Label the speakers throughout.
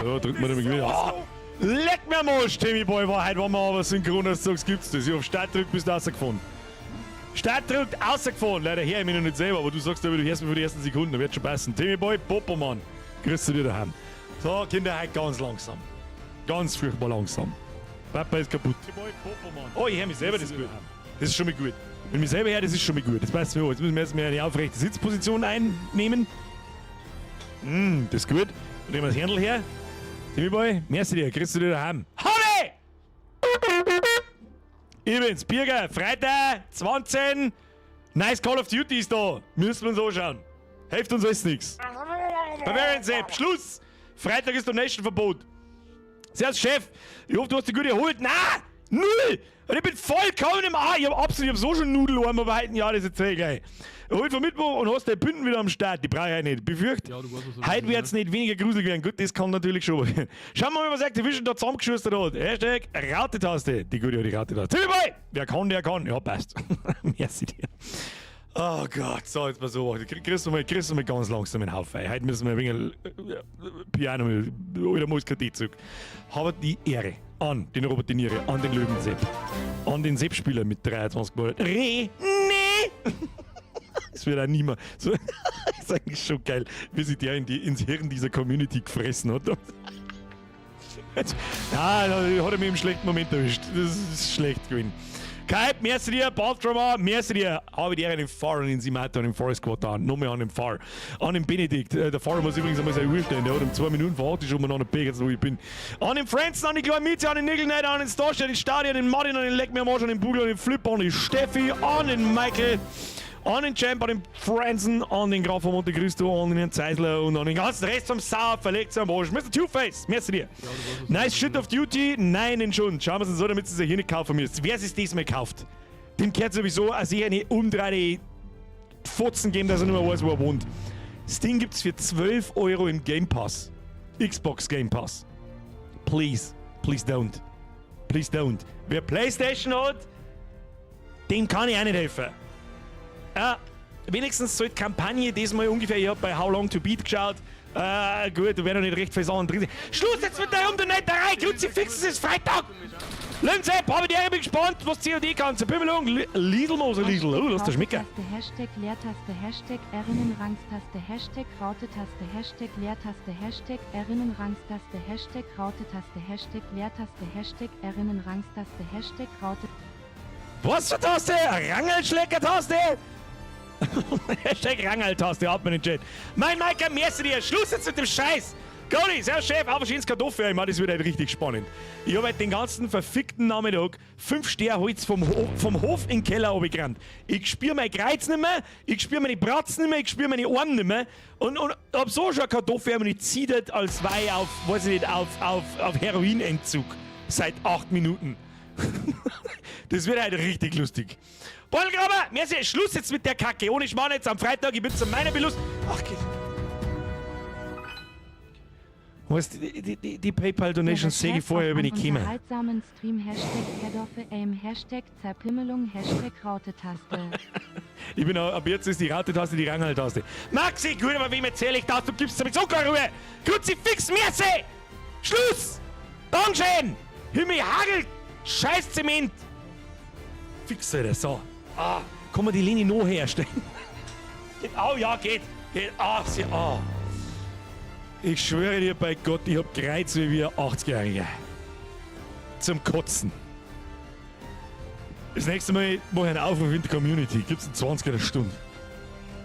Speaker 1: Ja, drückt man nämlich wieder. Ah, leck mir am Arsch, Timmy Boy, war heute, wenn wir aber synchron hast, sagst, gibt's das. Ich hab Start drückt, bist du rausgefahren. Start drückt, rausgefahren. Leider her ich mich noch nicht selber, aber du sagst aber, du hörst mich für die ersten Sekunden, da wird schon passen. Timmy Boy, Popo, Mann. Grüß du dir daheim. So, Kinder, heute ganz langsam. Ganz furchtbar langsam. Papa ist kaputt. Oh, ich höre mich selber, das ist gut. Das ist schon mal gut. Wenn ich mich selber höre, das ist schon mal gut. Das passt mir auch. Jetzt müssen wir erstmal eine aufrechte Sitzposition einnehmen. Das ist gut. Dann nehmen wir das Händel her. Timmy Boy, merci dir, grüß du dir daheim. Howdy! Ich bin's, Birger, Freitag, 20. Nice Call of Duty ist da. Müssen wir uns anschauen. Hilft uns alles nix. Bavarian Sepp, Schluss! Freitag ist Donation-Verbot. Servus, Chef. Ich hoffe, du hast dich gut erholt. Na, null! Und ich bin vollkommen im A. Ich hab absolut, ich hab so schon Nudelarm, aber heute, ja, das erzähl ich gleich. Erholt vom Mittwoch und hast deine Bünden wieder am Start. Die brauche ich heute nicht. Befürcht,
Speaker 2: Ja, du weißt, was
Speaker 1: heute wird's nicht weniger gruselig werden. Gut, das kann natürlich schon. Schauen wir mal, was Activision da zusammengeschustert hat. Hashtag Raute-Taste. Die gute alte Raute-Taste. Timmy Boy! Wer kann, der kann. Ja, passt. Merci dir. Oh Gott, so, jetzt mal so. Kriegst du mal ganz langsam einen Haufen. Heute müssen wir ein wenig Piano, oder Muskatizug. Habe die Ehre an den Robert De Niere, an den Löwen-Sepp, an den Sepp-Spieler mit 23 Monaten. Re, nee! Das wird auch niemand. So, ist eigentlich schon geil, wie sich der ins Hirn dieser Community gefressen hat. Jetzt, ja, da hat er mich im schlechten Moment erwischt. Das ist schlecht gewesen. Kai, merci dir, Baltrama, merci dir. Habe die Ehre an den Far und den Simato, an den Forest Squad nochmal an den Far. An den Benedikt, der Far muss übrigens einmal seine Uhr stellen, der hat um 2 Minuten vor 8 schon mal noch jetzt, wo ich bin. An den Franzen, an die kleinen Mieze, an den Nickel Knight, an den Starstein, den Stadion, den Martin, an den Leck mir am Arsch, an den Bugel, an den Flip, an die Steffi, an den Michael, an den Champ, an den Franzen, an den Graf von Monte Cristo, an den Herrn Zeisler und an den ganzen Rest vom Sauer verlegt am Arsch. Mr. Two-Face, merci dir. Nice Shit of Duty, nein, den schon. Schauen wir es so, damit sie sich hier nicht kaufen müsst. Wer sich diesmal kauft, dem kehrt sowieso also ich eine umdrehte Fotzen geben, dass er nicht mehr weiß, wo er wohnt. Das Ding gibt's für 12 Euro im Game Pass. Xbox Game Pass. Please, please don't. Please don't. Wer PlayStation hat, dem kann ich auch nicht helfen. Ja, wenigstens sollte die Kampagne diesmal ungefähr, ich hab bei How Long to Beat geschaut, gut, da werden noch nicht recht viele Sachen drin sein. Schluss jetzt mit der Rumdonaterei! Kruzifix, es ist Freitag! Lindsay, habe die Ehre, bin gespannt, was COD kann. Zur Bimmelung, Liesel Moser Liesel. Oh, lass das schmecken.
Speaker 3: Taste, Hashtag Leertaste, Hashtag Erinnenrangstaste, Hashtag Raute-Taste, Hashtag Leertaste, Hashtag Erinnenrangstaste, Hashtag Raute-Taste, Hashtag Leertaste, Hashtag Erinnenrangstaste, Hashtag Raute.
Speaker 1: Was für Taste? Rangelschlecker-Taste? Hashtag Rangeltaste, hat man in den Chat. Mein Maiker, merci dir. Schluss jetzt mit dem Scheiß. Goalie, servus Chef, aber schönes Kartoffel. Ich meine, das wird halt richtig spannend. Ich habe halt den ganzen verfickten Nachmittag 5 Sterholz vom Hof in den Keller runtergerannt. Ich spür mein Kreuz nicht mehr, ich spür meine Bratzen nicht mehr, ich spür meine Arme nicht mehr. Und hab so schon Kartoffel und ich zittert als Weih auf, weiß ich nicht, auf Heroinentzug. Seit 8 Minuten. Das wird halt richtig lustig. Bollengraber, merci, Schluss jetzt mit der Kacke. Ohne Schmarrn jetzt am Freitag, ich bin zu meiner Belust. Ach, geht. Weißt du, die PayPal-Donations sehe ich vorher, wenn ich komme.
Speaker 3: Unterhaltsamen Stream, Hashtag Kartoffel, Aim, Hashtag Zerpimmelung, Hashtag Raute-Taste.
Speaker 1: Ich bin auch, ab jetzt ist die Raute-Taste die Rangel-Taste. Maxi, gut, aber wem erzähle ich das? Du gibst damit so keine Ruhe. Kruzifix, merci! Schluss! Dankeschön! Himmel, Hagel! Scheiß Zement! Fix, Alter, so. Ah, kann man die Linie noch herstellen? Geht, oh ja, geht. Geht, ah, sie, ah. Ich schwöre dir bei Gott, ich hab Kreuz wie ein 80-Jähriger. Zum Kotzen. Das nächste Mal mach ich einen Aufruf in die Community. Gibt's einen 20er eine Stunde.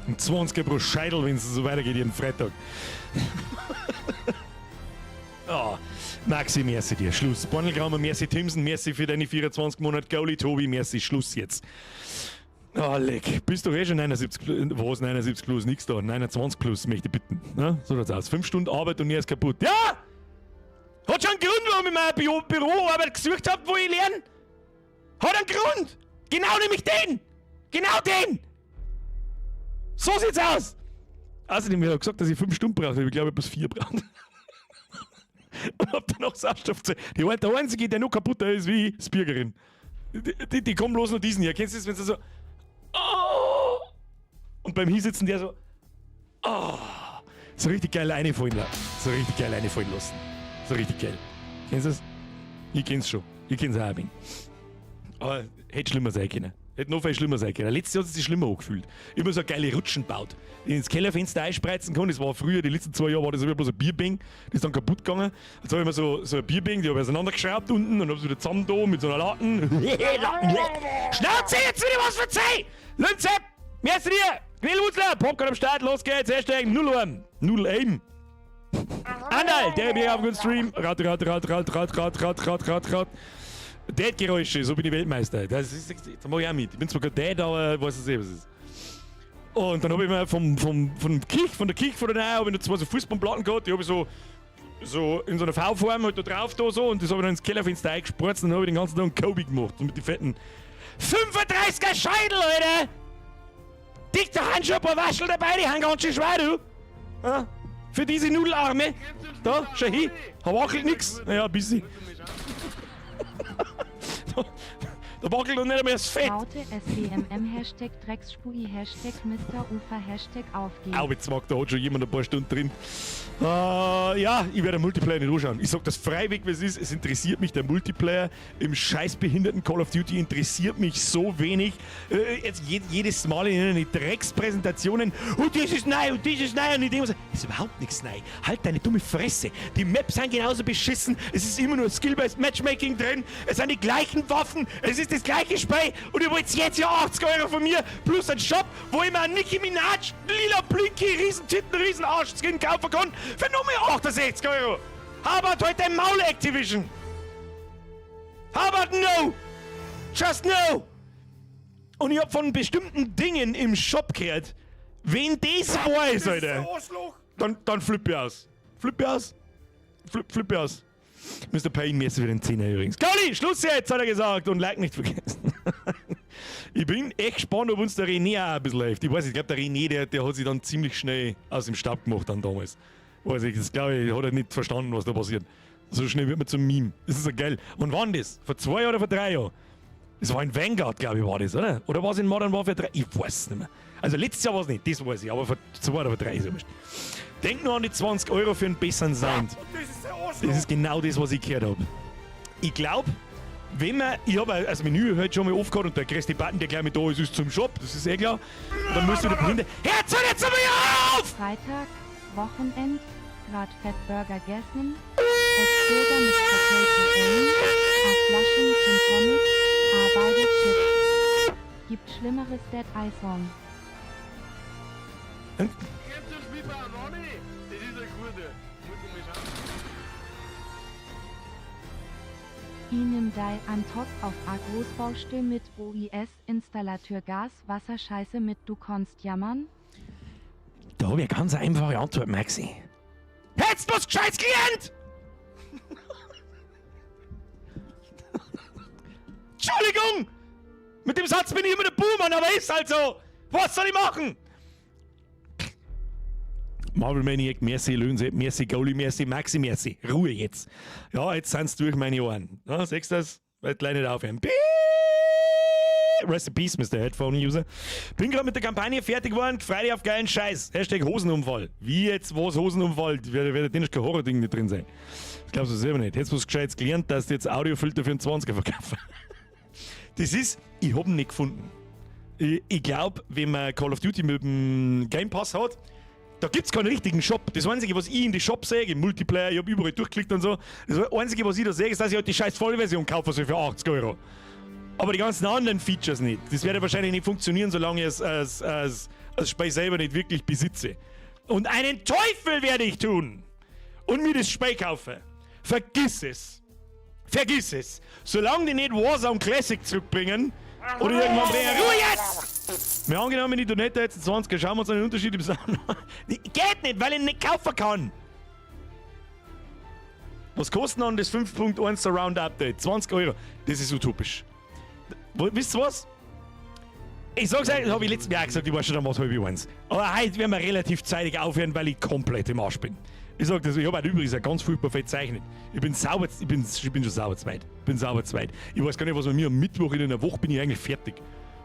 Speaker 1: Ein 20er pro Scheitel, wenn's so weitergeht, jeden Freitag. Oh, Maxi, merci dir. Schluss. Bornelgramer, merci Timson, merci für deine 24 Monate. Goalie Tobi, merci. Schluss jetzt. Oh, leck. Bist doch eh schon 79 plus, was 79 plus, nix da. 29 plus, möchte ich bitten. Ne? So schaut's aus. 5 Stunden Arbeit und er ist kaputt. Ja! Hat schon einen Grund, warum ich meine Büroarbeit gesucht hab, wo ich lerne? Hat einen Grund! Genau nämlich den! Genau den! So sieht's aus! Außerdem, ich hab gesagt, dass ich 5 Stunden brauche. Ich glaube, ich hab bloß 4 braucht. Und hab dann noch Sauerstoff gezahlt. Der Einzige, der noch kaputter ist, wie ich, ist Birgerin. Die kommen bloß noch diesen hier. Kennst du das, wenn sie so. Oh! Und beim Hinsitzen der so. Oh! So richtig geil reinfallen lassen. So richtig geil reinfallen lassen. So richtig geil. Kennst du das? Ich kenn's schon. Ich kenn's auch ein wenig. Aber hätte schlimmer sein können. Hätte noch viel schlimmer sein können. Letztes Jahr hat es sich schlimmer angefühlt. Immer so geile Rutschen gebaut, die ich ins Kellerfenster einspreizen kann. Das war früher, die letzten 2 Jahre war das immer bloß ein Bierbank. Das ist dann kaputt gegangen. Jetzt habe ich immer so ein Bierbank, die habe ich auseinandergeschraubt unten und habe es wieder zusammen da mit so einer Latten. Latten. Schnauze, jetzt will ich was verzeihen! Lünze! Merci dir! Grillwutzler! Popcorn am Start, los geht's! #0 0 Aim! Andal, der mir auf den Stream. Rat, rat, rat, rat, rat, rat, rat, rat, rat, rat. Dead-Geräusche, so bin ich Weltmeister. Das ist, da mach ich auch mit. Ich bin zwar kein Dead, aber weiß es eh, was es ist. Und dann habe ich mir vom Kich, von der Kich von der Neue, habe ich noch zwei so Fußballplatten gehabt, die habe ich so in so einer V-Form halt da drauf da so und das habe ich dann ins Kellerfenster eingespritzt und dann habe ich den ganzen Tag einen Kobe gemacht. Und mit den fetten 35er Scheidel, Alter! Dick, da haben schon ein paar Waschel dabei, die haben ganz schön schwer, du! Ja? Für diese Nudelarme. Da, schau hin. Da wackelt nix. Naja, ein bisschen. Da wackelt noch nicht einmal das Fett.
Speaker 3: Raute SWMM #Drecksspui #MrUfer #Aufgehen.
Speaker 1: Au, jetzt mag da hat schon jemand ein paar Stunden drin. Ja, ich werde den Multiplayer nicht anschauen. Ich sag das freiwillig, wie es ist. Es interessiert mich der Multiplayer im scheißbehinderten Call of Duty interessiert mich so wenig. Jetzt jedes Mal in den Dreckspräsentationen. Und das ist neu und das ist neu und ich denke mir so, ist überhaupt nichts neu. Halt deine dumme Fresse. Die Maps sind genauso beschissen. Es ist immer nur Skill-Based Matchmaking drin. Es sind die gleichen Waffen. Es ist das gleiche Spiel. Und ihr wollt jetzt ja 80 Euro von mir plus einen Shop, wo ich mir einen Nicki Minaj lila Blinky Riesentitten Riesenarsch-Skin kaufen kann für nur mehr 68 Euro. How about halt dein Maul, Activision? How about no? Just no! Und ich hab von bestimmten Dingen im Shop gehört, wenn das wahr ist, Alter, dann flipp ich aus. Flipp ich aus. Flipp ich aus. Mr. Payne, merci für den Zehner übrigens. Gali, Schluss jetzt, hat er gesagt. Und Like nicht vergessen. Ich bin echt gespannt, ob uns der René auch ein bisschen hilft. Ich weiß nicht, ich glaube, der René, der hat sich dann ziemlich schnell aus dem Staub gemacht dann damals. Weiß ich, das glaube ich, hat er nicht verstanden, was da passiert. So schnell wird man zum Meme. Das ist ja geil. Und wann das? Vor 2 Jahren oder vor 3 Jahren? Das war in Vanguard, glaube ich, war das, oder? Oder war es in Modern Warfare 3? Ich weiß es nicht mehr. Also letztes Jahr war es nicht, das weiß ich, aber vor 2 oder vor 3 ist ja wurscht. Denk nur an die 20 Euro für einen besseren Sound. Das ist genau das, was ich gehört habe. Ich glaube, wenn man, ich habe das Menü heute schon mal aufgehört und der größte Button, der gleich mit da ist, ist zum Shop, das ist eh klar. Und dann musst du da hinter. Hört jetzt einmal auf!
Speaker 3: Freitag, Wochenend, grad Fettburger gegessen, S-Burger mit Potato Aim, A Flaschen Gin Tonic, A beide Chips. Gibt schlimmeres Dead Eye Song.
Speaker 2: Kennst du das Spiel bei Armani? Das ist ein guter. Muss ich mal schauen.
Speaker 3: I nimm dei an top auf A Großbaustelle mit OIS Installateur Gas Wasser Scheiße mit du konntest jammern?
Speaker 1: Da habe ich eine ganz einfache Antwort, Maxi. Hättest du was Gescheites gelernt? Entschuldigung! Mit dem Satz bin ich immer der Buhmann, aber ist halt so! Was soll ich machen? Marvel Maniac, merci, Löhnse, merci, Goalie, merci, Maxi, merci. Ruhe jetzt. Ja, jetzt sind's durch meine Ohren. Ja, siehst du das? Wird gleich nicht aufhören. Piep. Rest in Peace, Mr. Headphone User. Bin gerade mit der Kampagne fertig geworden. Freu dich auf geilen Scheiß. #Hosenunfall. Wie jetzt, was Hosenunfall? Wird ja kein Horror-Ding nicht drin sein. Das glaubst du selber nicht. Hättest du was Gescheites gelernt, dass du jetzt Audiofilter für einen 20er verkaufen. Das ist, ich hab ihn nicht gefunden. Ich glaub, wenn man Call of Duty mit dem Game Pass hat, da gibt's keinen richtigen Shop. Das Einzige, was ich in die Shop sehe, im Multiplayer, ich hab überall durchgeklickt und so, das Einzige, was ich da sehe, ist, dass ich halt die scheiß Vollversion kaufen soll für 80 Euro. Aber die ganzen anderen Features nicht. Das wird ja wahrscheinlich nicht funktionieren, solange ich es als Spiel selber nicht wirklich besitze. Und einen Teufel werde ich tun und mir das Spiel kaufen. Vergiss es. Vergiss es. Solange die nicht Warzone Classic zurückbringen oder irgendwann bringen. Ruhe jetzt! Wir angenommen, die Donate jetzt 20, schauen wir uns einen Unterschied im Sound an. Geht nicht, weil ich ihn nicht kaufen kann. Was kostet denn das 5.1 Surround Update? 20 Euro. Das ist utopisch. Wisst ihr was? Ich sag's euch, das hab ich letztes Jahr gesagt, ich war schon am halb eins. Aber heute werden wir relativ zeitig aufhören, weil ich komplett im Arsch bin. Ich sag das, ich hab auch übrigens auch ganz furchtbar verzeichnet. Ich bin sauber, ich bin schon sauber zweit. Ich bin sauber zweit. Ich weiß gar nicht, was wir mir am Mittwoch in einer Woche bin ich eigentlich fertig.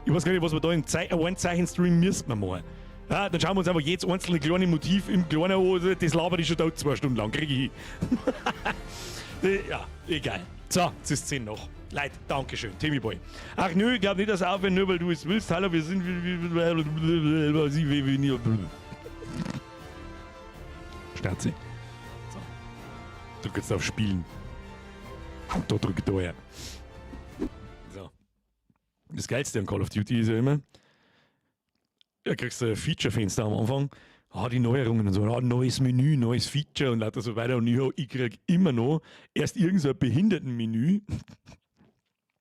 Speaker 1: Ich weiß gar nicht, was wir da in ein Zeichen-Stream müssten wir machen. Ja, dann schauen wir uns einfach jedes einzelne kleine Motiv im Kleinen an. Das laber ich schon da 2 Stunden lang. Krieg ich hin. Ja, egal. So, jetzt ist 10 noch. Leute, Dankeschön, Timmy Boy. Ach nö, ich glaube nicht, dass aufhören, nur weil du es willst. Hallo, wir sind. Wie. Schnauze. So. Drück jetzt auf Spielen. Und da drück ich da her. So. Das Geilste an Call of Duty ist ja immer, ja, kriegst du ein Feature-Fenster am Anfang. Ah, die Neuerungen und so, ah, neues Menü, neues Feature und lauter so weiter. Und ich krieg immer noch erst irgend so ein Behindertenmenü,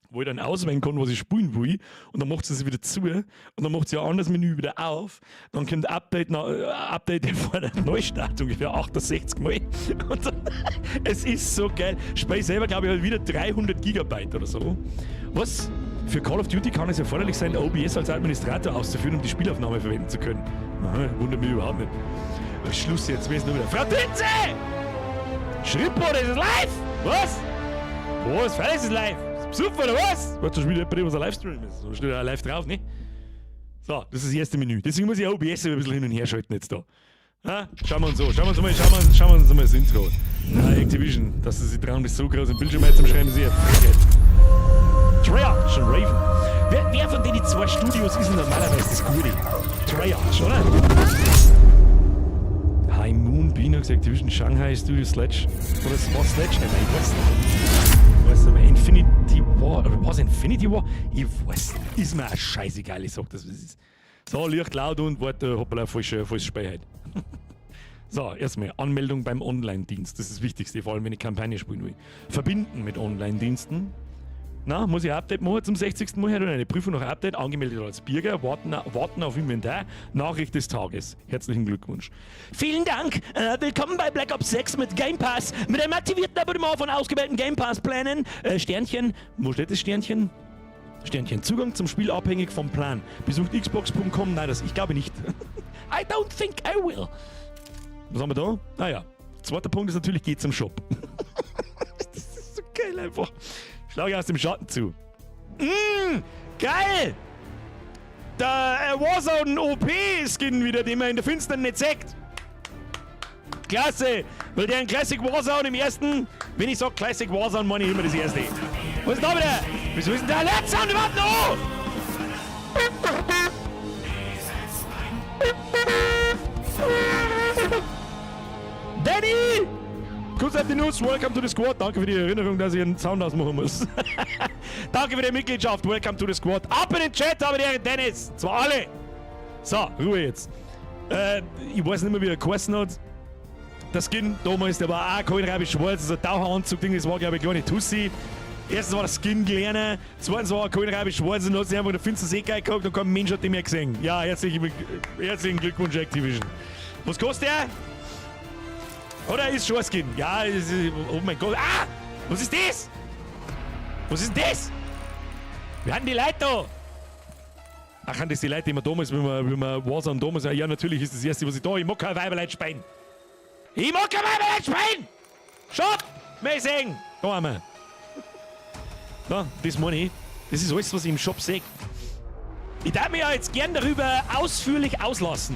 Speaker 1: wo ich dann auswählen kann, was ich spielen will. Und dann macht sie es wieder zu. Und dann macht sie ein anderes Menü wieder auf. Dann kommt Update, na, Update vor der Neustart ungefähr 68 Mal. Und dann, es ist so geil. Spiel selber, glaube ich, halt wieder 300 Gigabyte oder so. Was? Für Call of Duty kann es erforderlich sein, OBS als Administrator auszuführen, um die Spielaufnahme verwenden zu können. Aha, wundert mich überhaupt nicht. Schluss jetzt, wir sind nur wieder. Frau Titze! Schrittbo, das ist live! Was? Was? Freilich ist es live! Super, oder was? Warte, schon wieder jemand, was ein Livestream ist. Da steht ja live drauf, ne? So, das ist das erste Menü. Deswegen muss ich OBS ein bisschen hin und her schalten jetzt da. Ha? Schauen wir uns so, schauen wir uns mal, schauen wir uns mal das Intro an. Ah, Activision, dass sie sich trauen, das so groß im Bildschirm zum Schreiben, ist ja Frechheit. Treyarch und Raven. Wer von denen zwei Studios ist denn normalerweise das Gute? Treyarch, oder? High Moon, Beenox, Activision, Shanghai Studio, Sledge. Oder es war Sledgehammer, ich weiß nicht. Weiß nicht mehr. Infinity War, oder was Infinity War? Ich weiß nicht. Ist mir auch scheißegal, ich sag das, was es ist. So, Licht laut und warte, hoppala, falsches Spiel halt. So, erstmal Anmeldung beim Online-Dienst. Das ist das Wichtigste, vor allem wenn ich Kampagne spielen will. Verbinden mit Online-Diensten. Na, muss ich ein Update machen zum 60. Mal oder eine Prüfung nach Update, angemeldet als Bürger, warten auf Inventar, Nachricht des Tages. Herzlichen Glückwunsch. Vielen Dank. Willkommen bei Black Ops 6 mit Game Pass. Mit einem aktivierten Abonnement von ausgewählten Game Pass-Plänen. Sternchen, wo steht das Sternchen? Sternchen. Zugang zum Spiel abhängig vom Plan. Besucht xbox.com. Nein, das, ich glaube nicht. I don't think I will. Was haben wir da? Naja. Zweiter Punkt ist natürlich, geht zum Shop. Das ist so geil einfach. Schlage aus dem Schatten zu. Geil! Der Warzone OP-Skin wieder, den man in der Finstern nicht sieht. Klasse! Weil der in Classic Warzone im ersten, wenn ich sag Classic Warzone, meine ich immer das erste. Was ist da wieder? Wieso ist denn der Alert-Sound überhaupt noch? An? Danny! Kuss auf die Nuss, welcome to the squad. Danke für die Erinnerung, dass ich einen Sound ausmachen muss. Danke für die Mitgliedschaft, welcome to the squad. Ab in den Chat, habe die Ehre, Dennis. Zwar alle. So, Ruhe jetzt. Ich weiß nicht mehr, wie er geheißen hat. Der Skin damals, der war auch kohlrabi schwarz, also ein Taucheranzug-Ding, das war, glaube ich, eine kleine Tussi. Erstens war der Skin kleiner, zweitens war er kohlrabi schwarz und hat sich einfach in der finsteren See geguckt und kein Mensch hat den mehr gesehen. Ja, herzlichen Glückwunsch, Activision. Was kostet der? Oder ist schon ein Skin? Ja, ist, oh mein Gott. Ah! Was ist das? Was ist denn das? Wir hatten die Leute da. Ach, sind das die Leute, die wir damals, wenn wir Warzone damals, ja, natürlich ist das Erste, was ich da, ich mag kein Weiberleut spielen. Ich mag kein Weiberleut spielen! Shop! Messing! Da haben wir. Da, das meine ich. Das ist alles, was ich im Shop sehe. Ich darf mich ja jetzt gern darüber ausführlich auslassen.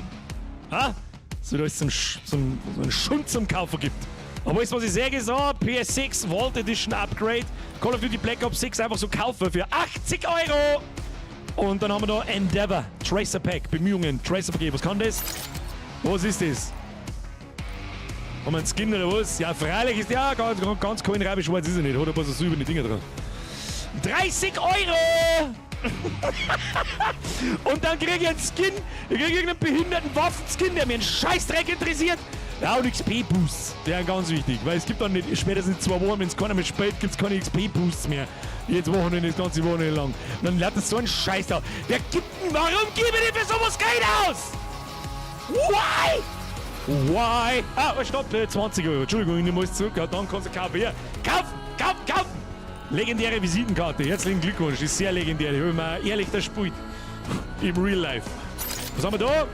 Speaker 1: Ha? So, dass es so einen Schund zum Kaufen gibt. Aber alles, was ich sage, ist, oh, PS6 Vault Edition Upgrade, Call of Duty Black Ops 6 einfach so kaufen für 80 Euro. Und dann haben wir da Endeavor, Tracer Pack, Bemühungen, Tracer Pack. Was kann das? Was ist das? Haben wir einen Skin oder was? Ja, freilich ist ja ganz, ganz, ganz kein schwarz ist er nicht. Hat ein paar so silberne Dinger dran. 30 Euro! Und dann kriege ich einen Skin. Ich kriege irgendeinen behinderten Waffenskin, der mir einen Scheißdreck interessiert. Ja, und XP-Boosts. Der ist ganz wichtig, weil es gibt dann nicht, spätestens in 2 Wochen, wenn es keiner mehr spielt, gibt es keine XP-Boosts mehr. Jetzt Wochenende, das ganze Wochenende lang. Und dann lernt das so einen Scheiß da. Wer gibt denn, warum gebe ich für sowas Geld aus? Why? Why? Ah, stopp, 20 Euro. Entschuldigung, ich nehme alles zurück. Ja, dann kannst du kaufen. Hier, kaufen, kaufen, kaufen! Legendäre Visitenkarte. Herzlichen Glückwunsch, ist sehr legendär. Ich habe mir ehrlich das spielt. Im Real Life. Was haben wir da?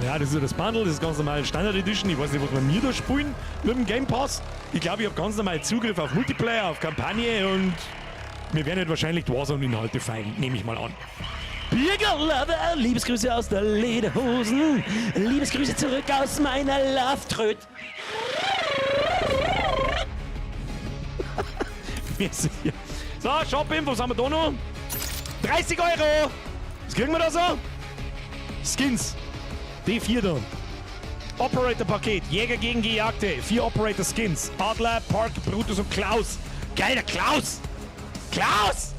Speaker 1: Ja, das ist ja das Bundle, das ist ganz normal Standard Edition. Ich weiß nicht, was wir mir da spielen mit dem Game Pass. Ich glaube, ich habe ganz normal Zugriff auf Multiplayer, auf Kampagne und mir werden halt wahrscheinlich die Warzone-Inhalte fein, nehme ich mal an. Birger Lover, Liebesgrüße aus der Lederhosen. Liebesgrüße zurück aus meiner Love Tröd. Merci. So, Shopping, was haben wir da noch? 30 Euro! Was kriegen wir da so? Skins. D4 da. Operator-Paket, Jäger gegen Gejagte, 4 Operator-Skins. Adler, Park, Brutus und Klaus. Geil, der Klaus! Klaus!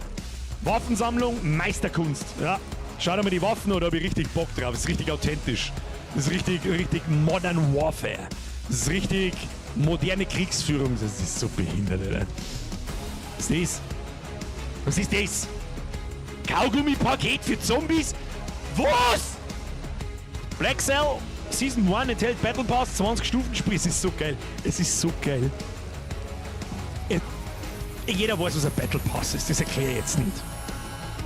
Speaker 1: Waffensammlung, Meisterkunst. Ja. Schau dir mal die Waffen an, da hab ich richtig Bock drauf. Das ist richtig authentisch. Das ist richtig, richtig Modern Warfare. Das ist richtig moderne Kriegsführung. Das ist so behindert, Alter. Was ist das? Was ist das? Kaugummi-Paket für Zombies? Was? Black Cell Season 1 enthält Battle Pass, 20 Stufen Spiel. Es ist so geil. Es ist so geil. Jeder weiß, was ein Battle Pass ist. Das erkläre ich jetzt nicht.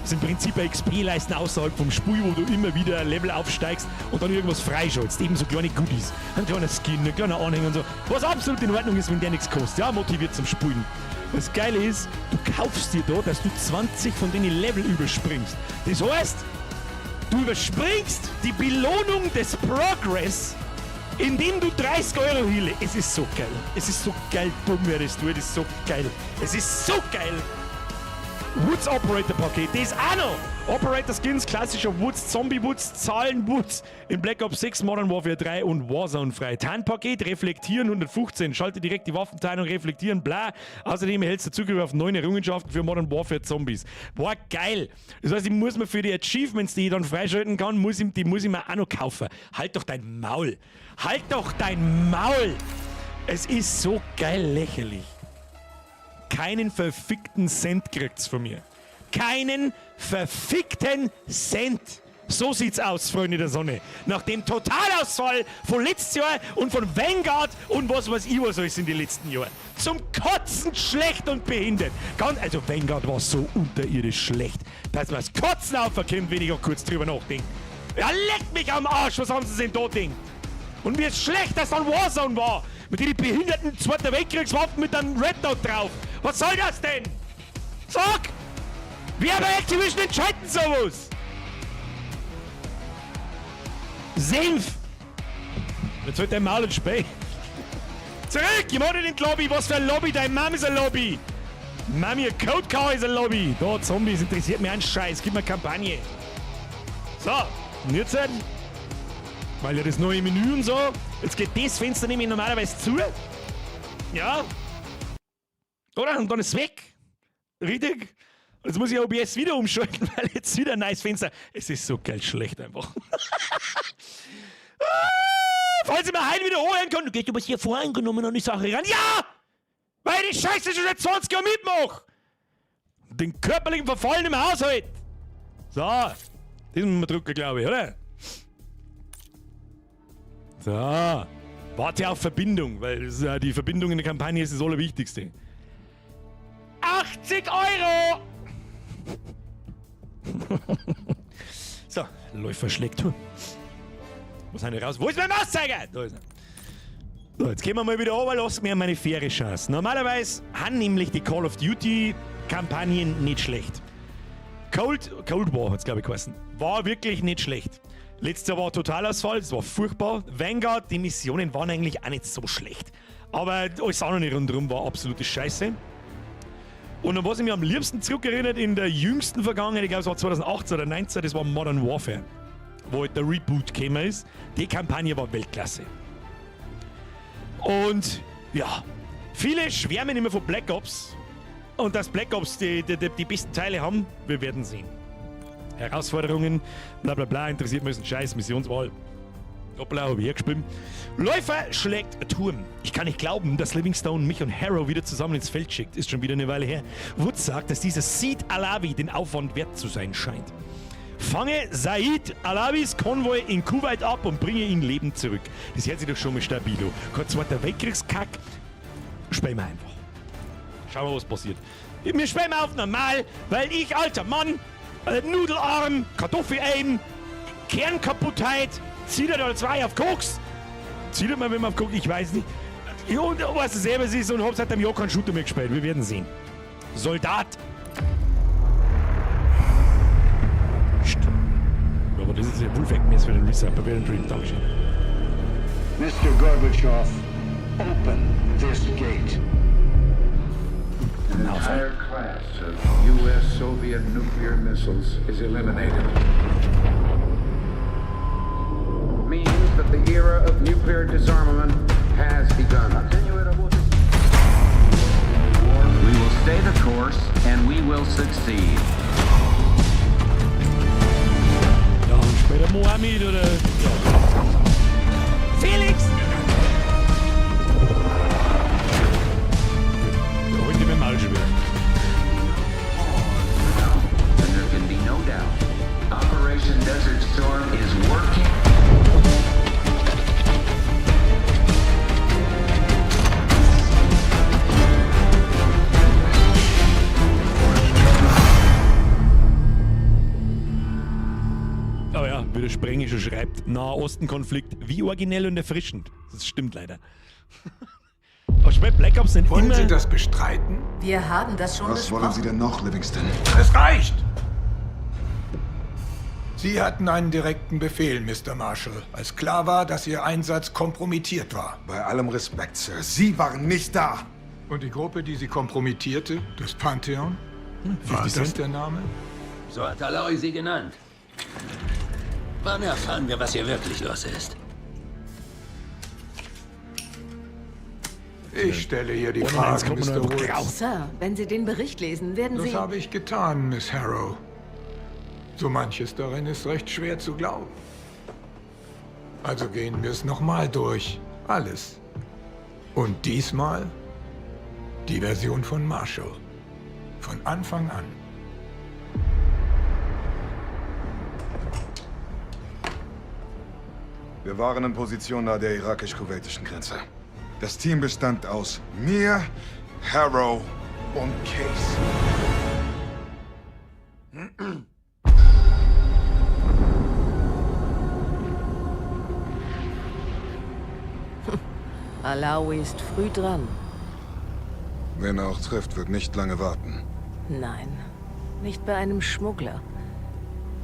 Speaker 1: Das ist im Prinzip ein XP-Leisten außerhalb vom Spiel, wo du immer wieder ein Level aufsteigst und dann irgendwas freischaltest. Eben so kleine Goodies. Ein kleiner Skin, ein kleiner Anhänger und so. Was absolut in Ordnung ist, wenn der nichts kostet. Ja, motiviert zum Spielen. Das Geile ist, du kaufst dir da, dass du 20 von den Level überspringst. Das heißt, du überspringst die Belohnung des Progress, indem du 30 Euro hiele. Es ist so geil. Es ist so geil, dumm, wer das tut. Es ist so geil. Es ist so geil. Woods Operator Paket, das auch noch. Operator Skins, klassischer Woods, Zombie Woods, Zahlen Woods in Black Ops 6, Modern Warfare 3 und Warzone frei. Tarnpaket, reflektieren 115, schalte direkt die Waffenteilung, reflektieren, bla. Außerdem erhältst du Zugriff auf 9 Errungenschaften für Modern Warfare Zombies. Boah, geil. Das heißt, ich muss mir für die Achievements, die ich dann freischalten kann, die muss ich mir auch noch kaufen. Halt doch dein Maul. Halt doch dein Maul. Es ist so geil lächerlich. Keinen verfickten Cent kriegt's von mir. Keinen verfickten Cent. So sieht's aus, Freunde der Sonne. Nach dem Totalausfall von letztes Jahr und von Vanguard und was weiß ich was alles in den letzten Jahren. Zum Kotzen schlecht und behindert. Vanguard war so unterirdisch schlecht, dass man das Kotzen auferkommt, wenn ich auch kurz drüber nachdenke. Ja, leck mich am Arsch, was haben sie denn da gedacht? Und mir ist schlecht, dass dann Warzone war. Mit den behinderten Zweiten Weltkriegswaffen mit einem Red Dot drauf. Was soll das denn? Sag! Wer bei Activision entscheiden sowas? Senf! Jetzt wird dein Maul und Spey. Zurück! Ich mach nicht in die Lobby! Was für ein Lobby? Dein Mom ist ein Lobby! Mami, ein Code Car ist ein Lobby! Da, Zombies, interessiert mich ein Scheiß. Gib mir Kampagne. So, und jetzt halt, weil ja das neue Menü und so. Jetzt geht das Fenster nämlich normalerweise zu. Ja. Oder? Und dann ist es weg. Richtig? Und jetzt muss ich OBS wieder umschalten, weil jetzt wieder ein neues Fenster. Es ist so geil schlecht einfach. Falls ich mir heute wieder anhören kann, du gehst aber sehr voreingenommen an die Sache ran. Ja! Weil ich die Scheiße schon seit 20 Jahren mitmache! Den körperlichen Verfallen im Haushalt! So, das müssen wir drücken, glaube ich, oder? So, warte auf Verbindung, weil das ist ja die Verbindung in der Kampagne ist das Allerwichtigste. 80 Euro! So, Läufer schlägt zu. Wo sind die raus? Wo ist mein Mauszeiger? Da ist er. So, jetzt gehen wir mal wieder runter, lass mir meine faire Chance. Normalerweise haben nämlich die Call of Duty Kampagnen nicht schlecht. Cold War hat's, glaub ich, geheißen. War wirklich nicht schlecht. Letztes Jahr war Totalausfall, das war furchtbar. Vanguard, die Missionen waren eigentlich auch nicht so schlecht. Aber alles andere rundherum war absolute Scheiße. Und an was ich mich am liebsten zurückerinnert in der jüngsten Vergangenheit, ich glaub, es war 2018 oder 19, das war Modern Warfare, wo halt der Reboot gekommen ist. Die Kampagne war Weltklasse. Und ja, viele schwärmen immer von Black Ops. Und dass Black Ops die besten Teile haben, wir werden sehen. Herausforderungen, bla bla bla, interessiert mich ein Scheiß, Missionswahl. Hoppla, hab ich hergespielt. Läufer schlägt Turm. Ich kann nicht glauben, dass Livingstone mich und Harrow wieder zusammen ins Feld schickt. Ist schon wieder eine Weile her. Woods sagt, dass dieser Said Alawi den Aufwand wert zu sein scheint. Fange Said Alawis Konvoi in Kuwait ab und bringe ihn lebend zurück. Das hört sich doch schon mal stabil an. Kein Zweiter Weltkriegskack. Spielen wir einfach. Schauen wir, was passiert. Wir spielen auf normal, weil ich, alter Mann, Nudelarm, Kartoffeleim, Kernkaputtheit, zieht er da zwei auf Koks? Zieht er mal, wenn man auf Koks, ich weiß nicht. Ja, und was es selber ist und hab seit einem Jahr keinen Shooter mehr gespielt. Wir werden sehen. Soldat. Psst. ist Wolfeck, mir ist für den Reset, Bavarian Dream, Dankeschön.
Speaker 4: Mr. Gorbachev, open this gate.
Speaker 5: An entire class of U.S. Soviet nuclear missiles is eliminated. Means that the era of nuclear disarmament has begun.
Speaker 6: We will stay the course and we will succeed.
Speaker 1: Ja, und später Mohammed oder. Ja. Felix! Gut. Heute mit dem Maul schon wieder.
Speaker 6: And there can be no doubt, Operation Desert Storm is working.
Speaker 1: Aber ja, wie der Sprengi schon schreibt, Nahosten-Konflikt, wie originell und erfrischend. Das stimmt leider. Aber spielt Black Ops nicht
Speaker 5: Wollen
Speaker 1: immer.
Speaker 5: Sie das bestreiten?
Speaker 7: Wir haben das schon
Speaker 8: Was
Speaker 7: besprochen.
Speaker 8: wollen Sie denn noch, Livingston?
Speaker 5: Es reicht! Sie hatten einen direkten Befehl, Mr. Marshall, als klar war, dass Ihr Einsatz kompromittiert war.
Speaker 8: Bei allem Respekt, Sir, Sie waren nicht da.
Speaker 5: Und die Gruppe, die Sie kompromittierte, das Pantheon? War
Speaker 1: 50
Speaker 5: das
Speaker 1: Cent?
Speaker 5: der Name?
Speaker 9: So hat Alawi sie genannt. Wann erfahren wir, was hier wirklich los ist?
Speaker 5: Ich stelle hier die
Speaker 1: Oh nein, jetzt
Speaker 5: Fragen,
Speaker 1: kommt man
Speaker 5: Mr.
Speaker 1: noch
Speaker 5: Woods.
Speaker 1: raus.
Speaker 7: Sir, wenn Sie den Bericht lesen, werden
Speaker 5: Das
Speaker 7: Sie...
Speaker 5: habe ich getan, Miss Harrow. So manches darin ist recht schwer zu glauben. Also gehen wir es nochmal durch. Alles. Und diesmal die Version von Marshall. Von Anfang an.
Speaker 8: Wir waren in Position nahe der irakisch-kuwaitischen Grenze. Das Team bestand aus mir, Harrow und Case.
Speaker 7: Alawi ist früh dran.
Speaker 8: Wen er auch trifft, wird nicht lange warten.
Speaker 7: Nein, nicht bei einem Schmuggler.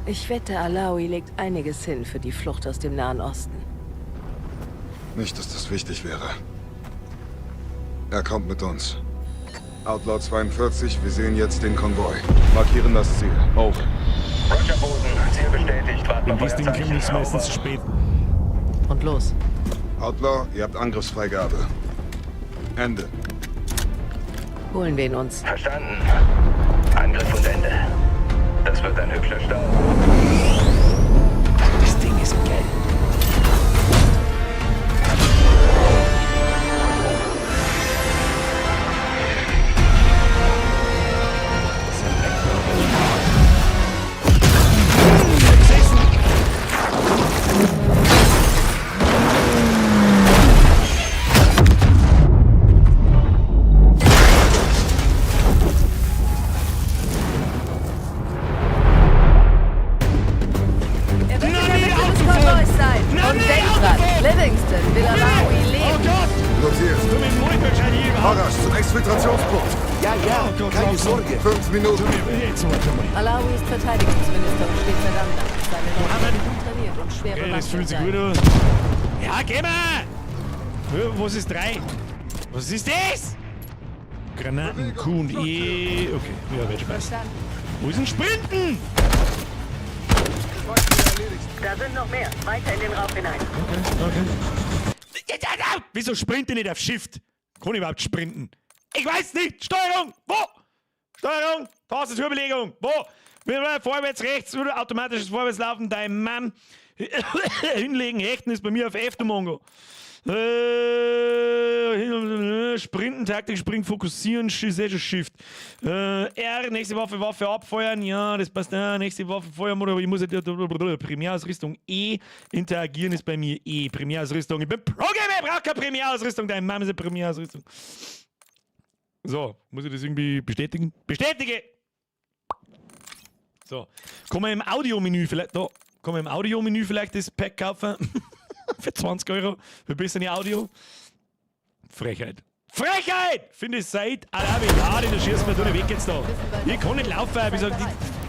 Speaker 7: Ich wette, Alawi legt einiges hin für die Flucht aus dem Nahen Osten.
Speaker 8: Nicht, dass das wichtig wäre. Er kommt mit uns. Outlaw 42, wir sehen jetzt den Konvoi. Markieren das Ziel. Over.
Speaker 2: Roger, Boden. Ziel bestätigt. Warten
Speaker 1: In
Speaker 2: auf euer
Speaker 1: das Ding
Speaker 2: Zeichen.
Speaker 1: kommt es meistens zu
Speaker 2: Over.
Speaker 1: spät.
Speaker 7: Und los.
Speaker 8: Outlaw, ihr habt Angriffsfreigabe. Ende.
Speaker 7: Holen wir ihn uns.
Speaker 2: Verstanden. Angriff und Ende. Das wird ein hübscher Stau.
Speaker 1: Das Ding ist geil.
Speaker 7: Er wird in der
Speaker 1: Nein,
Speaker 7: Mitte des
Speaker 1: Autofahren!
Speaker 7: Konvois sein.
Speaker 1: Nein,
Speaker 7: Und
Speaker 1: nee,
Speaker 7: denk dran,
Speaker 1: Autofahren!
Speaker 7: Livingston will Alawi
Speaker 1: Oh
Speaker 7: leben.
Speaker 1: Gott!
Speaker 8: Notiert.
Speaker 1: Du mit dem Monitorschein hier überhaupt.
Speaker 8: Arash zum Exfiltrationspunkt.
Speaker 4: Ja, ja,
Speaker 1: Oh Gott,
Speaker 4: keine
Speaker 1: langsam.
Speaker 4: Sorge.
Speaker 8: 5 Minuten.
Speaker 1: Jetzt warte mal.
Speaker 7: Alawi ist Verteidigungsminister und steht verdammt da. Seine Leute
Speaker 1: Mohammed.
Speaker 7: sind gut trainiert und schwer
Speaker 1: Okay, das
Speaker 7: bewaffnet
Speaker 1: fühlt sich
Speaker 7: sein.
Speaker 1: gut an. Ja, geh mal! Was ist drei? Was ist das? Granaten, Q und E. Okay, ja, wird Spaß.
Speaker 7: Verstanden.
Speaker 1: Wo ist denn Sprinten?
Speaker 7: Da sind noch mehr. Weiter in den Raum hinein.
Speaker 1: Okay. Wieso sprinte ich nicht auf Shift? Kann ich überhaupt sprinten? Ich weiß nicht! Steuerung! Wo? Steuerung! Tastaturbelegung! Wo? Vorwärts, rechts, automatisches Vorwärtslaufen, dein Mann. Hinlegen, hechten ist bei mir auf F, du Mongo. Sprinten, Taktik, Springen, fokussieren, ist eh schon Shift. R, nächste Waffe, Waffe abfeuern, ja, das passt. Nächste Waffe, Feuermodus, aber ich muss ja Primärausrüstung E, interagieren ist bei mir E, Primärausrüstung. Ich bin Pro-Gamer, ich brauche keine Primärausrüstung, deine Mama ist eine Primärausrüstung. So, muss ich das irgendwie bestätigen? Bestätige! So, kann man im Audiomenü vielleicht, da, kann man im Audiomenü vielleicht das Pack kaufen? Für 20 Euro, für ein bisschen Audio. Frechheit. Frechheit! Finde ich seit Alawi. Ja, den schießt mir du weg jetzt da. Ich kann nicht laufen. Ich, sag,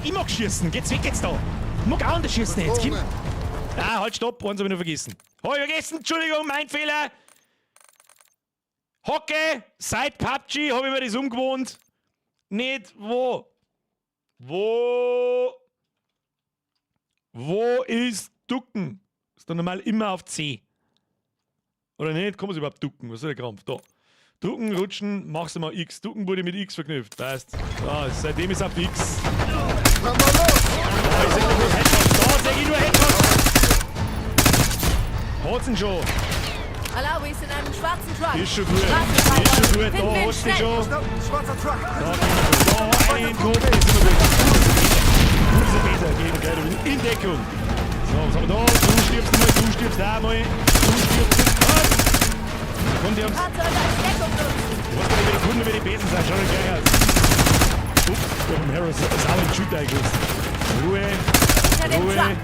Speaker 1: ich mag schießen. Geht's weg jetzt da. Ich mag auch schießen jetzt. Komm. Ah, halt, stopp, eins hab ich noch vergessen. Hab ich vergessen, Entschuldigung, mein Fehler. Hockey, seit PUBG habe ich mir das umgewohnt. Nicht wo. Wo. Wo ist Ducken? Ist dann normal immer auf C. Oder nicht? Kann man sich überhaupt ducken? Was ist der Krampf? Da. Ducken, rutschen, machst du mal X. Ducken wurde mit X verknüpft. Passt. Ah, seitdem ist auf X. Da, ich seh nur Headshots. Da seh ich nur Headshots. Hat's ihn schon.
Speaker 7: Alawi ist in einem schwarzen Truck.
Speaker 1: Ist schon gut. Ist schon gut. Da hast du ihn schon.
Speaker 8: Schwarzer Truck!
Speaker 1: Da, da, einen in den Kopf. Ist immer gut. Gut ist besser. Gehen wir gleich in Deckung. So, was haben wir da? Du stirbst mal, du stirbst auch mal. Du stirbst jetzt. Ah. Kommt die haben's.
Speaker 7: Fahrzeuge als Deckung nutzen.
Speaker 1: Ich weiß gar nicht, wer die Kunden, wer die Besen sind. Schaut euch gleich aus. Ups, da vom Harris ist auch ein Shooter eingeschossen. Ruhe.
Speaker 7: Hinter dem
Speaker 1: Ruhe.
Speaker 7: Truck.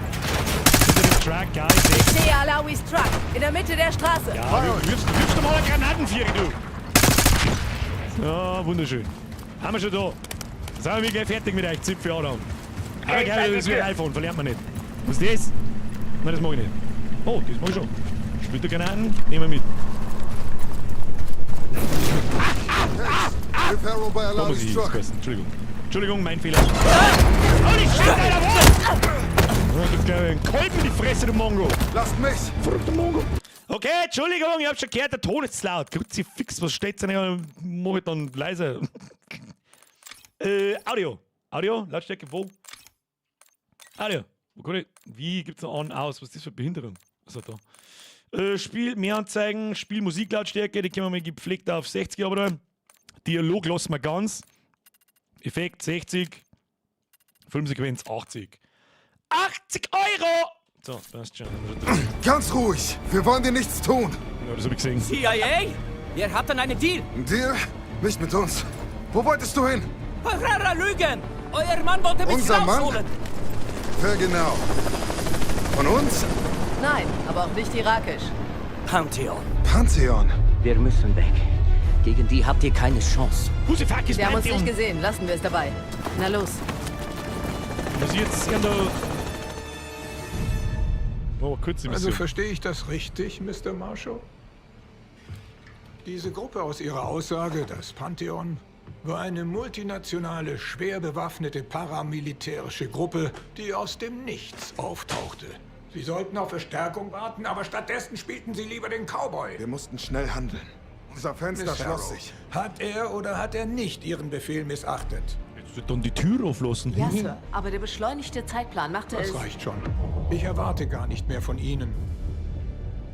Speaker 1: Hinter dem Truck, ja, ich seh's.
Speaker 7: Ich sehe Alawis Truck. In der Mitte der Straße.
Speaker 1: Ja, du wirfst doch mal eine Granatenviere, du. So, wunderschön. Haben wir schon da. Sind wir gleich fertig mit euch, Zipfel Adam. Aber geil, das ist wie ein iPhone, verlernt man nicht. Was ist das? Nein, das mag ich nicht. Oh, das mag ich schon. Splittergranaten nehmen wir mit.
Speaker 8: Hilf Harrow bei
Speaker 1: Da muss
Speaker 8: Alawis
Speaker 1: ich
Speaker 8: Truck.
Speaker 1: aufpassen. Entschuldigung. Entschuldigung, mein Fehler. Holy shit, Alter, was? Da gibt's gleich einen Kolben in die Fresse, du Mongo.
Speaker 8: Lasst mich!
Speaker 1: Verrückter Mongo. Okay, Entschuldigung, ich hab schon gehört, der Ton ist zu laut. Kruzifix, was steht's denn? Mach ich dann leiser. Audio. Audio, Lautstärke, wo? Audio. Wo kann ich? Wie gibt's noch an, aus? Was ist das für eine Behinderung? Was hat da? Spiel, mehr anzeigen, Spiel, Musiklautstärke, die können wir mal gepflegt auf 60 aber da. Dialog lassen wir ganz. Effekt 60. Filmsequenz 80. 80 Euro! So, passt schon. Haben wir schon drin.
Speaker 8: Ganz ruhig! Wir wollen dir nichts tun!
Speaker 1: Ja, das hab ich gesehen.
Speaker 9: CIA? Wir hatten einen Deal.
Speaker 8: Ein Deal? Nicht mit uns. Wo wolltest du hin?
Speaker 9: Herrera Lügen! Euer Mann wollte mich
Speaker 8: Unser Mann?
Speaker 9: rausholen.
Speaker 8: Wer genau? Von uns?
Speaker 7: Nein, aber auch nicht irakisch.
Speaker 9: Pantheon.
Speaker 8: Pantheon.
Speaker 9: Wir müssen weg. Gegen die habt ihr keine Chance.
Speaker 1: Who the fuck is
Speaker 7: Wir haben uns
Speaker 1: Pantheon?
Speaker 7: nicht gesehen. Lassen wir es dabei. Na los.
Speaker 1: Muss ich jetzt in der... Oh, kurze
Speaker 5: Also
Speaker 1: Mission.
Speaker 5: verstehe ich das richtig, Mr. Marshall? Diese Gruppe aus ihrer Aussage, das Pantheon, war eine multinationale, schwer bewaffnete paramilitärische Gruppe, die aus dem Nichts auftauchte. Sie sollten auf Verstärkung warten, aber stattdessen spielten sie lieber den Cowboy.
Speaker 8: Wir mussten schnell handeln. Unser Fenster
Speaker 5: Miss
Speaker 8: schloss
Speaker 5: Harrow,
Speaker 8: sich.
Speaker 5: Hat er oder hat er nicht Ihren Befehl missachtet?
Speaker 1: Jetzt wird dann die Tür auflassen.
Speaker 7: Ja, Sir. Aber der beschleunigte Zeitplan machte
Speaker 5: Das
Speaker 7: es...
Speaker 5: reicht schon. Ich erwarte gar nicht mehr von Ihnen.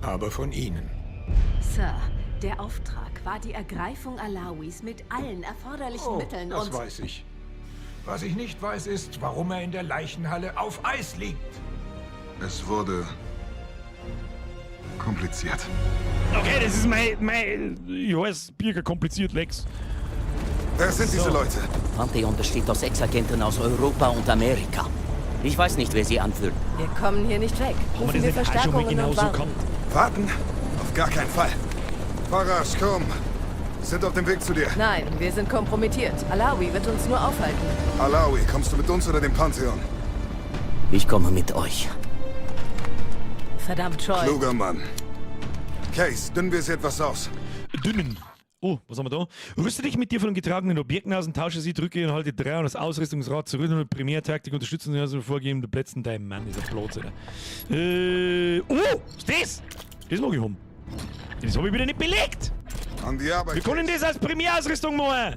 Speaker 5: Aber von Ihnen.
Speaker 7: Sir, der Auftrag war die Ergreifung Alawis mit allen erforderlichen Mitteln
Speaker 5: Oh, das
Speaker 7: und...
Speaker 5: weiß ich. Was ich nicht weiß, ist, warum er in der Leichenhalle auf Eis liegt.
Speaker 8: Es wurde kompliziert.
Speaker 1: Okay, das ist mein ich weiß, Birger kompliziert, Lex.
Speaker 8: Wer sind diese Leute?
Speaker 9: Pantheon besteht aus Ex-Agenten aus Europa und Amerika. Ich weiß nicht, wer sie anführt.
Speaker 7: Wir kommen hier nicht weg.
Speaker 1: Haben wir
Speaker 7: Rufen
Speaker 1: das
Speaker 7: wir
Speaker 1: nicht auch schon mal
Speaker 7: Verstärkungen
Speaker 1: genau
Speaker 7: und
Speaker 1: so
Speaker 7: warten.
Speaker 1: gehabt?
Speaker 8: Warten? Auf gar keinen Fall. Farash, komm. Wir sind auf dem Weg zu dir.
Speaker 7: Nein, wir sind kompromittiert. Alawi wird uns nur aufhalten.
Speaker 8: Alawi, kommst du mit uns oder dem Pantheon?
Speaker 9: Ich komme mit euch.
Speaker 7: Verdammt, Troy.
Speaker 8: Kluger Mann. Case, dünnen wir sie etwas aus.
Speaker 1: Dünnen. Oh, was haben wir da? Rüste dich mit dir von den getragenen Objekten aus und tausche sie, drücke und halte 3 und das Ausrüstungsrad zurück und mit Primärtaktik unterstützen sie also vorgegebenen Plätzen. Dein Mann ist ein Plotz, Alter. Oh, was ist das? Das mag ich haben. Das habe ich wieder nicht belegt.
Speaker 8: An die Arbeit.
Speaker 1: Wir können das als Primärausrüstung machen.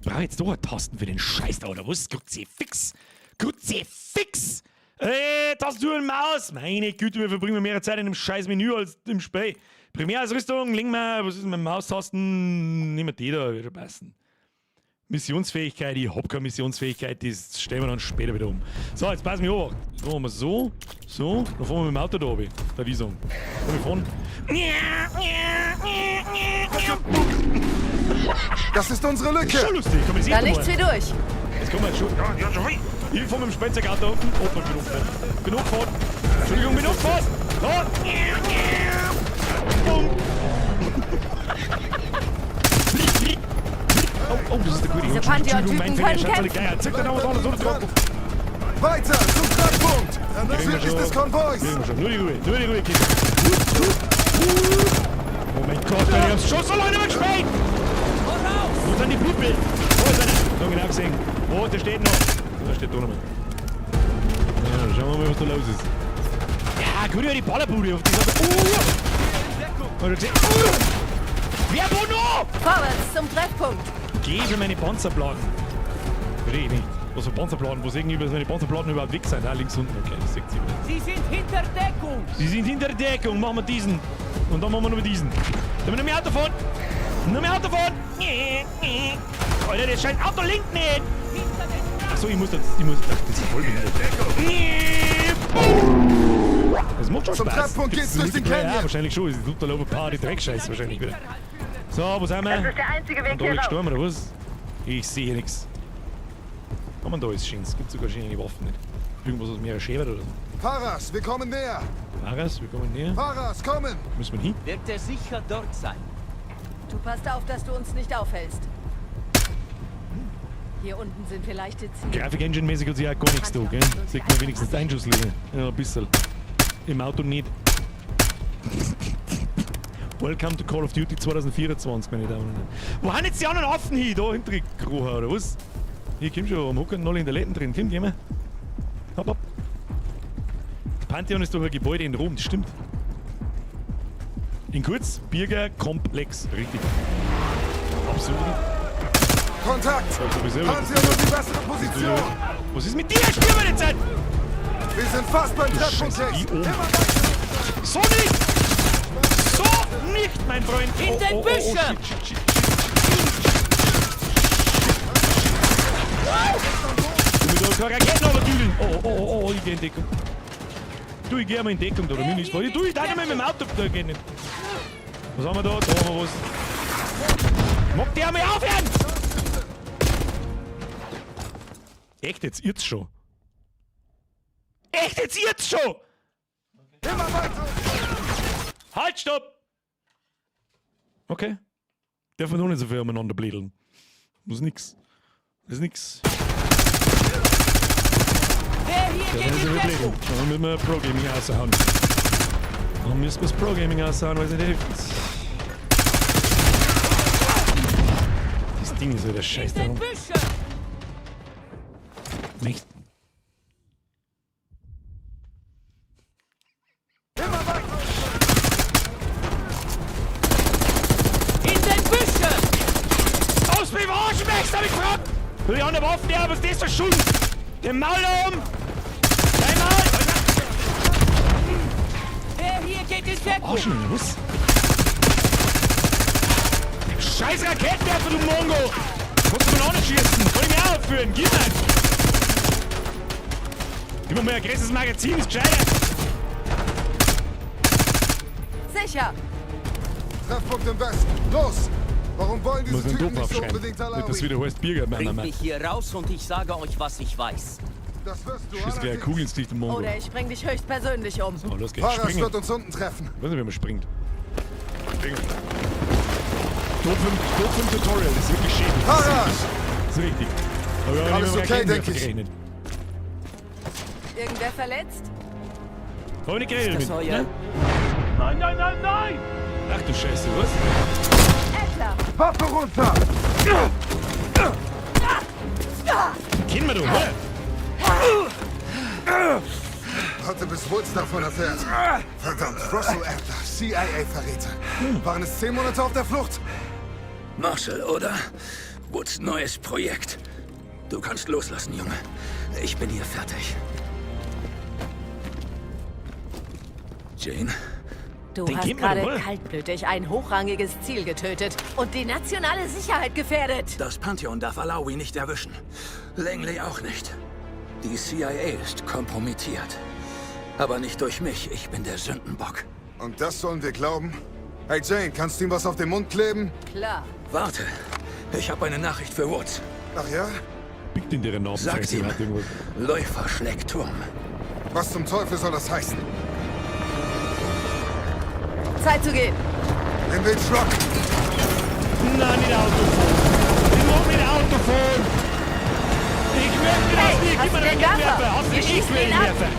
Speaker 1: Brauche jetzt doch eine Tasten für den Scheiß da, oder was? Kruzifix! Kruzifix! Tastatur und Maus! Meine Güte, wir verbringen mehr Zeit in dem scheiß Menü als im Spiel. Primärausrüstung, legen wir, was ist denn mit Maustasten? Nehmen wir die da, wird schon passen. Missionsfähigkeit, ich hab keine Missionsfähigkeit, das stellen wir dann später wieder um. So, jetzt pass mich auf. Jetzt machen wir so, so, dann fahren wir mit dem Auto da runter. Da wie sagen. Komm, wir fahren.
Speaker 8: Das ist unsere Lücke!
Speaker 1: Schon lustig, komm, das
Speaker 7: Da
Speaker 1: sieht
Speaker 7: nichts
Speaker 1: mal.
Speaker 7: wie durch.
Speaker 1: Jetzt kommen wir schon. Ja, ja, schon. Ich fahr mit dem Spielzeugauto. Oh, bin umgefahren. Bin umgefahren. Entschuldigung, bin umgefahren. Oh. Bumm. Oh, oh, das ist der gute.
Speaker 7: Diese
Speaker 1: Ich hab schon Entschuldigung, mein
Speaker 7: Pantheon-Typen
Speaker 1: Fehler.
Speaker 7: können
Speaker 1: Schaut
Speaker 7: kämpfen.
Speaker 1: gleich. Zeig dir noch was anderes, oder?
Speaker 8: Weiter zum Treffpunkt!
Speaker 1: Kriegen wir
Speaker 8: Südlich
Speaker 1: schon.
Speaker 8: des Konvois!
Speaker 1: Kriegen wir schon. Nur die Ruhe, nur die Ruhe, Kinder. Oh mein Gott, ich hab's schon so lange nicht mehr gespielt! Wo sind die People? Wo ist einer? So genau gesehen. Wo, der steht noch. Da steht da noch mal. Ja, schauen wir mal, was da los ist. Ja, gut, ja, die Ballerbude auf die Seite. Oh! Hat er gesehen? Oh! Wer wo noch?
Speaker 7: Vorwärts zum Treffpunkt.
Speaker 1: Geh für meine Panzerplatten. Verstehe ich nicht. Was für Panzerplatten? Wo sehen über meine Panzerplatten überhaupt weg sind? Ah, links unten. Okay, das sieht sie wieder.
Speaker 9: Sie sind hinter Deckung!
Speaker 1: Sie sind hinter der Deckung. Machen wir diesen. Und dann machen wir nur diesen. Dann wir noch mehr Auto fahren. Noch mehr Auto fahren. Alter, das scheiß Auto linkt nicht. Achso, ich muss das. Ich muss. Ach, das ist voll behindert. Das macht schon
Speaker 8: Zum
Speaker 1: Spaß.
Speaker 8: Treffpunkt
Speaker 1: Gibt's
Speaker 8: geht's durch den
Speaker 1: Multiplayer?
Speaker 8: Canyon.
Speaker 1: Ja, wahrscheinlich schon. Es ist total overpowered, die Dreckscheiße wahrscheinlich wieder. So, wo sind wir?
Speaker 10: Das ist der einzige Weg
Speaker 1: Und da
Speaker 10: hier
Speaker 1: liegt
Speaker 10: raus.
Speaker 1: gestorben, oder was? Ich sehe nichts. Kann man da ist schön. Es gibt sogar schöne Waffen nicht. Irgendwas aus mehrere Schäfer oder so.
Speaker 8: Paras, wir kommen näher!
Speaker 1: Paras, wir kommen näher.
Speaker 8: Paras, kommen!
Speaker 1: Müssen wir hin?
Speaker 9: Wird er sicher dort sein.
Speaker 7: Du passt auf, dass du uns nicht aufhältst. Hier unten sind wir leichte Ziele.
Speaker 1: Grafik-Engine-mäßig hat sich auch gar nichts da, gell? Sieht man wenigstens Einschusslinie. Ja, ein bisschen. Im Auto nicht. Welcome to Call of Duty 2024, meine Damen und Herren. Wo haben jetzt die anderen Affen hin? Da hinter die Kroha, oder was? Hier, komm schon, am Hocken alle in der Läden drin. Komm, geh mal. Hopp, hopp. Das Pantheon ist doch ein Gebäude in Rom, das stimmt. In kurz, Birger-Komplex. Richtig. Absolut.
Speaker 8: Kontakt!
Speaker 1: Ja, sowieso.
Speaker 8: Pantheon und die bessere Position!
Speaker 1: Was ist mit dir? Spiel mal die Zeit!
Speaker 8: Wir sind fast beim
Speaker 1: Du
Speaker 8: Treffpunkt,
Speaker 1: Scheiße,
Speaker 8: Case!
Speaker 1: wie oben.
Speaker 8: Immer weiter!
Speaker 1: So nicht! So nicht, mein Freund!
Speaker 9: In den Büschen!
Speaker 1: shit, shit, shit, shit. Du mit da keine Raketen runterdüdeln! Oh, oh, oh, oh, ich geh in Deckung. Du, ich geh mal in Deckung da, da bin ich. Du, ich darf nicht mit dem Auto. Da geht nicht. Was haben wir da? Da haben wir was. Mag der mal aufhören! Echt jetzt? Jetzt schon? Echt jetzt? Jetzt schon?
Speaker 8: Immer weiter!
Speaker 1: Halt, stopp! Okay. Darf man noch nicht so viel umeinander blädeln. Das ist nix. Das ist nix.
Speaker 9: Wer hier
Speaker 1: Darf
Speaker 9: geht
Speaker 1: man nicht so
Speaker 9: in
Speaker 1: viel
Speaker 9: Deckung?
Speaker 1: blädeln. Dann müssen wir Pro Gaming raushauen. Dann müssen wir das Pro Gaming raushauen, weil es nicht hilft. Das Ding ist wieder scheiße.
Speaker 9: In den Büschen!
Speaker 1: Nicht.
Speaker 8: Immer weiter!
Speaker 9: In den Büschen!
Speaker 1: Aus mit dem Arsch, Max, hab ich gefragt! Du, die anderen Waffen, ja, was ist das für Schuld? Den Maul um! Dein Maul!
Speaker 9: Wer hier geht in Deckung?
Speaker 1: Arsch, was? Scheiß Raketenwerfer, du Mongo! Kannst du mir auch nicht schießen? Kann ich mir auch aufführen? Gib mir! Gib mir mal ein größeres Magazin, ist gescheiter!
Speaker 7: Sicher!
Speaker 8: Treffpunkt im Westen! Los! Warum wollen diese
Speaker 1: Muss einen
Speaker 8: Typen
Speaker 1: Dope
Speaker 8: nicht so
Speaker 1: aufschreiben.
Speaker 8: unbedingt
Speaker 1: Nicht, dass
Speaker 8: Alawi?
Speaker 1: wieder heißt Birger, nein, nein,
Speaker 9: Bringt
Speaker 1: nein.
Speaker 9: mich hier raus und ich sage euch, was ich weiß.
Speaker 8: Das wirst du
Speaker 1: Schießt gleich eine
Speaker 8: allerdings.
Speaker 1: Kugel ins Gesicht, du Mongo.
Speaker 7: Oder ich bring dich höchstpersönlich um.
Speaker 1: So, los geht's.
Speaker 8: Paras
Speaker 1: Springen.
Speaker 8: wird uns unten treffen.
Speaker 1: Ich weiß nicht, wie man springt. Springen. Tod vom Tutorial, das ist wirklich schön. Das ist
Speaker 8: Paras!
Speaker 1: richtig. Das ist richtig. Aber wir haben
Speaker 8: Alles
Speaker 1: nicht mit
Speaker 8: okay,
Speaker 1: Raketenwerfer
Speaker 8: denk ich.
Speaker 1: gerechnet.
Speaker 7: Irgendwer verletzt?
Speaker 1: Hab ich nicht geredet
Speaker 9: Das
Speaker 1: mit.
Speaker 9: euer...
Speaker 1: Ne?
Speaker 2: Nein, nein, nein, nein!
Speaker 1: Ach du Scheiße, was?
Speaker 7: Adler!
Speaker 8: Waffe runter!
Speaker 1: Kennen wir doch, oder?
Speaker 8: Warte, bis Woods davon erfährt. Verdammt, Russell Adler, CIA-Verräter. Waren es 10 Monate auf der Flucht?
Speaker 9: Marshall, oder? Woods neues Projekt. Du kannst loslassen, Junge. Ich bin hier fertig. Jane?
Speaker 7: Du
Speaker 1: Den
Speaker 7: hast
Speaker 1: kennt man doch,
Speaker 7: gerade
Speaker 1: oder?
Speaker 7: kaltblütig ein hochrangiges Ziel getötet und die nationale Sicherheit gefährdet.
Speaker 9: Das Pantheon darf Alawi nicht erwischen. Langley auch nicht. Die CIA ist kompromittiert. Aber nicht durch mich. Ich bin der Sündenbock.
Speaker 8: Und das sollen wir glauben? Hey Jane, kannst du ihm was auf den Mund kleben?
Speaker 7: Klar.
Speaker 9: Warte. Ich habe eine Nachricht für Woods.
Speaker 8: Ach ja?
Speaker 1: Biegt in deren Namen.
Speaker 9: Sagt ihm,
Speaker 1: Hat irgendwas.
Speaker 9: Läufer schlägt Turm.
Speaker 8: Was zum Teufel soll das heißen?
Speaker 7: Zeit zu gehen.
Speaker 8: In den Truck!
Speaker 1: Nein, nicht Autofahren. Ich mag nicht Autofahren. Ich möchte das
Speaker 7: Hey,
Speaker 1: nicht.
Speaker 7: hast
Speaker 1: Gib mir
Speaker 7: du
Speaker 1: den
Speaker 7: den Werfer?
Speaker 1: Werfer. Hast du
Speaker 7: Wir
Speaker 1: den? Ich
Speaker 7: schießen
Speaker 1: will
Speaker 7: ihn
Speaker 1: den
Speaker 7: ab.
Speaker 1: Werfer.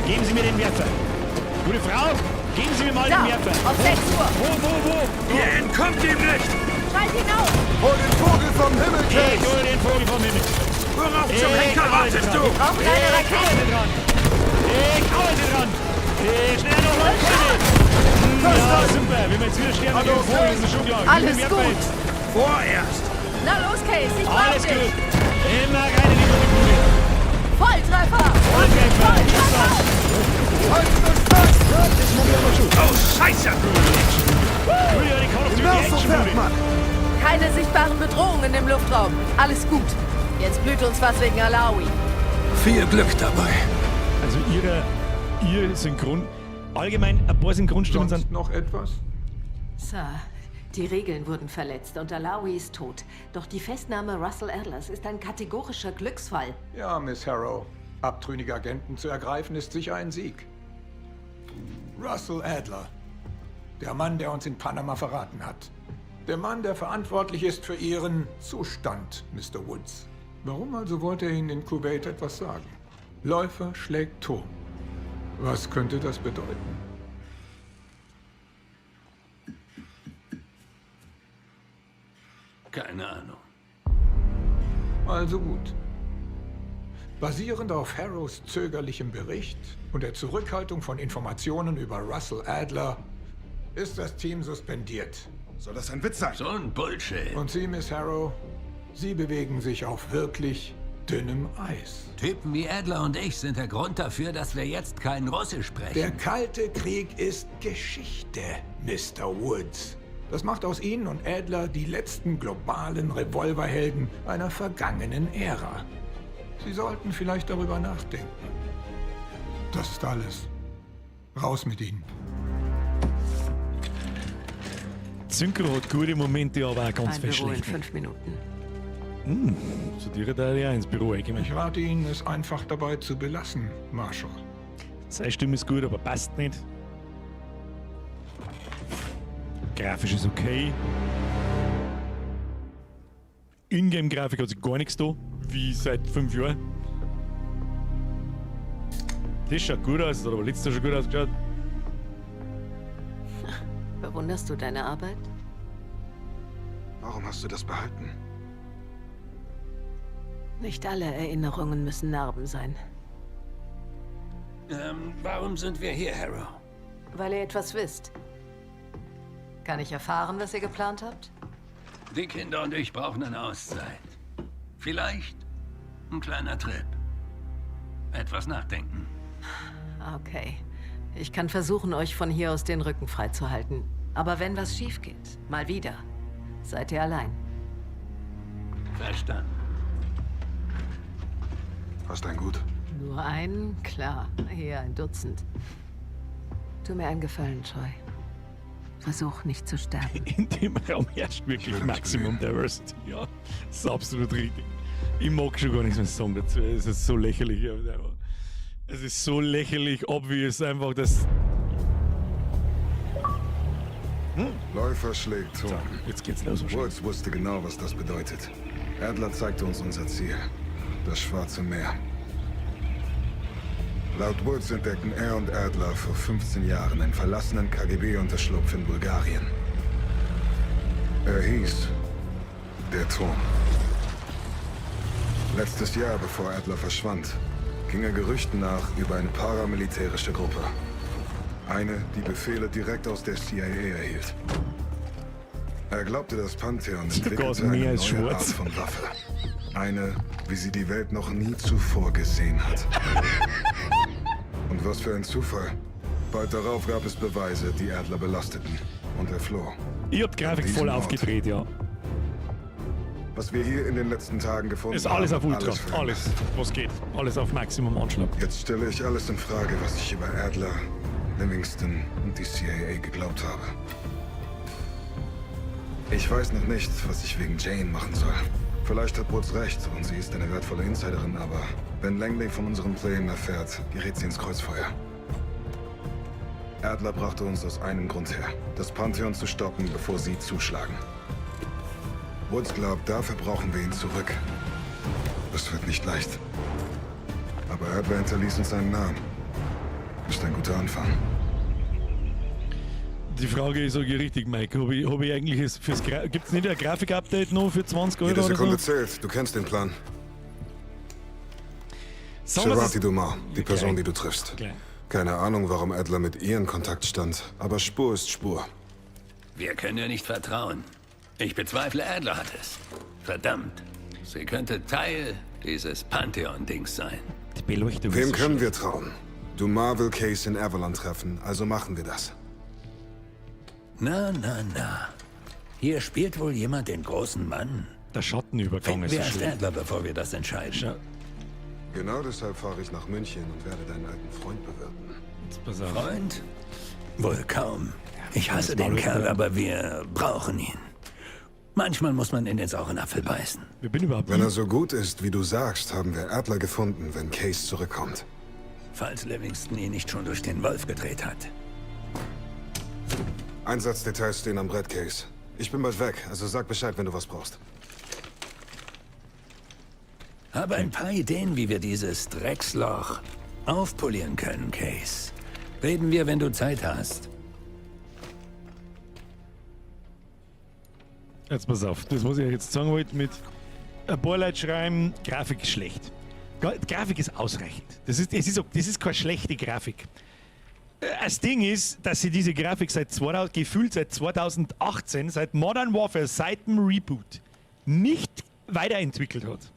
Speaker 1: Geben Sie mir den Werfer. Gute Frau, geben Sie mir mal
Speaker 7: Da,
Speaker 1: den Werfer.
Speaker 7: auf 6 Uhr.
Speaker 1: Wo, wo, wo?
Speaker 9: Ihr entkommt ihm nicht!
Speaker 7: Schalt ihn auf!
Speaker 8: Hol den Vogel vom Himmel,
Speaker 1: Ich
Speaker 8: Case!
Speaker 1: hole den Vogel vom Himmel.
Speaker 9: Worauf zum
Speaker 1: Ich
Speaker 9: Henker
Speaker 1: arbeite
Speaker 9: wartest
Speaker 1: dran.
Speaker 9: du?
Speaker 7: Brauchen eine
Speaker 1: Ich
Speaker 7: Rakete!
Speaker 1: arbeite dran. Ich arbeite dran. Ich schnell noch mal. Ja, super. Wenn wir jetzt wieder sterben,
Speaker 8: Hallo,
Speaker 1: gegen den Vogel, ist es schon klar. Gib
Speaker 7: Alles
Speaker 1: mir den Werfer
Speaker 7: gut.
Speaker 1: jetzt.
Speaker 9: Vorerst!
Speaker 7: Na los, Case, ich brauch
Speaker 1: Alles
Speaker 7: dich!
Speaker 1: gut. Immer rein in die gute Kugel.
Speaker 7: Volltreffer!
Speaker 1: Volltreffer.
Speaker 7: Volltreffer!
Speaker 8: Haltet euch fest!
Speaker 9: Oh, Scheiße!
Speaker 1: Gute, die Call of Duty
Speaker 8: Genau so
Speaker 1: Action
Speaker 8: fährt
Speaker 1: Movie.
Speaker 8: man!
Speaker 7: Keine sichtbaren Bedrohungen im Luftraum. Alles gut. Jetzt blüht uns was wegen Alawi.
Speaker 9: Viel Glück dabei.
Speaker 1: Also ihr Synchron... Allgemein, ein paar Synchronstimmen
Speaker 5: Sonst
Speaker 1: sind...
Speaker 5: noch etwas?
Speaker 7: Sir, die Regeln wurden verletzt und Alawi ist tot. Doch die Festnahme Russell Adlers ist ein kategorischer Glücksfall.
Speaker 5: Ja, Miss Harrow. Abtrünnige Agenten zu ergreifen, ist sicher ein Sieg. Russell Adler. Der Mann, der uns in Panama verraten hat. Der Mann, der verantwortlich ist für Ihren Zustand, Mr. Woods. Warum also wollte er Ihnen in Kuwait etwas sagen? Läufer schlägt Turm. Was könnte das bedeuten?
Speaker 9: Keine Ahnung.
Speaker 5: Also gut. Basierend auf Harrows zögerlichem Bericht und der Zurückhaltung von Informationen über Russell Adler ist das Team suspendiert.
Speaker 8: Soll das ein Witz sein?
Speaker 9: So ein Bullshit.
Speaker 5: Und Sie, Miss Harrow, Sie bewegen sich auf wirklich dünnem Eis.
Speaker 9: Typen wie Adler und ich sind der Grund dafür, dass wir jetzt kein Russisch sprechen.
Speaker 5: Der Kalte Krieg ist Geschichte, Mr. Woods. Das macht aus Ihnen und Adler die letzten globalen Revolverhelden einer vergangenen Ära. Sie sollten vielleicht darüber nachdenken. Das ist alles. Raus mit Ihnen.
Speaker 1: Synchro hat gute Momente, aber auch ganz
Speaker 7: Ein
Speaker 1: viel
Speaker 7: Büro in
Speaker 1: schlechte.
Speaker 7: 5 Minuten.
Speaker 1: So direkt da ja ins Büro eingekommen.
Speaker 5: Ich rate Ihnen, es einfach dabei zu belassen, Marshall.
Speaker 1: Seine Stimme ist gut, aber passt nicht. Grafisch ist okay. Ingame-Grafik hat sich gar nichts da, wie seit 5 Jahren. Das schaut gut aus, das hat aber letztes Jahr schon gut ausgeschaut.
Speaker 7: Bewunderst du deine Arbeit?
Speaker 8: Warum hast du das behalten?
Speaker 7: Nicht alle Erinnerungen müssen Narben sein.
Speaker 9: Warum sind wir hier, Harrow?
Speaker 7: Weil ihr etwas wisst. Kann ich erfahren, was ihr geplant habt?
Speaker 9: Die Kinder und ich brauchen eine Auszeit. Vielleicht ein kleiner Trip. Etwas nachdenken.
Speaker 7: Okay. Ich kann versuchen, euch von hier aus den Rücken freizuhalten. Aber wenn was schief geht, mal wieder, seid ihr allein.
Speaker 9: Verstanden.
Speaker 8: Hast ein Gut?
Speaker 7: Nur einen? Klar, eher ein Dutzend. Tu mir einen Gefallen, Troy. Versuch nicht zu sterben.
Speaker 1: In dem Raum herrscht wirklich
Speaker 8: würde mich
Speaker 1: Maximum
Speaker 8: bemühen.
Speaker 1: Diversity. Ja, das ist absolut richtig. Ich mag schon gar nichts mehr sagen dazu. Es ist so lächerlich. Es ist so lächerlich obvious einfach, dass.
Speaker 8: Läufer schlägt Turm.
Speaker 1: Jetzt geht's los wahrscheinlich.
Speaker 8: Woods wusste genau, was das bedeutet. Adler zeigte uns unser Ziel. Das Schwarze Meer. Laut Woods entdeckten er und Adler vor 15 Jahren einen verlassenen KGB-Unterschlupf in Bulgarien. Er hieß Der Turm. Letztes Jahr, bevor Adler verschwand, ging er Gerüchten nach über eine paramilitärische Gruppe. Eine, die Befehle direkt aus der CIA erhielt. Er glaubte, das Pantheon
Speaker 1: Sogar das
Speaker 8: entwickelte eine
Speaker 1: Meer ist
Speaker 8: neue
Speaker 1: schwarz.
Speaker 8: Art von Waffe. Eine, wie sie die Welt noch nie zuvor gesehen hat. Und was für ein Zufall. Bald darauf gab es Beweise, die Adler belasteten. Und er floh.
Speaker 1: Ich hab die Grafik
Speaker 8: An
Speaker 1: voll
Speaker 8: diesem Ort.
Speaker 1: aufgedreht, ja.
Speaker 8: Was wir hier in den letzten Tagen gefunden
Speaker 1: Ist alles
Speaker 8: haben,
Speaker 1: auf Ultra.
Speaker 8: alles verändert.
Speaker 1: Alles, was geht. Alles auf Maximum Anschlag.
Speaker 8: Jetzt stelle ich alles in Frage, was ich über Adler, Livingston und die CIA geglaubt habe. Ich weiß noch nicht, was ich wegen Jane machen soll. Vielleicht hat Woods recht und sie ist eine wertvolle Insiderin, aber wenn Langley von unseren Plänen erfährt, gerät sie ins Kreuzfeuer. Adler brachte uns aus einem Grund her, das Pantheon zu stoppen, bevor sie zuschlagen. Woods glaubt, dafür brauchen wir ihn zurück. Das wird nicht leicht. Aber Adler hinterließ uns seinen Namen. Ist ein guter Anfang.
Speaker 1: Die Frage ist okay, richtig, Mike. Hab ich eigentlich es fürs Gibt's nicht ein Grafik-Update noch für 20 Euro
Speaker 8: Jede
Speaker 1: oder
Speaker 8: Sekunde
Speaker 1: so?
Speaker 8: zählt. Du kennst den Plan.
Speaker 1: Sagen wir's-
Speaker 8: Serati Dumas, die Person,
Speaker 1: Okay.
Speaker 8: die du triffst.
Speaker 1: Okay.
Speaker 8: Keine Ahnung, warum Adler mit ihr in Kontakt stand, aber Spur ist Spur.
Speaker 9: Wir können ihr nicht vertrauen. Ich bezweifle, Adler hat es. Verdammt. Sie könnte Teil dieses Pantheon-Dings sein.
Speaker 1: Die Beleuchtung
Speaker 8: Wem
Speaker 1: ist so
Speaker 8: können
Speaker 1: schlecht.
Speaker 8: wir trauen? Dumas will Case in Avalon treffen, also machen wir das.
Speaker 9: Na, na, na. Hier spielt wohl jemand den großen Mann.
Speaker 1: Der Schattenübergang
Speaker 9: Finden
Speaker 1: ist
Speaker 9: wir
Speaker 1: so
Speaker 9: erst
Speaker 1: schlecht.
Speaker 9: Adler, bevor wir das entscheiden.
Speaker 8: Genau deshalb fahre ich nach München und werde deinen alten Freund bewirten.
Speaker 1: Jetzt pass auf.
Speaker 9: Freund? Wohl kaum. Ich hasse
Speaker 1: Das
Speaker 9: den
Speaker 1: Maul
Speaker 9: Kerl,
Speaker 1: ist-
Speaker 9: aber wir brauchen ihn. Manchmal muss man in den sauren Apfel beißen.
Speaker 1: Wir bin überhaupt
Speaker 8: Wenn er so gut ist, wie du sagst, haben wir Adler gefunden, wenn Case zurückkommt.
Speaker 9: Falls Livingston ihn nicht schon durch den Wolf gedreht hat.
Speaker 8: Einsatzdetails stehen am Brett, Case. Ich bin bald weg, also sag Bescheid, wenn du was brauchst.
Speaker 9: Habe ein paar Ideen, wie wir dieses Drecksloch aufpolieren können, Case. Reden wir, wenn du Zeit hast.
Speaker 1: Jetzt pass auf, das muss ich euch jetzt sagen wollte mit ein paar Leute schreiben, Grafik ist schlecht. Grafik ist ausreichend. Das ist keine schlechte Grafik. Das Ding ist, dass sie diese Grafik seit 2000, gefühlt seit 2018, seit Modern Warfare, seit dem Reboot, nicht weiterentwickelt hat.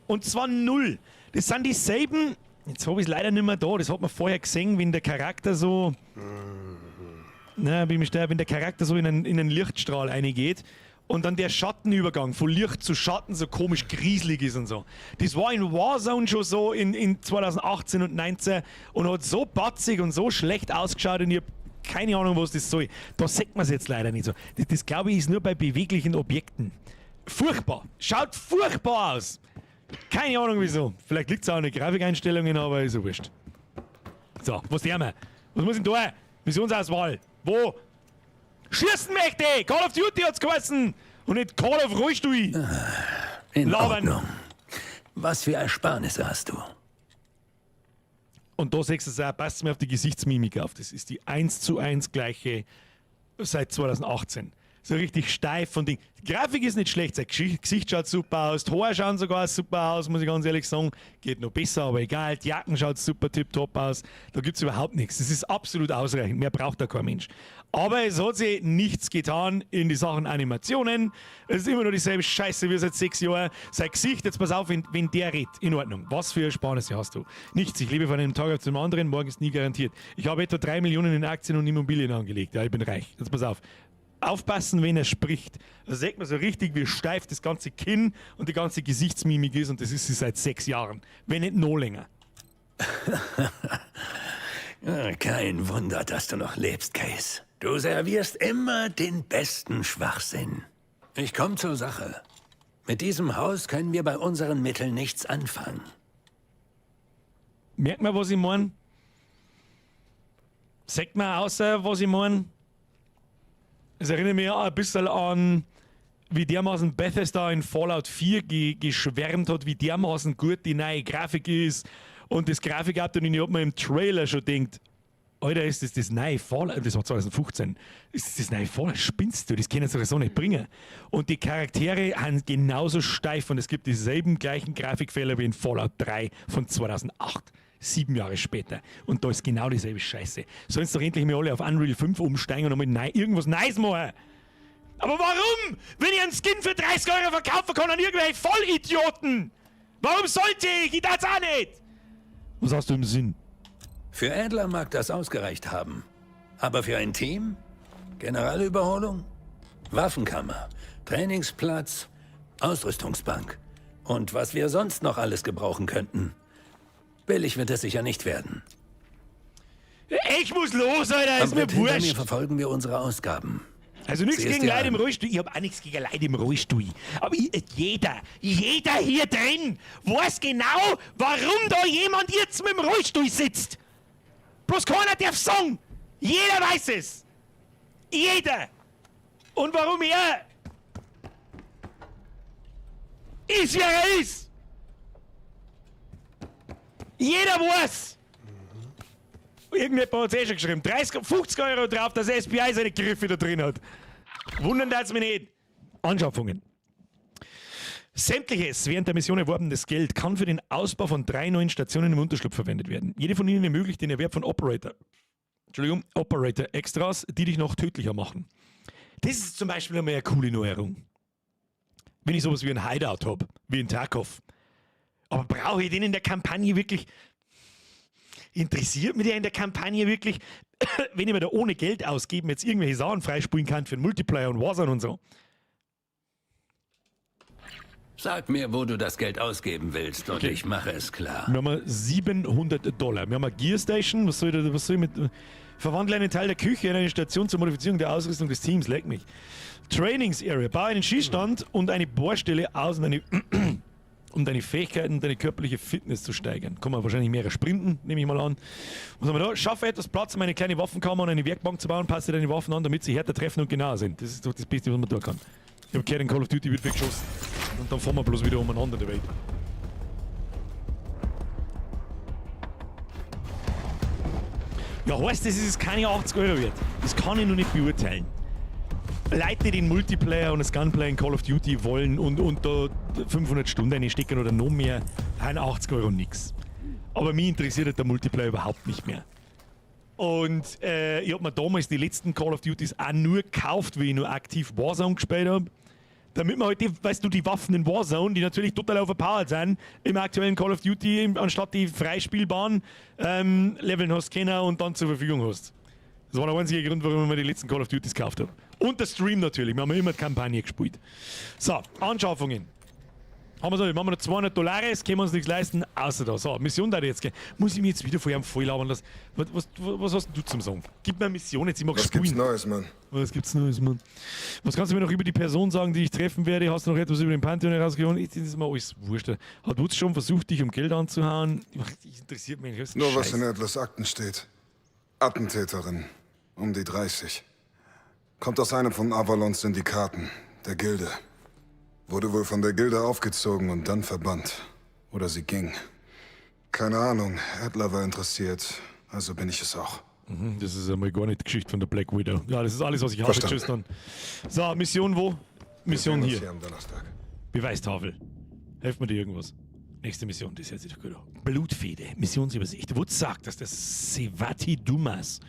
Speaker 1: Und zwar null. Das sind dieselben, jetzt habe ich es leider nicht mehr da, das hat man vorher gesehen, wenn der Charakter so. Na, bin ich mir wenn der Charakter so in einen Lichtstrahl reingeht und dann der Schattenübergang von Licht zu Schatten so komisch grieselig ist und so. Das war in Warzone schon so in 2018 und 19 und hat so batzig und so schlecht ausgeschaut und ich hab keine Ahnung, was das soll. Da sieht man es jetzt leider nicht so. Das glaube ich ist nur bei beweglichen Objekten. Furchtbar. Schaut furchtbar aus. Keine Ahnung wieso. Vielleicht liegt es auch an den Grafikeinstellungen, aber ist ja wurscht. So, was tun wir? Was muss ich denn da? Missionsauswahl. Wo? Schießen möchte! Call of Duty hat's geheißen! Und nicht Call of Rollstuhl!
Speaker 9: In
Speaker 1: Labern.
Speaker 9: Ordnung. Was für Ersparnisse hast du?
Speaker 1: Und da siehst du es auch, passt mir auf die Gesichtsmimik auf. Das ist die 1:1 gleiche seit 2018. So richtig steif und Ding. Die Grafik ist nicht schlecht, sein Gesicht schaut super aus, die Haare schauen sogar super aus, muss ich ganz ehrlich sagen. Geht noch besser, aber egal. Die Jacken schaut super tipptopp aus. Da gibt's überhaupt nichts. Das ist absolut ausreichend. Mehr braucht da kein Mensch. Aber es hat sich nichts getan in die Sachen Animationen. Es ist immer noch dieselbe Scheiße wie seit 6 Jahren. Sein Gesicht, jetzt pass auf, wenn der redet, in Ordnung. Was für Ersparnisse hast du? Nichts. Ich lebe von einem Tag auf den anderen, morgen ist nie garantiert. Ich habe etwa 3 Millionen in Aktien und Immobilien angelegt. Ja, ich bin reich. Jetzt pass auf. Aufpassen, wenn er spricht. Da sieht man so richtig, wie steif das ganze Kinn und die ganze Gesichtsmimik ist und das ist sie seit 6 Jahren. Wenn nicht noch länger.
Speaker 9: Kein Wunder, dass du noch lebst, Case. Du servierst immer den besten Schwachsinn. Ich komm zur Sache. Mit diesem Haus können wir bei unseren Mitteln nichts anfangen.
Speaker 1: Merkt man, was ich mein? Sagt man außer, was ich mein? Es erinnert mich auch ein bisschen an, wie dermaßen Bethesda in Fallout 4 geschwärmt hat, wie dermaßen gut die neue Grafik ist. Und das Grafik-Update, und ich hab mir im Trailer schon gedacht, Alter, ist das das neue Fallout? Das war 2015. Ist das das neue Fallout? Spinnst du? Das können sie doch so nicht bringen. Und die Charaktere sind genauso steif und es gibt dieselben gleichen Grafikfehler wie in Fallout 3 von 2008. 7 Jahre später. Und da ist genau dieselbe Scheiße. Sollen sie doch endlich mal alle auf Unreal 5 umsteigen und einmal irgendwas Neues machen? Aber warum? Wenn ich einen Skin für 30 Euro verkaufen kann an irgendwelche Vollidioten! Warum sollte ich? Ich darf's auch nicht! Was hast du im Sinn?
Speaker 9: Für Adler mag das ausgereicht haben. Aber für ein Team? Generalüberholung? Waffenkammer, Trainingsplatz, Ausrüstungsbank. Und was wir sonst noch alles gebrauchen könnten. Billig wird es sicher nicht werden.
Speaker 1: Ich muss los, Alter, ist
Speaker 9: Am
Speaker 1: mir
Speaker 9: Brett hinter mir
Speaker 1: wurscht.
Speaker 9: verfolgen wir unsere Ausgaben.
Speaker 1: Also nichts
Speaker 9: Siehst
Speaker 1: gegen
Speaker 9: dir
Speaker 1: Leute im
Speaker 9: an.
Speaker 1: Rollstuhl. Ich hab auch nichts gegen Leute im Rollstuhl. Aber jeder hier drin weiß genau, warum da jemand jetzt mit dem Rollstuhl sitzt. Bloß keiner darf sagen. Jeder weiß es. Jeder. Und warum er ist, wer er ist. Jeder weiß! Irgendjemand hat es eh schon geschrieben. 30, 50 Euro drauf, dass SBI seine Griffe da drin hat. Wundern darf's mich nicht. Anschaffungen. Sämtliches während der Mission erworbenes Geld kann für den Ausbau von 3 neuen Stationen im Unterschlupf verwendet werden. Jede von ihnen ermöglicht den Erwerb von Operator. Entschuldigung, Operator Extras, die dich noch tödlicher machen. Das ist zum Beispiel einmal eine coole Neuerung. Wenn ich sowas wie ein Hideout hab, wie ein Tarkov. Aber brauche ich den in der Kampagne wirklich? Interessiert mich der in der Kampagne wirklich, wenn ich mir da ohne Geld ausgeben jetzt irgendwelche Sachen freispielen kann für den Multiplayer und Warzone und so?
Speaker 9: Sag mir, wo du das Geld ausgeben willst und ich mache es klar.
Speaker 1: Wir haben $700. Wir haben eine Gear Station. Was soll ich, da, was soll ich mit. Verwandle einen Teil der Küche in eine Station zur Modifizierung der Ausrüstung des Teams. Leck mich. Trainings Area. Baue einen Schießstand und eine Bohrstelle aus, um deine, um deine Fähigkeiten und deine körperliche Fitness zu steigern. Kann man wahrscheinlich mehrere sprinten, nehme ich mal an. Was haben wir da? Schaffe etwas Platz, um eine kleine Waffenkammer und eine Werkbank zu bauen. Passe deine Waffen an, damit sie härter treffen und genauer sind. Das ist doch das Beste, was man tun kann. Ich hab gehört, in Call of Duty wird viel geschossen. Und dann fahren wir bloß wieder umeinander in der Welt. Ja, heißt das, ist es keine 80 Euro wert? Das kann ich noch nicht beurteilen. Leute, die den Multiplayer und das Gunplay in Call of Duty wollen und da 500 Stunden reinstecken oder noch mehr, haben 80 Euro nix. Aber mich interessiert der Multiplayer überhaupt nicht mehr. Und ich hab mir damals die letzten Call of Duties auch nur gekauft, wie ich nur aktiv Warzone gespielt hab. Damit man halt, die, weißt du, die Waffen in Warzone, die natürlich total overpowered sind, im aktuellen Call of Duty, anstatt die freispielbaren leveln hast können und dann zur Verfügung hast. Das war der einzige Grund, warum ich mir die letzten Call of Duties gekauft hab. Und der Stream natürlich, wir haben immer die Kampagne gespielt. So, Anschaffungen. Haben wir so, machen wir noch $200, können wir uns nichts leisten, außer da. So, Mission da jetzt gehen. Muss ich mich jetzt wieder vor ihrem voll labern lassen? Was hast denn du zum Sagen? Gib mir eine Mission jetzt, ich mag
Speaker 8: Was
Speaker 1: spielen.
Speaker 8: gibt's Neues, Mann?
Speaker 1: Was gibt's Neues, Mann? Was kannst du mir noch über die Person sagen, die ich treffen werde? Hast du noch etwas über den Pantheon herausgefunden? Das ist mir alles wurscht. Hat Woods schon versucht, dich um Geld anzuhauen? Ich interessiert mich nicht.
Speaker 8: Nur was
Speaker 1: Scheiß.
Speaker 8: in Adlers Akten steht. Attentäterin. Um die 30. Kommt aus einem von Avalons Syndikaten, der Gilde. Wurde wohl von der Gilde aufgezogen und dann verbannt. Oder sie ging. Keine Ahnung, Adler war interessiert, also bin ich es auch.
Speaker 1: Das ist einmal gar nicht die Geschichte von der Black Widow. Ja, das ist alles, was ich habe.
Speaker 8: Verstanden.
Speaker 1: Tschüss dann. So, Mission wo? Mission
Speaker 8: Wir sehen uns
Speaker 1: hier.
Speaker 8: hier am Donnerstag.
Speaker 1: Beweistafel. Helft mir dir irgendwas. Nächste Mission, das hört sich doch gut an. Blutfehde, Missionsübersicht. Woods sagt, dass der Sevati Dumas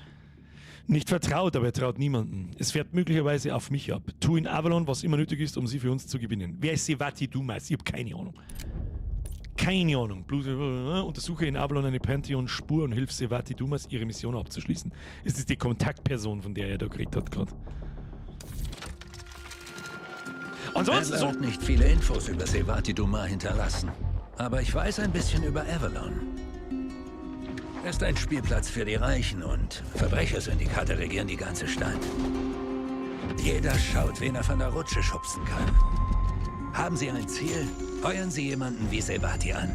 Speaker 1: nicht vertraut, aber er traut niemandem. Es fährt möglicherweise auf mich ab. Tu in Avalon, was immer nötig ist, um sie für uns zu gewinnen. Wer ist Sevati Dumas? Ich hab keine Ahnung. Keine Ahnung. Blut, untersuche in Avalon eine Pantheon-Spur und hilf Sevati Dumas, ihre Mission abzuschließen. Es ist die Kontaktperson, von der er da geredet hat gerade. Ansonsten
Speaker 9: Adler
Speaker 1: so.
Speaker 9: hat nicht viele Infos über Sevati Dumas hinterlassen. Aber ich weiß ein bisschen über Avalon. Ist ein Spielplatz für die Reichen und Verbrechersyndikate regieren die ganze Stadt. Jeder schaut, wen er von der Rutsche schubsen kann. Haben Sie ein Ziel? Heuern Sie jemanden wie Sevati an.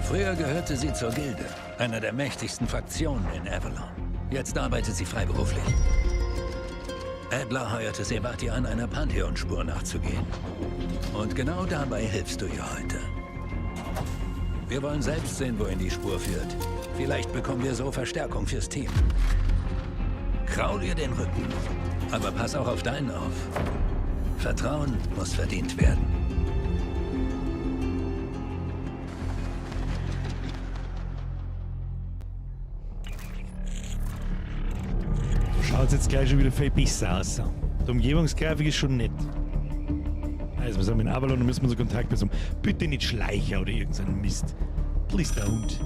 Speaker 9: Früher gehörte sie zur Gilde, einer der mächtigsten Fraktionen in Avalon. Jetzt arbeitet sie freiberuflich. Adler heuerte Sevati an, einer Pantheon-Spur nachzugehen. Und genau dabei hilfst du ihr heute. Wir wollen selbst sehen, wohin die Spur führt. Vielleicht bekommen wir so Verstärkung fürs Team. Kraul ihr den Rücken, aber pass auch auf deinen auf. Vertrauen muss verdient werden.
Speaker 1: Schaut jetzt gleich schon wieder viel besser aus. Die Umgebungsgrafik ist schon nett. Also, wir sind in Avalon und müssen unsere Kontaktperson. Bitte nicht Schleicher oder irgendein Mist. Please don't.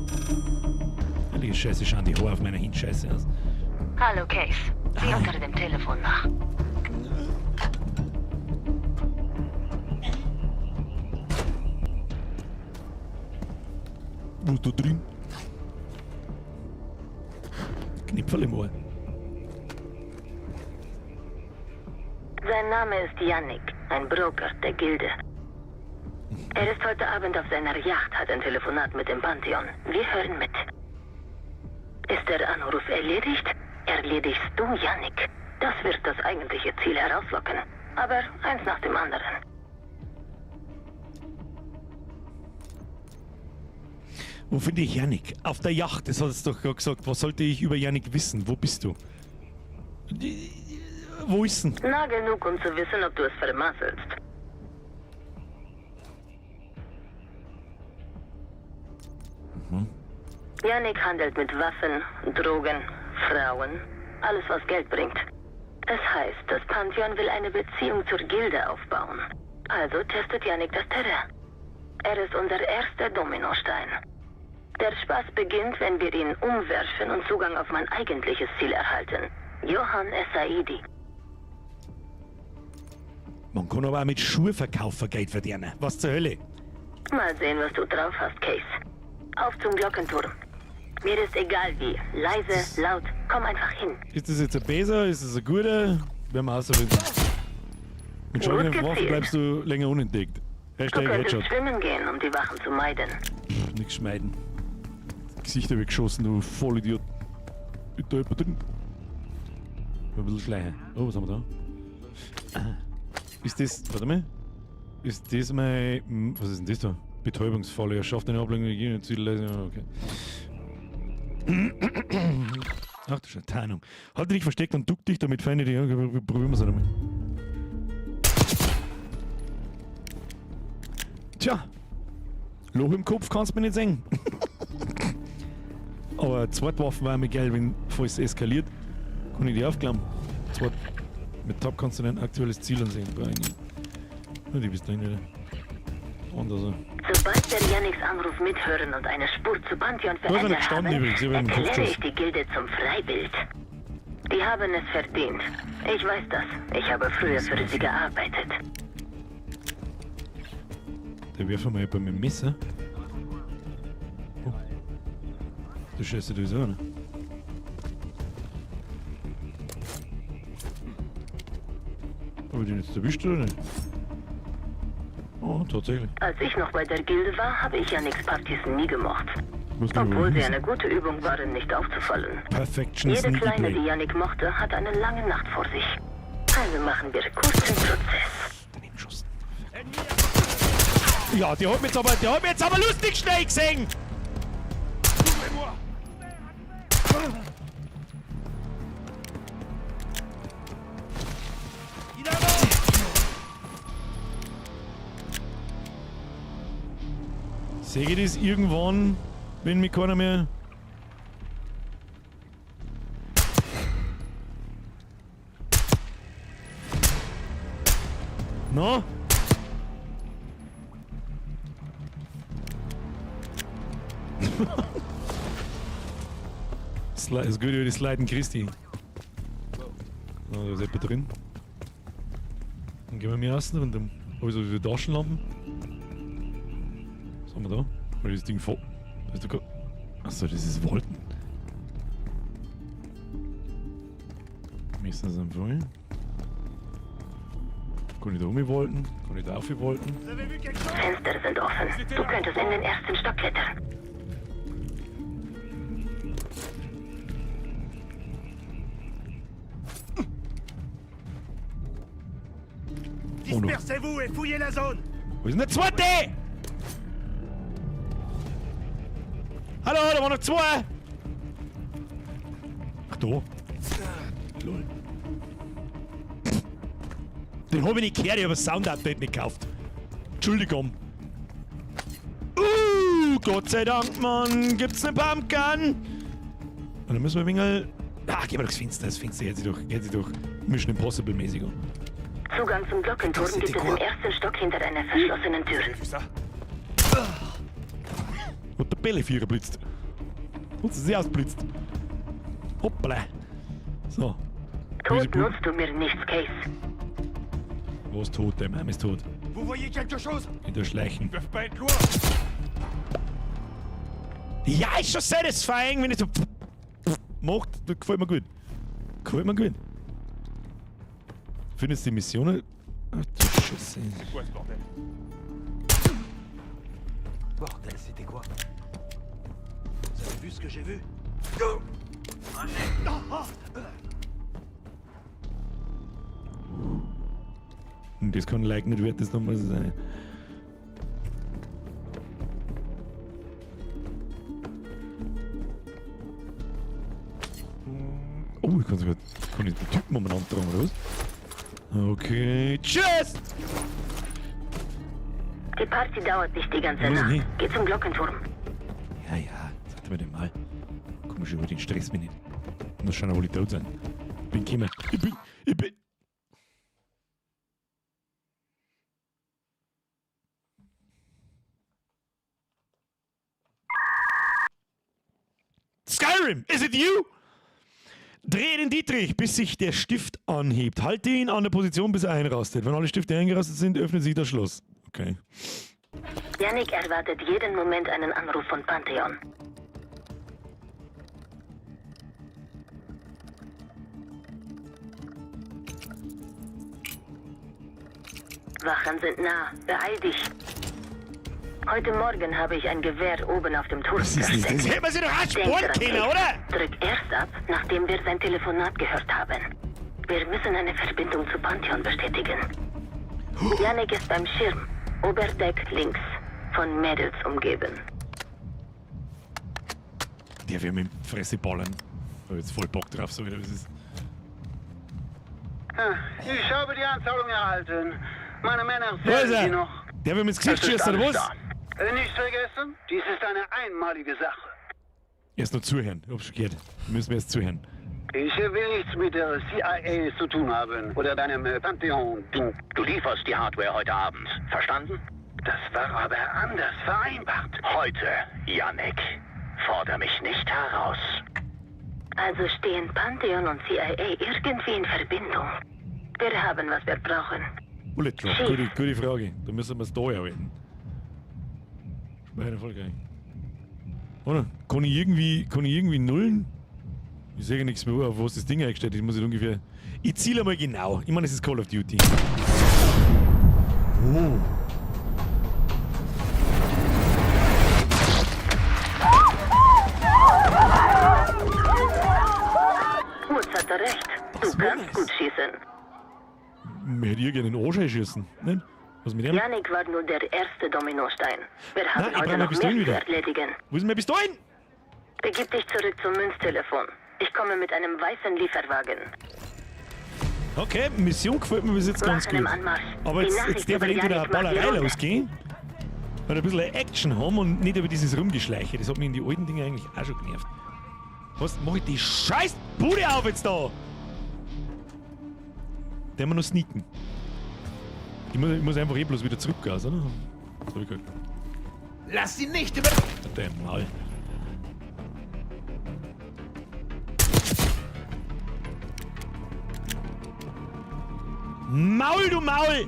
Speaker 1: Heilige Scheiße, schauen die Haare auf meiner Hinscheiße aus.
Speaker 10: Hallo Case. Sieh unter dem Telefon nach.
Speaker 1: Wo ist da drin? Knipferl im Ohr.
Speaker 10: Sein Name ist Yannick, ein Broker der Gilde. Er ist heute Abend auf seiner Yacht, hat ein Telefonat mit dem Pantheon. Wir hören mit. Ist der Anruf erledigt? Erledigst du Yannick. Das wird das eigentliche Ziel herauslocken. Aber eins nach dem anderen.
Speaker 1: Wo finde ich Yannick? Auf der Yacht, das hat es doch gerade gesagt. Was sollte ich über Yannick wissen? Wo bist du? Wo ist denn?
Speaker 10: Na genug, um zu wissen, ob du es vermasselst.
Speaker 1: Mhm.
Speaker 10: Yannick handelt mit Waffen, Drogen, Frauen, alles was Geld bringt. Es heißt, das Pantheon will eine Beziehung zur Gilde aufbauen. Also testet Yannick das Terrain. Er ist unser erster Dominostein. Der Spaß beginnt, wenn wir ihn umwerfen und Zugang auf mein eigentliches Ziel erhalten. Johann Essaidi.
Speaker 1: Man kann aber auch mit Schuhverkaufen Geld verdienen. Was zur Hölle?
Speaker 10: Mal sehen, was du drauf hast, Case. Auf zum Glockenturm. Mir ist egal wie. Leise, laut, komm einfach hin.
Speaker 1: Ist das jetzt ein besser? Ist das ein guter? Werden wir außerfinden. Mit schleudernde
Speaker 10: Gut
Speaker 1: Waffen
Speaker 10: gezielt.
Speaker 1: bleibst du länger unentdeckt.
Speaker 10: Du
Speaker 1: Hashtag
Speaker 10: könntest
Speaker 1: Headshot.
Speaker 10: schwimmen gehen, um die Wachen zu meiden.
Speaker 1: Pff, nix schmeiden. Gesichter weggeschossen, du Vollidiot. Ist da jemand drin? Ein bisschen schleichen. Oh, was haben wir da? Ah. Ist das. Warte mal. Ist das mein. Was ist denn das da? Betäubungsfalle. Er schafft eine Ablenkung, Ziel. Okay. Ach du Scheiße, Tarnung. Halte dich versteckt und duck dich, damit Feinde dich. Probieren wir es einmal. Tja. Loch im Kopf kannst du mir nicht sehen. Aber Zweitwaffen war mir geil, wenn falls es eskaliert, kann ich die aufklappen. Zweit mit Tab kannst du dein aktuelles Ziel ansehen. Brauch ich nicht. Nur die bist drin, oder? Und also.
Speaker 10: Sobald wir Yannicks Anruf mithören und eine Spur zu Pantheon
Speaker 1: Du hast
Speaker 10: verändert
Speaker 1: nicht gestanden
Speaker 10: haben,
Speaker 1: übrigens, ich hab einen
Speaker 10: erkläre
Speaker 1: Kopfschuss.
Speaker 10: ich die Gilde zum Freibild. Die haben es verdient. Ich weiß das. Ich habe früher für sie gearbeitet.
Speaker 1: Der werfen wir jemand mit dem Messer. Oh. Du Scheiße, da ist auch einer. Hab ich den jetzt erwischt oder nicht? Oh, tatsächlich.
Speaker 10: Als ich noch bei der Gilde war, habe ich Yannicks Partys nie gemocht.
Speaker 1: Was kann ich
Speaker 10: Obwohl sie
Speaker 1: überhaupt
Speaker 10: eine gute Übung waren, nicht aufzufallen.
Speaker 1: Perfection
Speaker 10: Jede
Speaker 1: Sneaky
Speaker 10: Kleine,
Speaker 1: Play.
Speaker 10: die Yannick mochte, hat eine lange Nacht vor sich. Also machen wir kurzen Prozess.
Speaker 1: Ja, die hat mich jetzt aber, die hat mich jetzt aber lustig schnell gesehen! Sehe ich das irgendwann, wenn mich keiner mehr. No? Das Gute über die Sliden Christi. Oh, da ist jemand drin. Dann gehen wir mir außen und dann habe ich so viele Taschenlampen. Was haben wir da? Weil das Ding voll. Da ist doch gar- Achso, das ist Wolken. Messer sind voll. Kann ich da umwolken? Kann ich da aufwolken?
Speaker 10: Fenster sind offen. Du könntest in den ersten Stock klettern.
Speaker 1: Oh, no.
Speaker 2: Dispersez-vous et fouillez la zone.
Speaker 1: Wo ist denn der zweite? Hallo, da waren noch zwei! Ach da. Lol. Den hab ich nicht gehört, ich hab das Sound-Update nicht gekauft. Entschuldigung. Gott sei Dank, Mann, gibt's ne Pumpgun? Und dann müssen wir ein wenig... Ah, geh mal durchs Fenster, das Fenster hört sich doch Mission Impossible mäßig an.
Speaker 10: Zugang zum Glockenturm gibt es im ersten Stock hinter einer verschlossenen Tür.
Speaker 1: Und der Bälle-Vierer blitzt. Und sie ausblitzt. Hoppala. So. Böse
Speaker 10: Tot
Speaker 1: Buben.
Speaker 10: nutzt du mir nichts, Case.
Speaker 1: Wo ist tot? Der Mann ist tot.
Speaker 2: Vous voyez quelque chose?
Speaker 1: In der Schleichen.
Speaker 2: Ils peuvent pas être loin.
Speaker 1: Ja, ist schon satisfying, wenn ich so macht. Das gefällt mir gut. Gefällt mir gut. Findest du die Missionen? Ach du Scheiße.
Speaker 2: C'est quoi ce bordel? Bordel, c'était quoi? Vous avez vu ce que j'ai vu?
Speaker 1: Und das kann Like nicht wert, das nochmal so sein. Lippen umeinander tragen, oder was? Okay. Tschüss!
Speaker 10: Die Party dauert nicht die ganze
Speaker 1: Wo muss ich
Speaker 10: Nacht.
Speaker 1: hin?
Speaker 10: Geh zum Glockenturm.
Speaker 1: Ja, ja, sag mir den mal. Komisch, über den Stress mich nicht. Muss schon wohl tot sein. Bin gekommen. Ich bin. Skyrim, is it you? Dreh den Dietrich, bis sich der Stift anhebt. Halte ihn an der Position, bis er einrastet. Wenn alle Stifte eingerastet sind, öffnet sich das Schloss. Okay.
Speaker 10: Yannick erwartet jeden Moment einen Anruf von Pantheon. Wachen sind nah. Beeil dich. Heute Morgen habe ich ein Gewehr oben auf dem Turm
Speaker 1: Was ist das?
Speaker 10: versteckt.
Speaker 1: Das hätte man sich doch auch
Speaker 10: Denk
Speaker 1: sparen
Speaker 10: dran,
Speaker 1: können,
Speaker 10: Kate.
Speaker 1: oder?
Speaker 10: Drück erst ab, nachdem wir sein Telefonat gehört haben. Wir müssen eine Verbindung zu Pantheon bestätigen. Yannick ist beim Schirm. Oberdeck links. Von Mädels umgeben.
Speaker 1: Der will mit dem Fresse ballern. Hab jetzt voll Bock drauf, so wieder was ist.
Speaker 4: Ich habe die Anzahlung erhalten. Meine Männer
Speaker 1: Wo ist
Speaker 4: zählen
Speaker 1: er?
Speaker 4: sie noch.
Speaker 1: Der will mir ins Gesicht
Speaker 4: Es ist
Speaker 1: schießen, oder
Speaker 4: alles
Speaker 1: was?
Speaker 4: da. Nicht vergessen, dies ist eine einmalige Sache.
Speaker 1: Erst noch zuhören, ich hab schon gehört. Müssen wir erst zuhören.
Speaker 4: Ich will nichts mit der CIA zu tun haben oder deinem Pantheon.
Speaker 6: Du lieferst die Hardware heute Abend. Verstanden?
Speaker 4: Das war aber anders vereinbart.
Speaker 6: Heute, Yannick. Forder mich nicht heraus.
Speaker 10: Also stehen Pantheon und CIA irgendwie in Verbindung. Wir haben, was wir brauchen.
Speaker 1: Bullet Drop, gute Frage. Da müssen wir es da herhalten. Speichern erfolgreich. Oder? Kann ich irgendwie nullen? Ich sehe ja nichts mehr, auf was das Ding eingestellt ist. Muss ich ungefähr. Ich ziele mal genau. Ich meine, es ist Call of Duty. Oh.
Speaker 10: Woods hatte recht. Du
Speaker 1: Das war
Speaker 10: kannst
Speaker 1: nice.
Speaker 10: gut schießen.
Speaker 1: Mir hätte ich gerne den Arsch schießen. Ne? Was mit dem?
Speaker 10: Yannick war nur der erste Dominostein. Wir haben
Speaker 1: Nein, ich
Speaker 10: heute
Speaker 1: brauche meine
Speaker 10: noch
Speaker 1: Pistolen
Speaker 10: mehr zu
Speaker 1: wieder.
Speaker 10: erledigen.
Speaker 1: Wo ist meine Pistolen?
Speaker 10: Begib dich zurück zum Münztelefon. Ich komme mit einem weißen Lieferwagen.
Speaker 1: Okay, Mission gefällt mir bis jetzt ganz
Speaker 10: Wachen
Speaker 1: gut.
Speaker 10: im Anmarsch.
Speaker 1: Aber
Speaker 10: Die
Speaker 1: jetzt
Speaker 10: Nachricht
Speaker 1: darf
Speaker 10: über
Speaker 1: entweder eine
Speaker 10: Yannick macht die
Speaker 1: Ballerei
Speaker 10: Runde.
Speaker 1: losgehen, weil ein bisschen Action haben und nicht über dieses Rumgeschleiche. Das hat mich in die alten Dinge eigentlich auch schon genervt. Was mach ich die scheiß Bude auf jetzt da? Der wir noch sneaken. Ich muss einfach eh bloß wieder zurückgehen, oder? Das hab ich gehört.
Speaker 2: Lass sie nicht über...
Speaker 1: Der Maul. Maul, du Maul!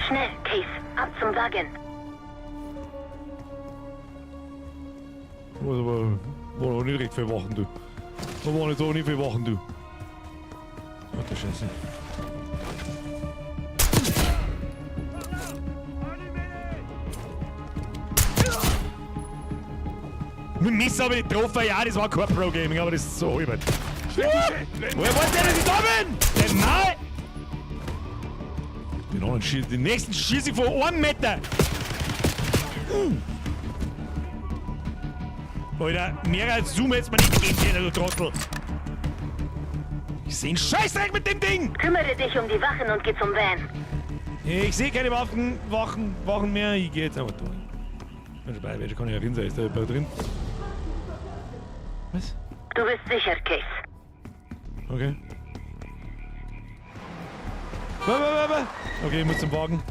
Speaker 10: Schnell, Case. Ab zum Wagen.
Speaker 1: Was aber war noch nicht recht viel Wachen, du. Da waren jetzt auch nicht viel Wachen, du. Ach du Scheiße. Mit dem Messer habe ich getroffen, ja, das war kein Pro-Gaming, aber das ist so halb. Woher weiß der, dass ich da bin? Der Mann! Den anderen schieß, den nächsten schieße ich vor einem Meter! Alter, mehr als Zoom jetzt mal nicht gehen können, du Trottel! Ich seh einen Scheißdreck mit dem Ding!
Speaker 10: Kümmere dich um die Wachen und geh zum Van.
Speaker 1: Ich sehe keine Wachen mehr. Ich geh jetzt einfach da hin. Mensch, bei welcher kann ich ja drin sein? Ist da jemand drin? Was?
Speaker 10: Du bist sicher, Case.
Speaker 1: Okay. Okay, ich muss zum Wagen.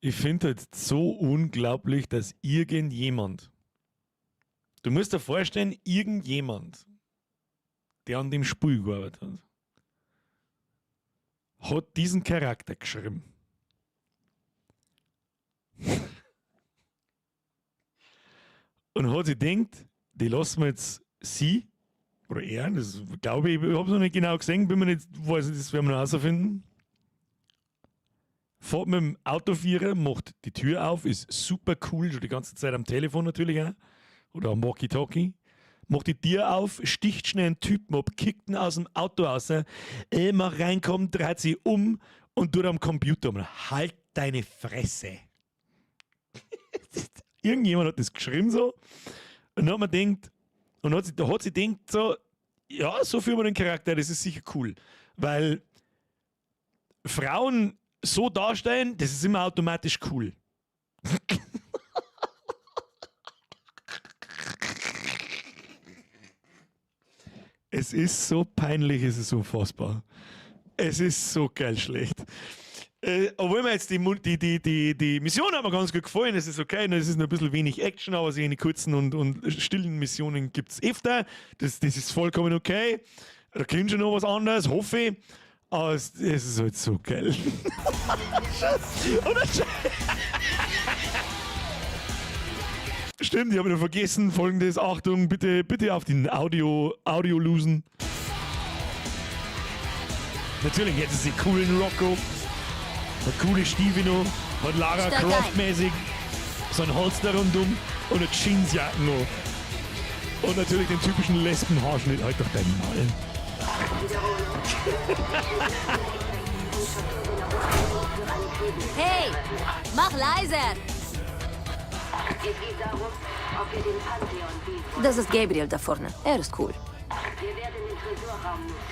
Speaker 1: Ich finde halt so unglaublich, dass irgendjemand, du musst dir vorstellen, irgendjemand, der an dem Spiel gearbeitet hat, hat diesen Charakter geschrieben. Und hat sich gedacht, die lassen wir jetzt sie oder er, das glaube ich, ich habe es noch nicht genau gesehen, bin mir nicht, weiß nicht, das werden wir noch herausfinden. Fährt mit dem Autovierer, macht die Tür auf, ist super cool, schon die ganze Zeit am Telefon natürlich auch. Oder am Walkie-Talkie. Macht die Tür auf, sticht schnell einen Typen ab, kickt ihn aus dem Auto raus, mal reinkommt, dreht sich um und tut am Computer um. Halt deine Fresse. Irgendjemand hat das geschrieben so. Und dann hat man gedacht, und hat sich, da hat sie gedacht so, ja, so führen wir den Charakter, das ist sicher cool. Weil Frauen so darstellen, das ist immer automatisch cool. Es ist so peinlich, es ist unfassbar. Es ist so geil schlecht. Obwohl mir jetzt die Mission hat mir ganz gut gefallen, es ist okay, es ist noch ein bisschen wenig Action, aber so in kurzen und stillen Missionen gibt es öfter. Das ist vollkommen okay. Da kommt schon noch was anderes, hoffe ich. Aber es ist halt so geil. Stimmt, ich habe noch vergessen, folgendes, Achtung, bitte, bitte auf den Audio-Losen. Natürlich, jetzt ist sie coolen Rocco. Hat coole Stiefel noch, hat Lara Croft-mäßig so ein Holster rundum und eine Jeansjacke noch. Und natürlich den typischen Lesben-Haarschnitt. Halt doch dein Maul.
Speaker 10: Hey, mach leiser!
Speaker 7: Das ist Gabriel da vorne. Er ist cool.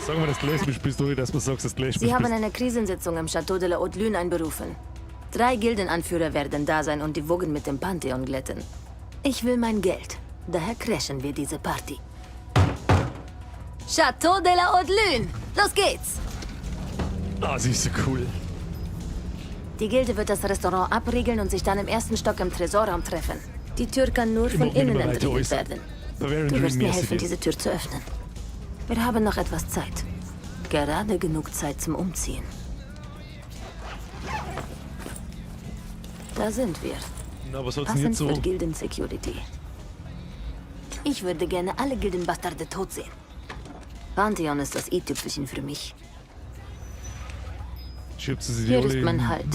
Speaker 1: Sag mal, dass du lesbisch bist, oder dass du sagst, dass du lesbisch
Speaker 7: Sie haben
Speaker 1: bist.
Speaker 7: eine Krisensitzung im Château de la Haute Lune einberufen. 3 Gildenanführer werden da sein und die Wogen mit dem Pantheon glätten. Ich will mein Geld. Daher crashen wir diese Party. Château de la Haute Lune! Los geht's!
Speaker 1: Ah, sie ist so cool.
Speaker 7: Die Gilde wird das Restaurant abriegeln und sich dann im ersten Stock im Tresorraum treffen. Die Tür kann nur
Speaker 1: Ich
Speaker 7: von
Speaker 1: mag mich
Speaker 7: innen
Speaker 1: nicht mehr weiter
Speaker 7: entriegelt
Speaker 1: äußern.
Speaker 7: werden.
Speaker 1: Bavarian
Speaker 7: Du
Speaker 1: Dream
Speaker 7: wirst mir
Speaker 1: merci
Speaker 7: helfen,
Speaker 1: dir.
Speaker 7: diese Tür zu öffnen. Wir haben noch etwas Zeit. Gerade genug Zeit zum Umziehen. Da sind wir.
Speaker 1: Na, was hat's denn
Speaker 7: Passend
Speaker 1: jetzt so?
Speaker 7: für Gilden Security. Ich würde gerne alle Gildenbastarde tot sehen. Pantheon ist das i-Tüpfelchen für mich.
Speaker 1: Schiebt sie sich
Speaker 7: Hier
Speaker 1: alle
Speaker 7: ist mein
Speaker 1: in
Speaker 7: Halt.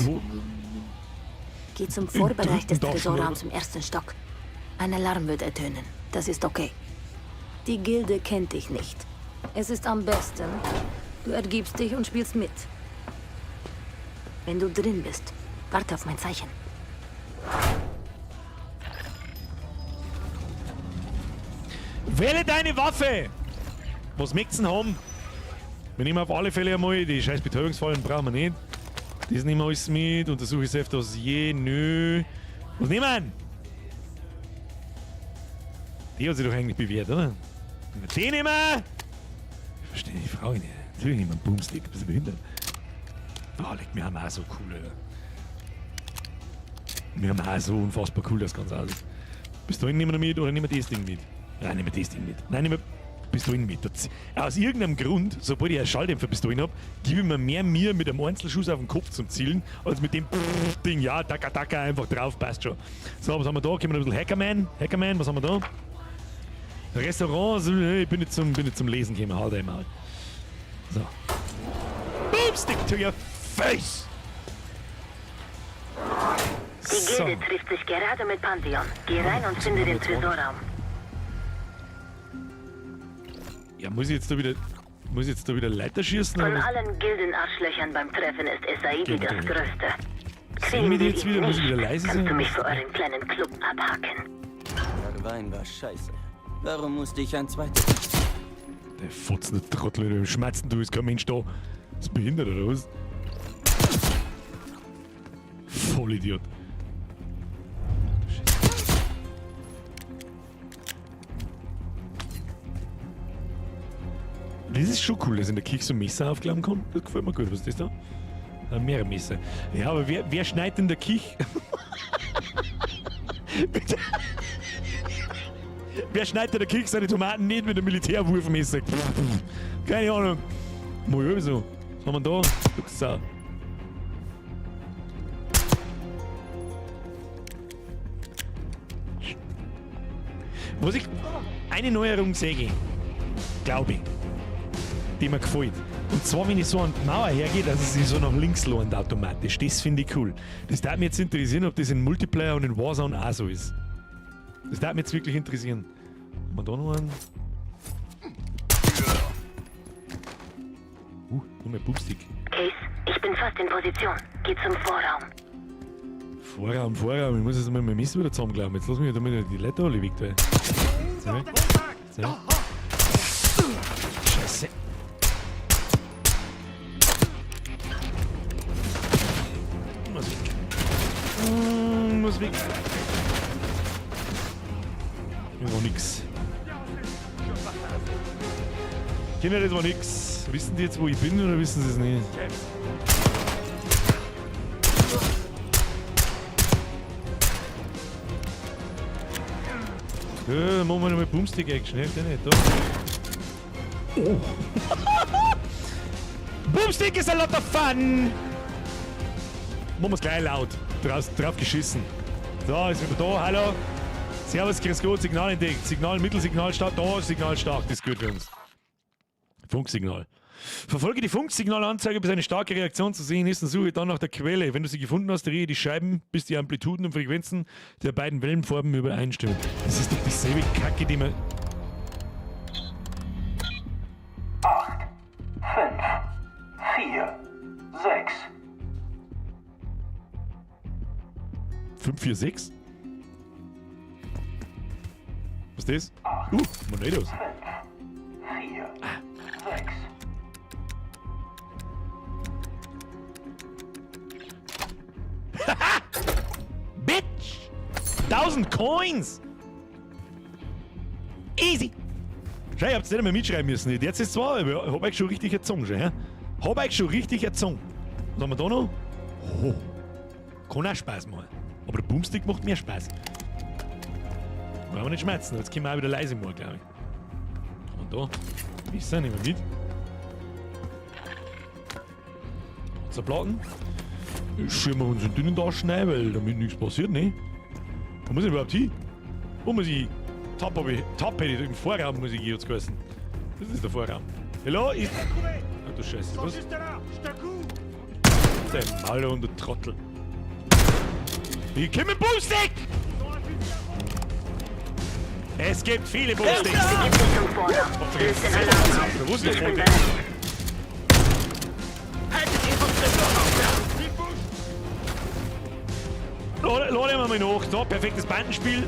Speaker 7: Geh zum
Speaker 1: In
Speaker 7: Vorbereich des
Speaker 1: dritten Taschen,
Speaker 7: Tresorraums
Speaker 1: oder?
Speaker 7: im ersten Stock. Ein Alarm wird ertönen. Das ist okay. Die Gilde kennt dich nicht. Es ist am besten, du ergibst dich und spielst mit. Wenn du drin bist, warte auf mein Zeichen.
Speaker 1: Wähle deine Waffe! Was möchtest du denn haben? Wir nehmen auf alle Fälle einmal die scheiß Betäubungsfallen brauchen wir nicht. Das nehmen wir alles mit. Untersuche ich das je. Nö. Was nehmen wir? Die hat sich doch eigentlich bewährt, oder? Den nehmen wir! Ich verstehe die Frage nicht. Natürlich nehmen wir einen Boomstick. Bist du behindert? Oh, leck, wir haben auch so cool, Alter. Wir haben auch so unfassbar cool das Ganze aussieht. Pistolen nehmen wir mit oder nehmen wir das Ding mit? Nein, nehmen wir das Ding mit. Nein, nehmen wir Pistolen mit. Aus irgendeinem Grund, sobald ich eine Schalldämpferpistole hab, gebe ich mir mehr Mühe mit einem Einzelschuss auf den Kopf zum Zielen, als mit dem Ding. Ja, taka taka, einfach drauf, passt schon. So, was haben wir da? Können wir noch ein bisschen Hackerman? Hackerman, was haben wir da? Restaurant, ich bin nicht zum Lesen gekommen, halt einmal. So. Boomstick to your face!
Speaker 10: Die Gilde trifft sich gerade mit Pantheon. Geh rein und finde den Tresorraum.
Speaker 1: Ja, muss ich jetzt da wieder, muss ich jetzt da wieder Leiter schießen?
Speaker 10: Von
Speaker 1: oder was?
Speaker 10: allen Gildenarschlöchern beim Treffen ist Esaidi
Speaker 1: Geht
Speaker 10: das
Speaker 1: natürlich.
Speaker 10: Größte.
Speaker 1: Sehen wir die jetzt
Speaker 10: ihn
Speaker 1: wieder? Muss ich wieder
Speaker 10: nicht,
Speaker 1: leise
Speaker 10: kannst
Speaker 1: sein?
Speaker 10: du mich für euren kleinen Club abhaken.
Speaker 11: Der Wein war scheiße. Warum musste ich ein zweites?
Speaker 1: Der fotzende Trottel, du Schmerzen, du bist kein Mensch da. Ist behindert oder was? Vollidiot. Das ist schon cool, dass in der Kirche so Messer aufklappen kann. Das gefällt mir gut. Was ist das da? Ein Mehrmesser. Ja, aber wer schneidet in der Küche? Bitte. Wer schneidet in der Küche seine Tomaten nicht mit einem Militärwurfmesser? Keine Ahnung. Mal so. Was haben wir da? Du Sau. Was ich eine Neuerung sehe, glaube ich, die mir gefällt. Und zwar, wenn ich so an die Mauer hergehe, dass es sich so nach links lohnt automatisch. Das finde ich cool. Das würde mich jetzt interessieren, ob das in Multiplayer und in Warzone auch so ist. Das würde mich jetzt wirklich interessieren. Haben wir da noch einen? Nur mehr Boomstick.
Speaker 10: Case, ich bin fast in Position. Geh zum Vorraum.
Speaker 1: Vorraum, Vorraum. Ich muss jetzt mal mein Mist wieder zusammenklappen. Jetzt lass mich damit die Leute alle weg. So. So. Scheiße. Muss weg. Muss weg. Hier war nix. Kinder, das war nix. Wissen die jetzt, wo ich bin, oder wissen sie es nicht? Ja, dann machen wir nochmal Boomstick-Action. Hilft ja nicht, da. Oh! Boomstick is a lot of fun! Machen wir's gleich laut. Drauf geschissen. So, jetzt sind wir da. Hallo. Servus, grüß Gott. Signal entdeckt. Signal, Mittelsignal stark. Da, Signal stark. Das ist gut für uns. Funksignal. Verfolge die Funksignalanzeige, bis eine starke Reaktion zu sehen ist und suche dann nach der Quelle. Wenn du sie gefunden hast, drehe die Scheiben, bis die Amplituden und Frequenzen der beiden Wellenformen übereinstimmen. Das ist doch dieselbe Kacke, die man...
Speaker 12: 8, 5, 4, 6.
Speaker 1: 5, 4, 6? Was ist das? Monedos.
Speaker 12: 5, 4, 6.
Speaker 1: Bitch! 1000 Coins! Easy! Schau, ihr habt's nicht einmal mitschreiben müssen. Jetzt ist zwar, aber ich hab euch schon richtig erzogen, schon, hä? Hab euch schon richtig erzogen. Was haben wir da noch? Oh. Kann auch Spaß machen. Aber der Boomstick macht mehr Spaß. Brauchen wir nicht schmerzen, jetzt können wir auch wieder leise machen, glaub ich. Und da, Messer nehmen wir mit. Panzerplatten. Schirmen wir uns in dünnen Taschen rein, weil damit nichts passiert, ne? Wo muss ich überhaupt hin? Wo muss ich hin? Top hab ich, top hätte ich, im Vorraum muss ich gehen, hat's geheißen. Das ist der Vorraum. Hallo, ist. Ach du Scheiße, was? Der Maler und der Trottel. Ich komm mit Boomstick! Es gibt viele Boomsticks.
Speaker 10: Begib dich zum Vorraum. Löst den Alarm aus.
Speaker 1: Wo ist der
Speaker 10: Ich bin
Speaker 1: Vorraum?
Speaker 10: bereit.
Speaker 1: Lade mal nach. So, perfektes Bandenspiel.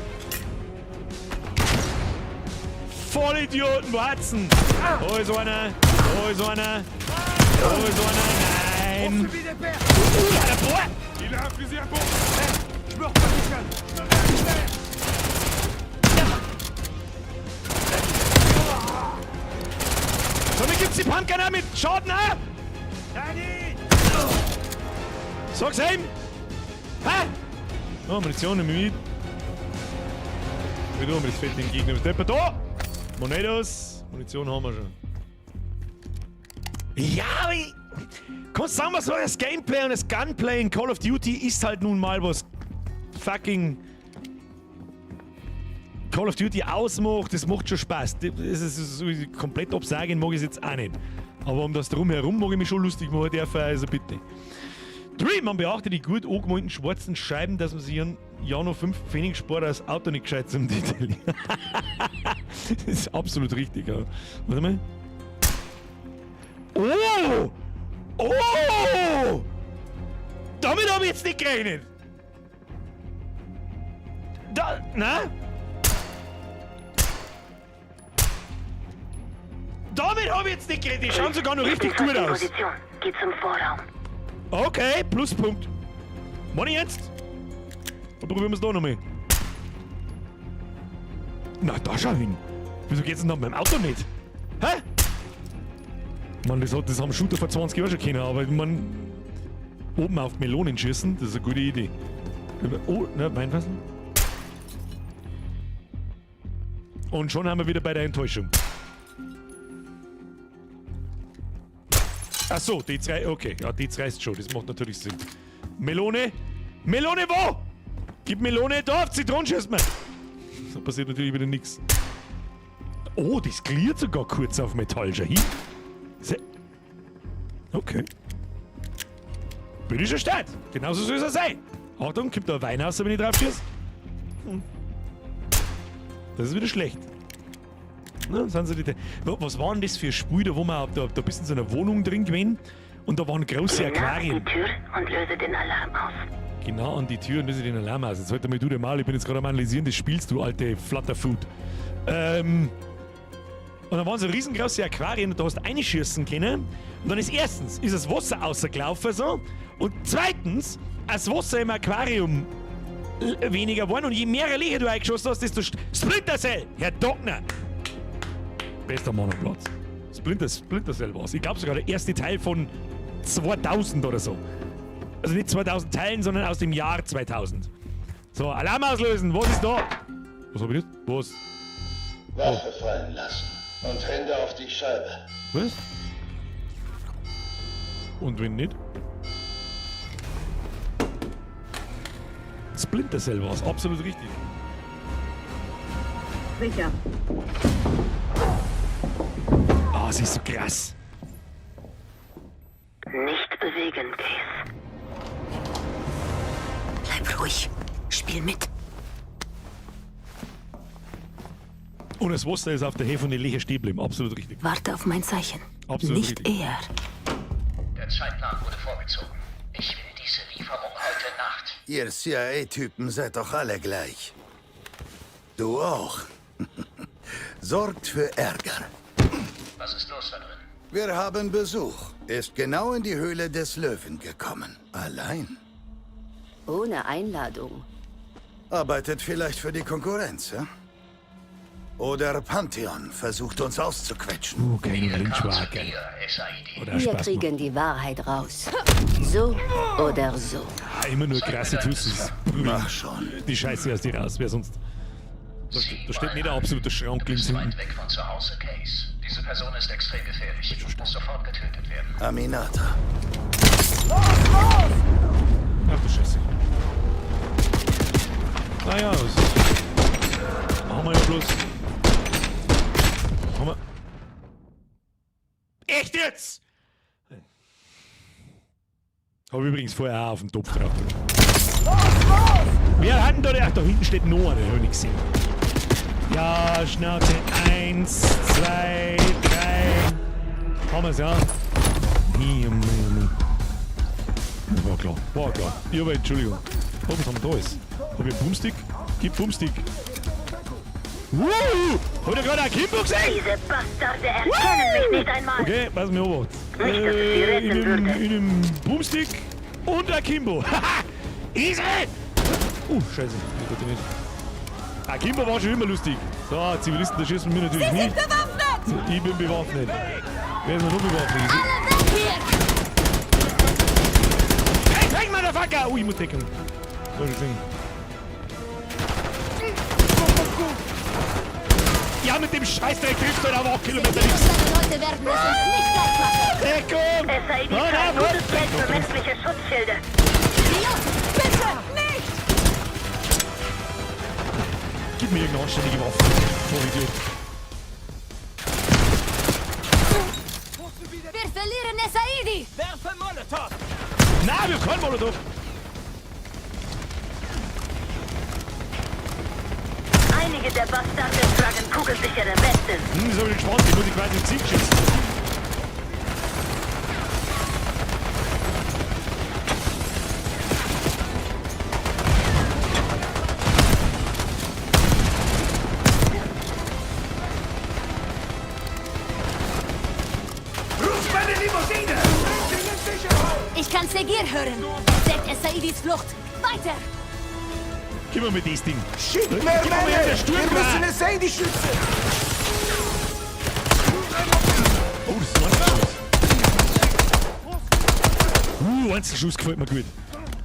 Speaker 1: Vollidioten, Watson. Da ist einer. Da ist einer. Da ist einer. Nein. Der Bohr. So, mir gibt's die Pumpgun auch mit Schaden auch. Sag's ihm. Hä? Oh, Munition nehme ich mit. Wie tun wir das fette Gegner? Ist der da? Monedos. Munition haben wir schon. Ja, aber ich. Kannst sagen, was so das Gameplay und das Gunplay in Call of Duty ist halt nun mal was fucking Call of Duty ausmacht, das macht schon Spaß. Das ist so komplett absagen mag ich es jetzt auch nicht. Aber um das drumherum mag ich mich schon lustig machen dürfen, also bitte. Dream, man beachte die gut angemalten schwarzen Scheiben, dass man sich ja noch 5 Pfennig spart, als Auto nicht gescheit zum Detaillieren. Das ist absolut richtig, ja. Warte mal. Oh! Oh! Damit hab ich jetzt nicht gerechnet! Da, na? Damit hab ich jetzt nicht gerechnet! Die schauen sogar noch richtig
Speaker 10: Ich bin
Speaker 1: gut
Speaker 10: fast in
Speaker 1: aus.
Speaker 10: Position. Geh zum Vorraum.
Speaker 1: Okay, Pluspunkt. Mach ich jetzt? Dann probieren wir's da nochmal. Na, da schau hin. Wieso geht's denn dann beim Auto nicht? Hä? Mann, das haben Shooter vor 20 Jahren schon können, aber ich mein, Oben auf Melonen schießen, das ist eine gute Idee. Oh, ne, Weinfassen. Und schon haben wir wieder bei der Enttäuschung. Ach so, die zwei, okay. Ja, die reißt schon, das macht natürlich Sinn. Melone? Melone wo? Gib Melone da auf Zitronen schießt man. Da passiert natürlich wieder nichts. Oh, das gliert sogar kurz auf Metall. Schau hin. Okay. Bin ich schon stark. Genauso soll es auch sein. Achtung, kommt da Wein raus, wenn ich drauf schieße? Hm. Das ist wieder schlecht. Na, sind sie die, was waren das für Spiel, da wo man da bist in so einer Wohnung drin gewesen und da waren große
Speaker 10: Geh nach
Speaker 1: Aquarien.
Speaker 10: die Tür und löse den Alarm aus.
Speaker 1: Genau an die Tür und löse den Alarm aus. Jetzt halt mal du dir mal, ich bin jetzt gerade am Analysieren, das spielst du, alte Flutterfood. Und dann waren so riesengroße Aquarien und da hast du reinschießen können. Und dann ist erstens, ist das Wasser rausgelaufen so. Und zweitens, das Wasser im Aquarium weniger geworden. Und je mehr Löcher du eingeschossen hast, desto Splinter Cell! Herr Dockner! Bester Mann am Platz. Splinter Cell war's. Ich glaube sogar der erste Teil von 2000 oder so. Also nicht 2000 Teilen, sondern aus dem Jahr 2000. So, Alarm auslösen. Was ist da? Was hab ich jetzt? Was?
Speaker 13: Waffe fallen lassen und Hände auf die Scheibe.
Speaker 1: Was? Und wenn nicht? Splinter Cell war's. Absolut richtig.
Speaker 14: Sicher.
Speaker 1: Ah, sie ist so krass.
Speaker 10: Nicht bewegen, Case.
Speaker 7: Bleib ruhig. Spiel mit.
Speaker 1: Und das Wasser ist auf der Höhe von den Löchern stehen geblieben. Absolut richtig.
Speaker 7: Warte auf mein Zeichen.
Speaker 1: Absolut
Speaker 7: Nicht
Speaker 1: richtig.
Speaker 7: eher.
Speaker 12: Der Zeitplan wurde vorgezogen. Ich will diese Lieferung heute Nacht.
Speaker 13: Ihr CIA-Typen seid doch alle gleich. Du auch. Sorgt für Ärger.
Speaker 12: Was ist los da drin?
Speaker 13: Wir haben Besuch. Ist genau in die Höhle des Löwen gekommen. Allein.
Speaker 14: Ohne Einladung.
Speaker 13: Arbeitet vielleicht für die Konkurrenz, ja? Oder Pantheon versucht uns auszuquetschen.
Speaker 1: Kein Lynch war geil. Oder
Speaker 14: Wir kriegen die Wahrheit raus. So oder so.
Speaker 1: Ah, immer nur krasse Tussis.
Speaker 13: Mach schon.
Speaker 1: Die Scheiße aus dir raus. Wer sonst? Da steht nicht ein absoluter Schrank links hinten.
Speaker 12: Weit weg von zu Hause, Case. Diese Person ist extrem gefährlich. Muss sofort getötet werden.
Speaker 13: Aminata.
Speaker 1: Ach du Scheiße. Naja, das machen wir ja bloß. Haben wir. Echt jetzt? Hab ich übrigens vorher auch auf den Topf drauf. Wer hat denn da? Ach, da hinten steht noch einer, hab ich nicht gesehen. Ja, Schnauze. 1, 2, 3. Haben wir's, ja? War klar, war klar. Ja, aber Entschuldigung. Oh, was haben wir da alles? Hab ich einen Boomstick? Gib Boomstick. Woo! Hab ich da gerade einen Akimbo gesehen?
Speaker 10: Diese Bastarde erkennen mich nicht einmal.
Speaker 1: Okay, pass mir Obacht.
Speaker 10: Nicht, dass es sie retten würde.
Speaker 1: In einem Boomstick und Akimbo. Haha! Easy! Scheiße. Ich wollte nicht. Akimbo war schon immer lustig. So, Zivilisten, da schießen wir natürlich
Speaker 7: Sie
Speaker 1: nicht.
Speaker 7: sind bewaffnet!
Speaker 1: Ich bin bewaffnet. Wer ist denn noch bewaffnet?
Speaker 7: Alle weg hier!
Speaker 1: Hey, fang, Motherfucker! Oh, ich muss decken. So, ich singen. Ja, mit dem Scheißdreck triffst du halt aber auch Kilometer nichts.
Speaker 7: Deine Leute werden es uns nicht gleich machen.
Speaker 1: Deckung!
Speaker 10: SAID
Speaker 1: Nein,
Speaker 10: zahlt
Speaker 1: nein,
Speaker 10: gutes Geld für menschliche Schutzschilde.
Speaker 7: Idiot! Bitte nicht!
Speaker 1: Gib mir irgendeine anständige Waffe. Vollidiot.
Speaker 7: Wir verlieren Saidi!
Speaker 11: Werfe Molotow!
Speaker 1: Nein, wir haben keinen Molotow!
Speaker 10: Einige der Bastarde tragen kugelsichere Westen.
Speaker 1: Das hab ich gespannt, die muss ich quasi ins Gesicht schießen.
Speaker 2: Ruf meine Limousine!
Speaker 7: Ich kann Segir hören. Deckt Saidis Flucht. Weiter!
Speaker 1: Gib mir mit das Ding.
Speaker 2: Schick
Speaker 1: Gib
Speaker 2: mehr
Speaker 1: mir mal
Speaker 2: Männer!
Speaker 1: der
Speaker 2: Wir
Speaker 1: Sturmgewehr.
Speaker 2: müssen es Sadie schützen!
Speaker 1: Oh, das ist ein Schuss. Einzelschuss gefällt mir gut.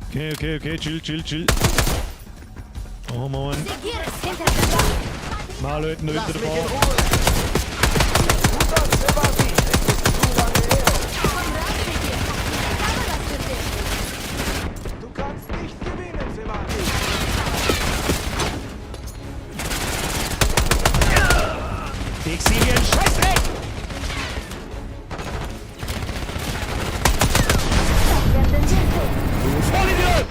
Speaker 1: Okay, okay, okay, chill, chill, chill. Da haben wir einen.
Speaker 7: Segir ist hinter der Bar.
Speaker 1: Na, Leute, noch hinter der Bar.
Speaker 2: Du kannst nicht gewinnen, Sevati.
Speaker 1: Ich sehe hier einen Scheißdreck! Du Vollidiot!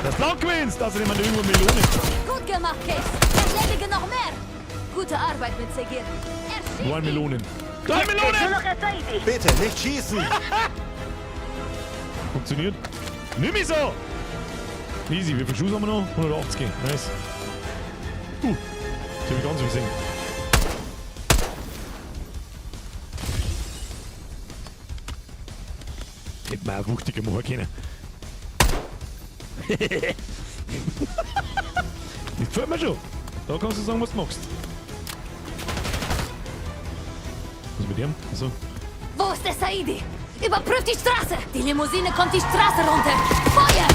Speaker 1: Das Blank gewinnst! Außerdem haben wir irgendwo Melone.
Speaker 7: Gut gemacht, Case. Erledige noch mehr. Gute Arbeit mit Segir.
Speaker 1: One Melonen. 3 Melonen!
Speaker 13: Bitte, nicht schießen!
Speaker 1: Funktioniert. Nimm mich so! Easy, wie viel Schuss haben wir noch? 180. Nice. Das hab ich ganz übersehen. Hätten wir auch wuchtiger machen können. Das gefällt mir schon. Da kannst du sagen, was du magst. Was mit dem? Achso.
Speaker 7: Wo ist der Saidi? Überprüf die Straße! Die Limousine kommt die Straße runter! Feuer!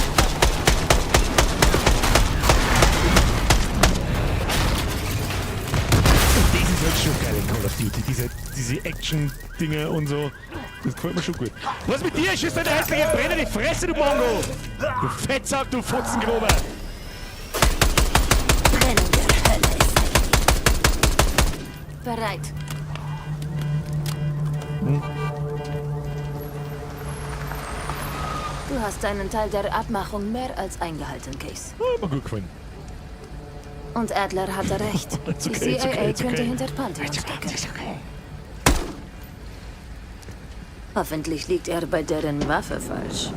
Speaker 1: Das ist halt schon geil in Call of Duty. Diese Action-Dinger und so. Das gefällt mir schon gut. Was mit dir? Schießt deine hässliche brennende Fresse, du Mongo! Du Fettsack, du Fotzengrober!
Speaker 7: Trennung der Hölle ist Saidi. Bereit.
Speaker 1: Hm?
Speaker 7: Du hast deinen Teil der Abmachung mehr als eingehalten, Case.
Speaker 1: Oh, hat mir gut gefallen.
Speaker 7: Und Adler hatte recht.
Speaker 1: It's
Speaker 7: Die
Speaker 1: okay, it's
Speaker 7: CIA
Speaker 1: okay, it's
Speaker 7: könnte
Speaker 1: okay.
Speaker 7: hinter Pantheon stecken. Hoffentlich liegt er bei deren Waffe falsch.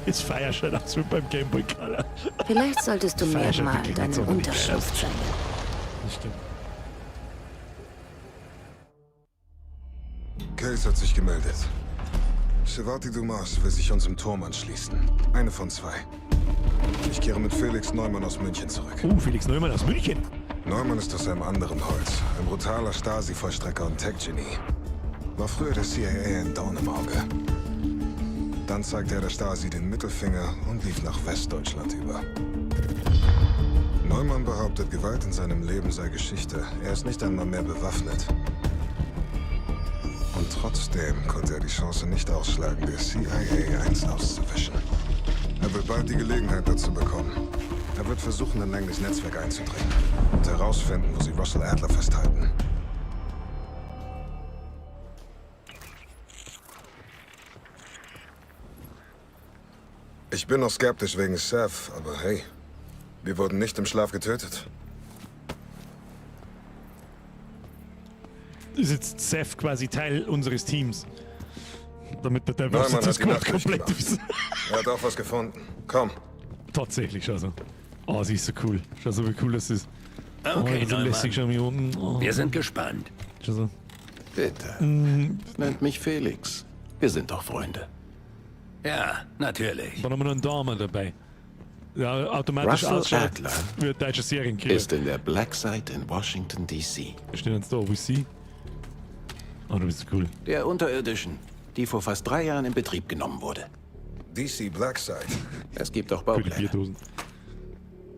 Speaker 1: Das Feier schaut aus wie beim Game Boy Color.
Speaker 7: Vielleicht solltest du
Speaker 1: Feier
Speaker 7: mir
Speaker 1: schaut
Speaker 7: mal
Speaker 1: wirklich nicht
Speaker 7: deinen
Speaker 1: sonderlich geil
Speaker 7: Unterschlupf
Speaker 1: aus.
Speaker 7: zeigen.
Speaker 1: Das stimmt.
Speaker 8: Case hat sich gemeldet. Sevati Dumas will sich uns im Turm anschließen. Eine von zwei. Ich kehre mit Felix Neumann aus München zurück.
Speaker 1: Oh, Felix Neumann aus München.
Speaker 8: Neumann ist aus einem anderen Holz. Ein brutaler Stasi-Vollstrecker und Tech-Genie. War früher der CIA ein Dorn im Auge. Dann zeigte er der Stasi den Mittelfinger und lief nach Westdeutschland über. Neumann behauptet, Gewalt in seinem Leben sei Geschichte. Er ist nicht einmal mehr bewaffnet. Und trotzdem konnte er die Chance nicht ausschlagen, der CIA eins auszuwischen. Er wird bald die Gelegenheit dazu bekommen. Er wird versuchen, in Langleys Netzwerk einzudringen und herausfinden, wo sie Russell Adler festhalten. Ich bin noch skeptisch wegen Seth, aber hey, wir wurden nicht im Schlaf getötet.
Speaker 1: Ist jetzt Seth quasi Teil unseres Teams. Damit der
Speaker 8: Neumann
Speaker 1: Diversity
Speaker 8: hat die
Speaker 1: Squad
Speaker 8: Nacht
Speaker 1: komplett
Speaker 8: durchgemacht.
Speaker 1: ist.
Speaker 8: Er hat auch was gefunden. Komm.
Speaker 1: Tatsächlich, schau so. Oh, sie ist so cool. Schau so, wie cool das ist.
Speaker 9: Okay,
Speaker 1: oh, so
Speaker 9: Neumann.
Speaker 1: lässig, schau mich unten. Oh.
Speaker 9: Wir sind gespannt.
Speaker 1: Schau so.
Speaker 15: Bitte. Nennt mich Felix. Wir sind doch Freunde.
Speaker 9: Ja, natürlich.
Speaker 1: Dann haben wir noch einen Dame dabei. Ja, automatisch
Speaker 15: Russell
Speaker 1: ausschaut
Speaker 15: Adler
Speaker 1: wie ein deutscher Serienkiller.
Speaker 15: Ist in der Black Site in Washington, D.C.
Speaker 1: Wir stehen jetzt da, wo ist sie? Oh, du bist so cool.
Speaker 15: Der unterirdischen, die vor fast 3 Jahren in Betrieb genommen wurde.
Speaker 8: DC Black Site.
Speaker 15: Es gibt auch Baupläne.
Speaker 1: Bierdosen.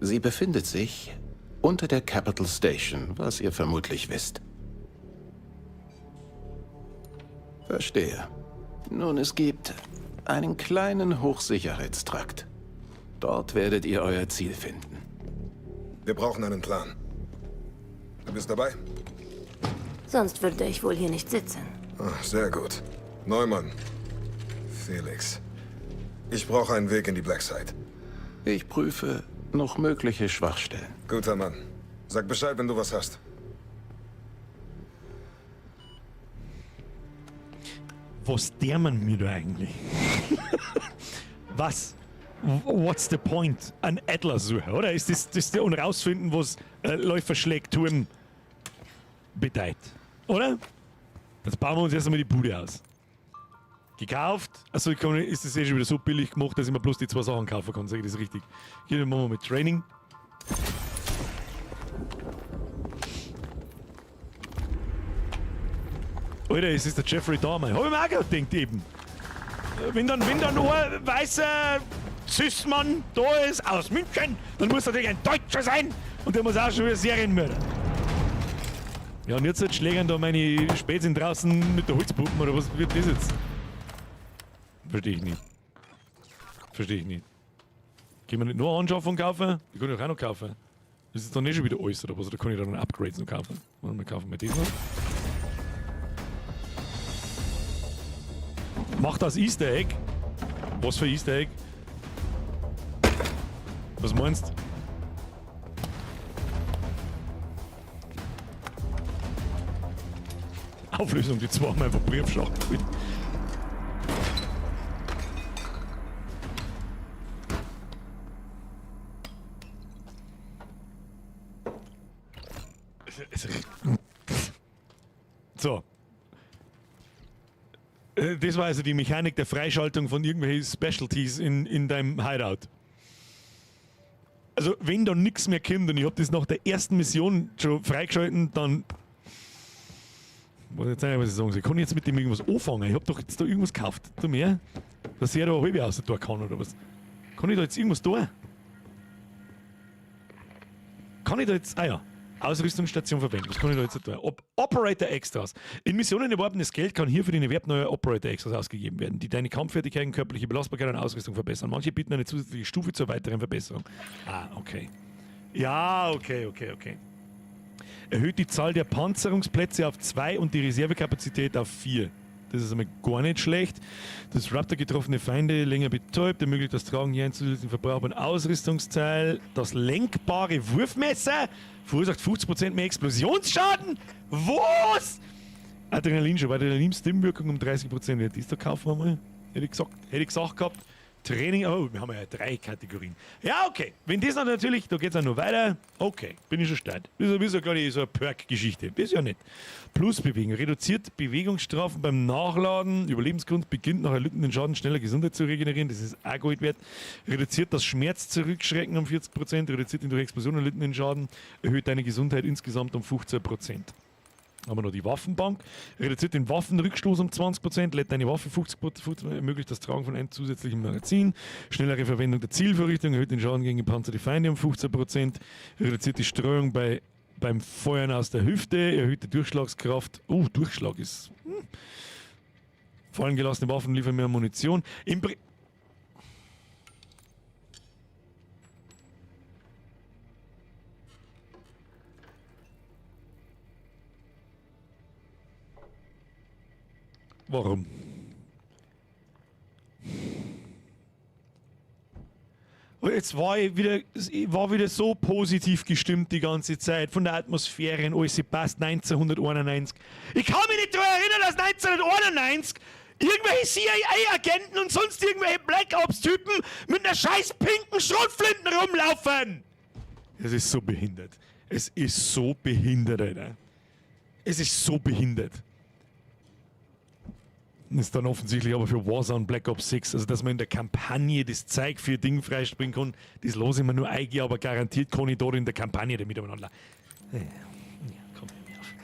Speaker 15: Sie befindet sich unter der Capitol Station, was ihr vermutlich wisst. Verstehe. Nun, es gibt einen kleinen Hochsicherheitstrakt. Dort werdet ihr euer Ziel finden.
Speaker 8: Wir brauchen einen Plan. Du bist dabei?
Speaker 7: Sonst würde ich wohl hier nicht sitzen.
Speaker 8: Ah, sehr gut. Neumann. Felix. Ich brauche einen Weg in die Black Site.
Speaker 15: Ich prüfe noch mögliche Schwachstellen.
Speaker 8: Guter Mann. Sag Bescheid, wenn du was hast.
Speaker 1: Was der man mir da eigentlich? Was? What's the point? Ein Adler suchen, oder? Ist das der und rausfinden, was Läuferschlägturm bedeutet? Oder? Jetzt bauen wir uns erst einmal die Bude aus. Gekauft. Also ich kann, ist das eh schon wieder so billig gemacht, dass ich mir bloß die 2 Sachen kaufen kann. Sag ich das richtig? Hier machen wir mit Training. Alter, es ist der Jeffrey Dahmer. Hab ich mir auch gedacht, denkt eben. Wenn dann ein weißer Cis-Mann da ist, aus München, dann muss natürlich ein Deutscher sein und der muss auch schon wieder Serienmörder. Ja, und jetzt schlägern da meine Spätzchen draußen mit der Holzpuppen oder was wird das jetzt? Verstehe ich nicht. Verstehe ich nicht. Können wir nicht nur Anschaffung kaufen? Die kann ich auch noch kaufen. Das ist dann nicht schon wieder alles oder was? Oder kann ich da noch Upgrades noch kaufen? Warte mal, kaufen wir das noch. Mach das Easter Egg. Was für Easter Egg? Was meinst du? Auflösung, die zwei haben einfach Briefschachtel. So. Das war also die Mechanik der Freischaltung von irgendwelchen Specialties in deinem Hideout. Also, wenn da nichts mehr kommt und ich hab das nach der ersten Mission schon freigeschalten, dann. Was jetzt nicht, was ich sagen soll. Kann ich jetzt mit dem irgendwas anfangen? Ich hab doch jetzt da irgendwas gekauft. Tu mehr? Dass ich da eine halbe raus tun kann oder was? Kann ich da jetzt irgendwas tun? Kann ich da jetzt. Ah ja. Ausrüstungsstation verwenden. Was kann ich da jetzt tun? Operator Extras. In Missionen erworbenes Geld kann hier für den Erwerb neuer Operator Extras ausgegeben werden, die deine Kampffertigkeiten, körperliche Belastbarkeit und Ausrüstung verbessern. Manche bieten eine zusätzliche Stufe zur weiteren Verbesserung. Ah, okay. Ja, okay. Erhöht die Zahl der Panzerungsplätze auf 2 und die Reservekapazität auf 4. Das ist einmal gar nicht schlecht. Das Raptor getroffene Feinde länger betäubt, ermöglicht das Tragen hier einen zusätzlichen verbrauchbaren Ausrüstungsteil. Das lenkbare Wurfmesser verursacht 50% mehr Explosionsschaden. Was? Adrenalinschub, Adrenalin-Stimmwirkung um 30%. Ja, das da kaufen wir mal. Hätte ich gesagt gehabt. Training, oh, wir haben ja 3 Kategorien. Ja, okay. Wenn das dann natürlich, da geht es auch noch weiter. Okay, bin ich schon stark. Das ist so eine, so eine Perk-Geschichte. Das ist ja nett. Plusbewegung. Reduziert Bewegungsstrafen beim Nachladen. Überlebensgrund beginnt nach erlittenen Schaden schneller Gesundheit zu regenerieren. Das ist auch Gold wert. Reduziert das Schmerz-Zurückschrecken um 40%. Reduziert den durch Explosion erlittenen Schaden. Erhöht deine Gesundheit insgesamt um 15%. Haben wir noch die Waffenbank. Reduziert den Waffenrückstoß um 20%, lädt deine Waffe 50%, ermöglicht das Tragen von einem zusätzlichen Magazin. Schnellere Verwendung der Zielvorrichtung, erhöht den Schaden gegen gepanzerte Feinde um 15%, reduziert die Streuung beim Feuern aus der Hüfte, erhöht die Durchschlagskraft. Oh, Durchschlag ist. Fallen gelassene Waffen liefern mehr Munition. Warum? Und jetzt war ich wieder, ich war wieder so positiv gestimmt die ganze Zeit, von der Atmosphäre und alles passt, 1991. Ich kann mich nicht daran erinnern, dass 1991 irgendwelche CIA-Agenten und sonst irgendwelche Black Ops-Typen mit einer scheiß pinken Schrotflinten rumlaufen. Es ist so behindert. Es ist so behindert, Alter. Es ist so behindert. Ist dann offensichtlich aber für Warzone Black Ops 6, also dass man in der Kampagne das Zeug für Ding freispringen kann, das lasse ich mir nur eingehen, aber garantiert kann ich dort in der Kampagne damit umeinander. Ja, komm, hör mir auf.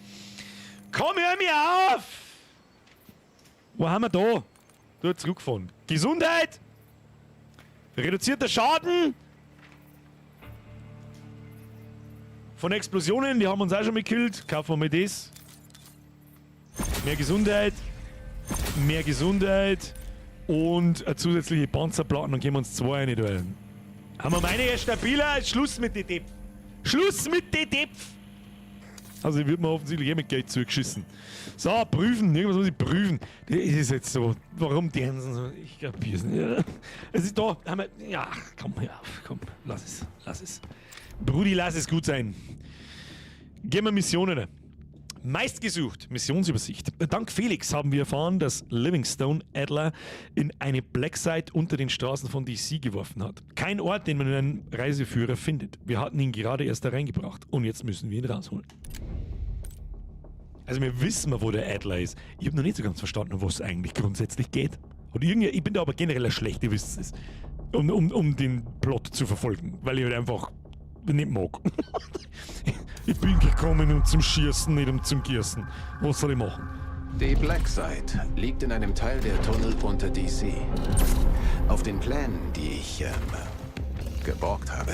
Speaker 1: Komm, hör mir auf! Wo haben wir da? Da zurückgefahren. Gesundheit! Reduzierter Schaden! Von Explosionen, die haben uns auch schon mal gekillt. Kaufen wir mal das. Mehr Gesundheit. Mehr Gesundheit und eine zusätzliche Panzerplatten, dann können wir uns zwei rein tun. Haben wir meine stabiler? Schluss mit den Depp. Schluss mit den Depp! Also ich würde mir offensichtlich eh mit Geld zugeschissen. So, prüfen. Irgendwas muss ich prüfen. Das ist jetzt so. Warum tanzen so? Ich kapier's nicht. Es ist da. Haben wir, ja, komm, hör auf. Komm, lass es. Lass es. Brudi, lass es gut sein. Gehen wir Missionen. Meistgesucht, Missionsübersicht. Dank Felix haben wir erfahren, dass Livingstone Adler in eine Blacksite unter den Straßen von DC geworfen hat. Kein Ort, den man in einem Reiseführer findet. Wir hatten ihn gerade erst da reingebracht und jetzt müssen wir ihn rausholen. Also wir wissen, wo der Adler ist. Ich habe noch nicht so ganz verstanden, um was es eigentlich grundsätzlich geht. Und irgendwie, ich bin da aber generell ein schlechter, ihr wisst es, um den Plot zu verfolgen, weil ich halt einfach nicht mag. Ich bin gekommen um zum Schießen, nicht um zum Gießen. Was soll ich machen?
Speaker 15: Die Black Site liegt in einem Teil der Tunnel unter DC. Auf den Plänen, die ich geborgt habe,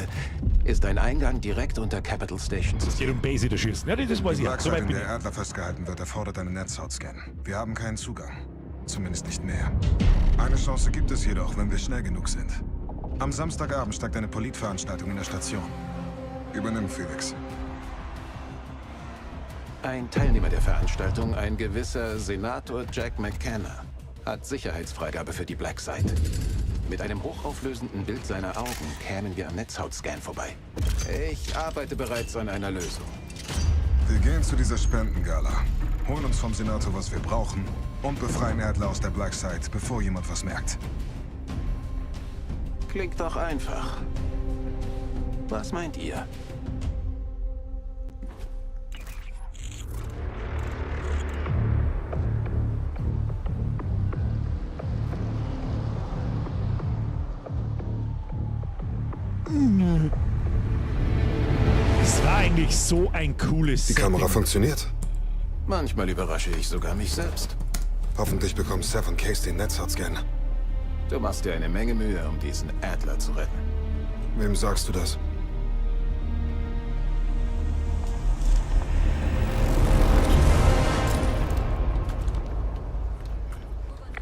Speaker 15: ist ein Eingang direkt unter Capital Station zu
Speaker 1: Es geht um Base da schießen. Ja, das weiß
Speaker 8: Die
Speaker 1: ich auch.
Speaker 8: Black
Speaker 1: So
Speaker 8: Site,
Speaker 1: weit
Speaker 8: in
Speaker 1: bin
Speaker 8: der
Speaker 1: ich.
Speaker 8: Adler festgehalten wird, erfordert einen Netzhautscan. Wir haben keinen Zugang. Zumindest nicht mehr. Eine Chance gibt es jedoch, wenn wir schnell genug sind. Am Samstagabend steigt eine Politveranstaltung in der Station. Übernimm, Felix.
Speaker 15: Ein Teilnehmer der Veranstaltung, ein gewisser Senator Jack McKenna, hat Sicherheitsfreigabe für die Black Site. Mit einem hochauflösenden Bild seiner Augen kämen wir am Netzhautscan vorbei. Ich arbeite bereits an einer Lösung.
Speaker 8: Wir gehen zu dieser Spendengala, holen uns vom Senator, was wir brauchen und befreien Adler aus der Black Site, bevor jemand was merkt.
Speaker 15: Klingt doch einfach. Was meint ihr?
Speaker 1: Es war eigentlich so ein cooles
Speaker 8: Die Kamera
Speaker 1: Setting.
Speaker 8: funktioniert.
Speaker 15: Manchmal überrasche ich sogar mich selbst.
Speaker 8: Hoffentlich bekommen Seth und Case den Netzhautscan.
Speaker 15: Du machst dir eine Menge Mühe, um diesen Adler zu retten.
Speaker 8: Wem sagst du das?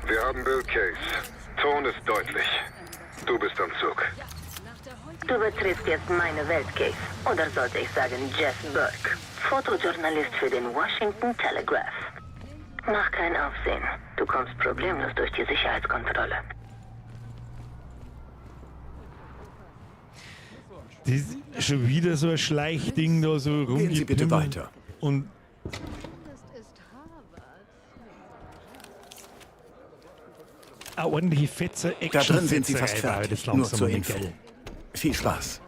Speaker 5: Wir haben Bill Case. Ton ist deutlich. Du bist am Zug.
Speaker 10: Du betrittst jetzt meine Welt, Case. Oder sollte ich sagen Jeff Burke, Fotojournalist für den Washington Telegraph. Mach kein Aufsehen. Du kommst problemlos durch die Sicherheitskontrolle.
Speaker 1: Das ist schon wieder so ein Schleichding da so rum.
Speaker 9: Gehen Sie bitte weiter.
Speaker 1: Und eine ordentliche Fetzer,
Speaker 9: Da drin sind Sie fast
Speaker 1: Action-Fetzerei war
Speaker 9: fertig.
Speaker 1: das
Speaker 9: Nur
Speaker 1: langsam
Speaker 9: zur
Speaker 1: mal
Speaker 9: Info.
Speaker 1: geil.
Speaker 9: Viel Spaß.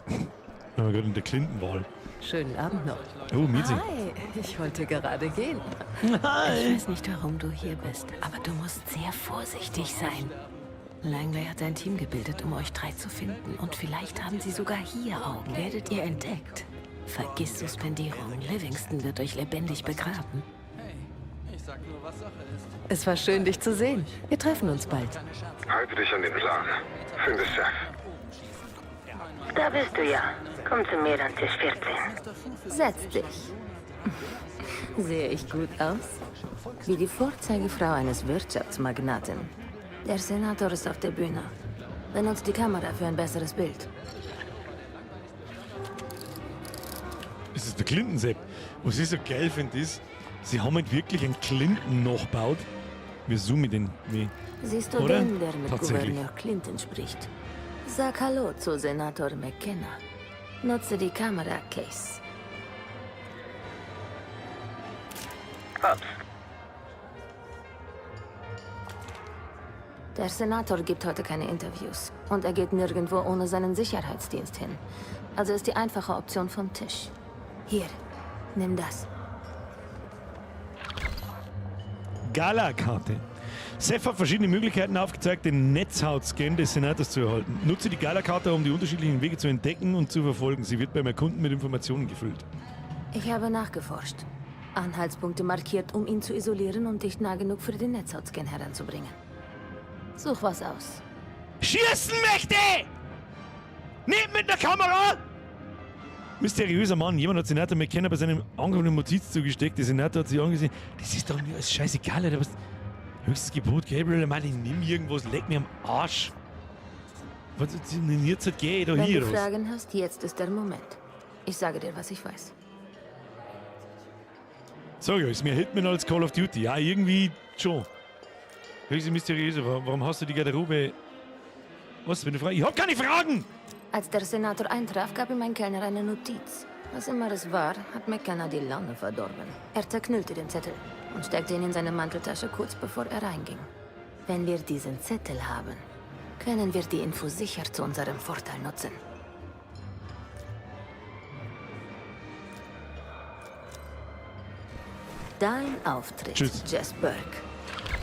Speaker 1: Ja, gerade in der Clinton-Wahl.
Speaker 16: Schönen Abend noch.
Speaker 1: Oh, Miezi.
Speaker 16: Hi, ich wollte gerade gehen.
Speaker 7: Ich weiß nicht, warum du hier bist, aber du musst sehr vorsichtig sein. Langley hat ein Team gebildet, um euch drei zu finden. Und vielleicht haben sie sogar hier Augen. Werdet ihr entdeckt? Vergiss Suspendierung. Livingston wird euch lebendig begraben.
Speaker 11: Ich sag nur, was Sache ist.
Speaker 16: Es war schön, dich zu sehen. Wir treffen uns bald.
Speaker 5: Halte dich an den Plan. Finde Seth.
Speaker 10: Da bist du ja. Komm zu mir an Tisch 14.
Speaker 7: Setz dich. Sehe ich gut aus? Wie die Vorzeigefrau eines Wirtschaftsmagnaten. Der Senator ist auf der Bühne. Benutzt die Kamera für ein besseres Bild.
Speaker 1: Das ist der Clinton-Sepp. Was ich so geil finde, ist, sie haben halt wirklich einen Clinton nachgebaut. Wir zoomen den. Wie,
Speaker 7: Siehst du
Speaker 1: oder?
Speaker 7: den, der mit
Speaker 1: Tatsächlich.
Speaker 7: Gouverneur Clinton spricht? Sag Hallo zu Senator McKenna. Nutze die Kamera, Case.
Speaker 10: Ups.
Speaker 7: Der Senator gibt heute keine Interviews. Und er geht nirgendwo ohne seinen Sicherheitsdienst hin. Also ist die einfache Option vom Tisch. Hier, nimm das.
Speaker 1: Gala-Karte. Seth hat verschiedene Möglichkeiten aufgezeigt, den Netzhautscan des Senators zu erhalten. Nutze die Gala-Karte, um die unterschiedlichen Wege zu entdecken und zu verfolgen. Sie wird beim Erkunden mit Informationen gefüllt.
Speaker 7: Ich habe nachgeforscht. Anhaltspunkte markiert, um ihn zu isolieren und dich nah genug für den Netzhautscan heranzubringen. Such was aus.
Speaker 1: Schießen möchte! Nicht mit der Kamera! Mysteriöser Mann. Jemand hat Senator McKenna bei seinem Angriff eine Notiz zugesteckt. Der Senator hat sich angesehen. Das ist doch mir alles scheißegal, Alter. Was? Höchstes Gebot, Gabriel. Ich meine, ich nimm irgendwas, leck mir am Arsch. Was ist denn jetzt? halt Geh ich da
Speaker 7: Wenn
Speaker 1: hier
Speaker 7: du
Speaker 1: raus.
Speaker 7: Fragen hast, jetzt ist der Moment. Ich sage dir, was ich weiß.
Speaker 1: Sag ja, ist mehr Hitman als Call of Duty. Ja, irgendwie schon. Höchst mysteriöse. Warum hast du die Garderobe? Was für eine Frage? Ich hab keine Fragen!
Speaker 7: Als der Senator eintraf, gab ihm ein Kellner eine Notiz. Was immer es war, hat McKenna die Laune verdorben. Er zerknüllte den Zettel und steckte ihn in seine Manteltasche kurz bevor er reinging. Wenn wir diesen Zettel haben, können wir die Info sicher zu unserem Vorteil nutzen. Dein Auftritt,
Speaker 1: Tschüss.
Speaker 7: Jess Burke.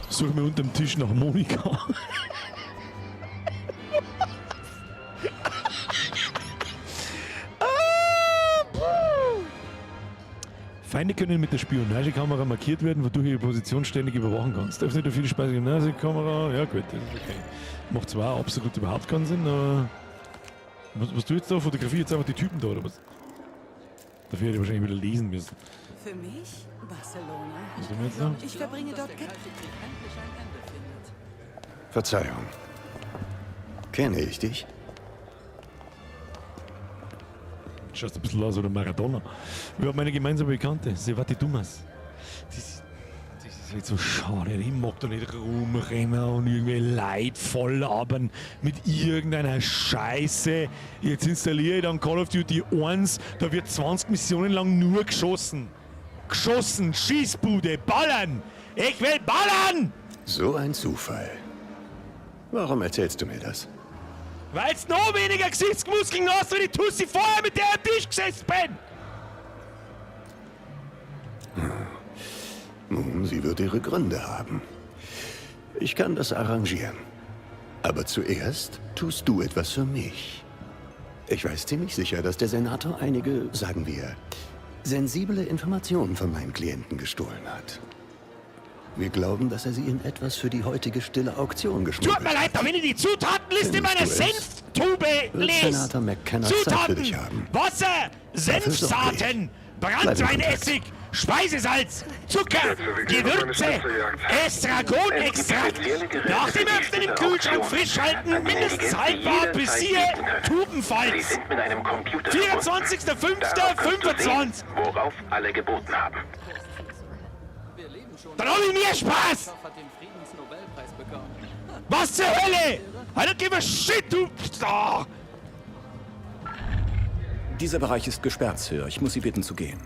Speaker 1: Such mir unterm Tisch nach Monika. Ah, puh. Feinde können mit der Spionagekamera markiert werden, wodurch du ihre Position ständig überwachen kannst. Öffne dafür die Spionagekamera. Ja gut, das ist okay. Macht zwar absolut überhaupt keinen Sinn, aber... Was du jetzt da? Fotografier jetzt einfach die Typen da, oder was? Dafür hätte ich wahrscheinlich wieder lesen müssen.
Speaker 17: Für mich Barcelona.
Speaker 1: Was tun wir jetzt da?
Speaker 17: Ich verbringe dort
Speaker 13: Verzeihung. Kenne ich dich?
Speaker 1: Schaust ein bisschen aus wie der Maradona. Wir haben eine gemeinsame Bekannte, Sevati Dumas. Das ist halt so schade. Ich mag da nicht rumrennen und irgendwie Leid voll labern mit irgendeiner Scheiße. Jetzt installiere ich dann Call of Duty 1, da wird 20 Missionen lang nur geschossen. Geschossen, Schießbude, ballern! Ich will ballern!
Speaker 13: So ein Zufall. Warum erzählst du mir das?
Speaker 1: Weil's noch weniger Gesichtsmuskeln hast, wenn ich Tussi vorher mit der am Tisch gesessen bin!
Speaker 13: Nun, sie wird ihre Gründe haben. Ich kann das arrangieren. Aber zuerst tust du etwas für mich. Ich weiß ziemlich sicher, dass der Senator einige, sagen wir, sensible Informationen von meinen Klienten gestohlen hat. Wir glauben, dass er sie in etwas für die heutige stille Auktion geschmuggelt
Speaker 1: Tut mir leid, aber wenn ich die Zutatenliste
Speaker 13: Findest
Speaker 1: meiner
Speaker 13: du es?
Speaker 1: Senftube
Speaker 13: Wird
Speaker 1: lese.
Speaker 13: Senator McKenna Zeit für
Speaker 1: Zutaten:
Speaker 13: dich haben.
Speaker 1: Wasser,
Speaker 13: Dafür sorge ich.
Speaker 1: Senfsaaten,
Speaker 13: Bleib in
Speaker 1: Branntweinessig, Speisesalz, Zucker, Gewürze, Estragonextrakt. Nach dem Öffnen im Kühlschrank frisch halten, mindestens haltbar bis hier Tubenfalz.
Speaker 12: Sie sind mit einem Computer verbunden. Darauf kannst du sehen,
Speaker 1: 24.05.25.
Speaker 12: worauf alle geboten haben.
Speaker 1: Dann hab ich mehr Spaß! Was zur Hölle? I don't give a shit, du... Ah.
Speaker 18: Dieser Bereich ist gesperrt, Sir. Ich muss Sie bitten zu gehen.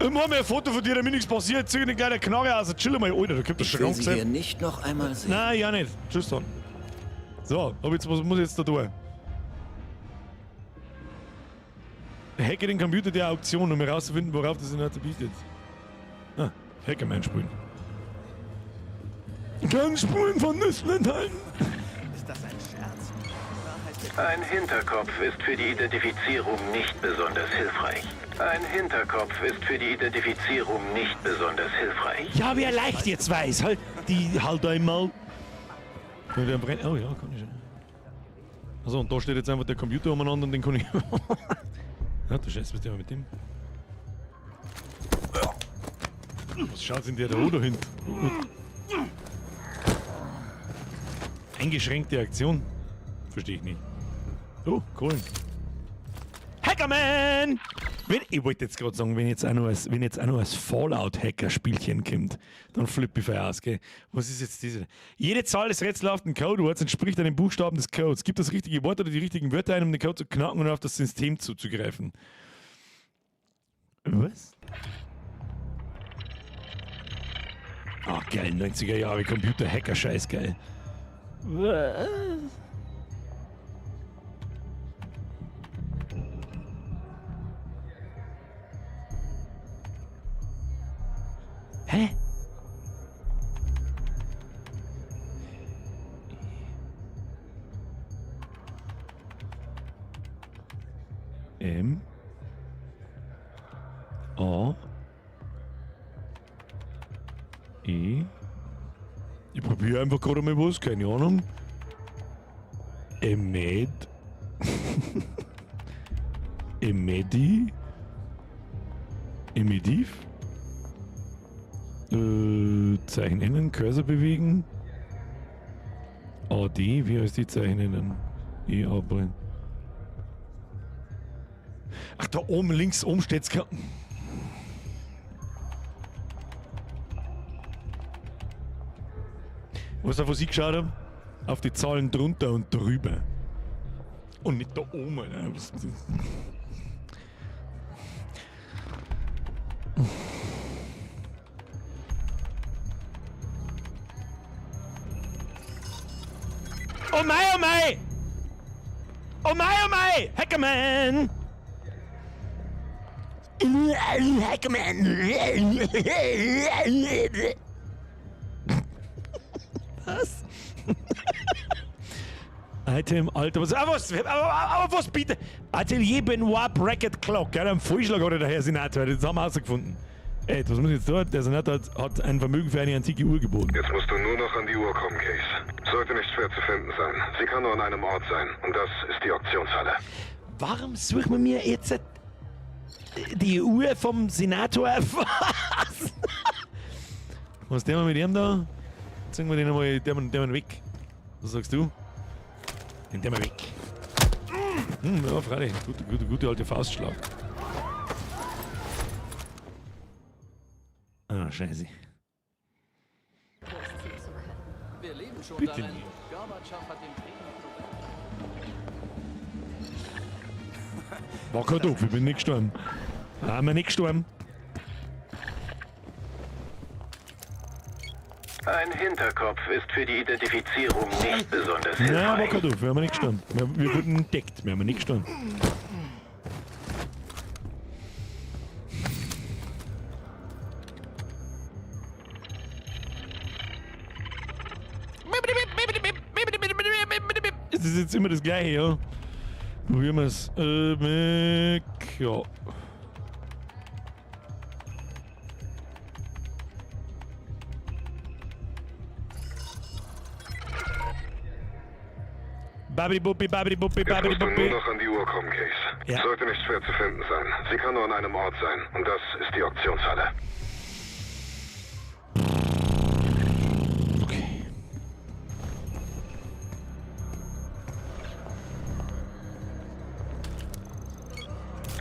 Speaker 1: Immer mir ein Foto von dir, damit nichts passiert. Zieh eine kleine Knarre aus. Chill mal, Alter, da kommt der
Speaker 19: Ich will
Speaker 1: Schrank
Speaker 19: Sie
Speaker 1: sein.
Speaker 19: hier nicht noch einmal sehen.
Speaker 1: Nein, ja nicht. Tschüss dann. So, aber jetzt, was muss ich jetzt da tun? Hacke den Computer der Auktion, um herauszufinden, worauf das Senator bietet. Ah, Hackerman spielen. Kann Spuren von Nüssen enthalten.
Speaker 12: Ist das ein Scherz? Ein Hinterkopf ist für die Identifizierung nicht besonders hilfreich. Ein Hinterkopf ist für die Identifizierung nicht besonders hilfreich.
Speaker 1: Ja, wer leicht jetzt weiß. Halt die, halt einmal. Kann ich den brennen? Oh ja, kann ich schon. Also und da steht jetzt einfach der Computer umeinander und den kann ich. Ja, du Scheiße, was ist denn mit dem? Was schaut denn der da da hinten? Eingeschränkte Aktion? Verstehe ich nicht. Oh, Kohlen. Hackerman! Wenn, ich wollte jetzt gerade sagen, wenn jetzt auch noch als, wenn jetzt auch noch als Fallout-Hacker-Spielchen kommt, dann flippe ich aus, gell? Was ist jetzt diese? Jede Zahl des rätselhaften Codeworts entspricht einem Buchstaben des Codes. Gib das richtige Wort oder die richtigen Wörter ein, um den Code zu knacken und auf das System zuzugreifen. Was? Ah, geil, 90er Jahre Computer-Hacker-Scheiß, geil. Was? Hä? M A E. Ich probiere einfach gerade mal was, keine Ahnung. Emed. Emedi. Emediv. Zeichen ändern, Cursor bewegen. AD, wie heißt die Zeichen ändern? E A bringen. Ach, da oben links oben steht's. Was auf was ich geschaut habe? Auf die Zahlen drunter und drüber. Und nicht da oben. Alter. Oh mei, oh mei! Oh mei, oh mei! Hackerman! Hackerman! Was? Item, Alter, was, aber was, aber was bitte? Atelier Benoit Bracket Clock, gell, am Vorschlag hat der Herr Senator, das haben wir rausgefunden. Ey, was muss ich jetzt da? Der Senator hat ein Vermögen für eine antike Uhr geboten.
Speaker 8: Jetzt musst du nur noch an die Uhr kommen, Case. Sollte nicht schwer zu finden sein. Sie kann nur an einem Ort sein. Und das ist die Auktionshalle.
Speaker 1: Warum suchen wir mir jetzt die Uhr vom Senator? Was? Was tun wir mit ihm da? Ziehen wir den einmal den weg. Was sagst du? Den tun wir weg. Ja, freilich. Gute, gute, gute alte Faustschlag. Ah, scheiße.
Speaker 19: Wir leben schon
Speaker 1: Bitte
Speaker 19: darin.
Speaker 1: nicht.
Speaker 19: Gorbatschow hat den Krieg
Speaker 1: War kein doof, ich bin nicht gestorben. Haben wir nicht gestorben.
Speaker 12: Ein Hinterkopf ist für die Identifizierung nicht besonders
Speaker 1: Nein, war
Speaker 12: hilfreich.
Speaker 1: kein doof, wir haben nicht gestorben. Wir wurden entdeckt, wir haben nicht gestorben. Es ist jetzt immer das Gleiche, ja. Probieren wir es. Ja. Babidi Buppi, Babidi Buppi,
Speaker 8: Jetzt
Speaker 1: Babidi
Speaker 8: musst du nur
Speaker 1: Buppi.
Speaker 8: noch an die Uhr kommen, Case.
Speaker 1: Ja.
Speaker 8: Sollte nicht schwer zu finden sein. Sie kann nur an einem Ort sein. Und das ist die Auktionshalle.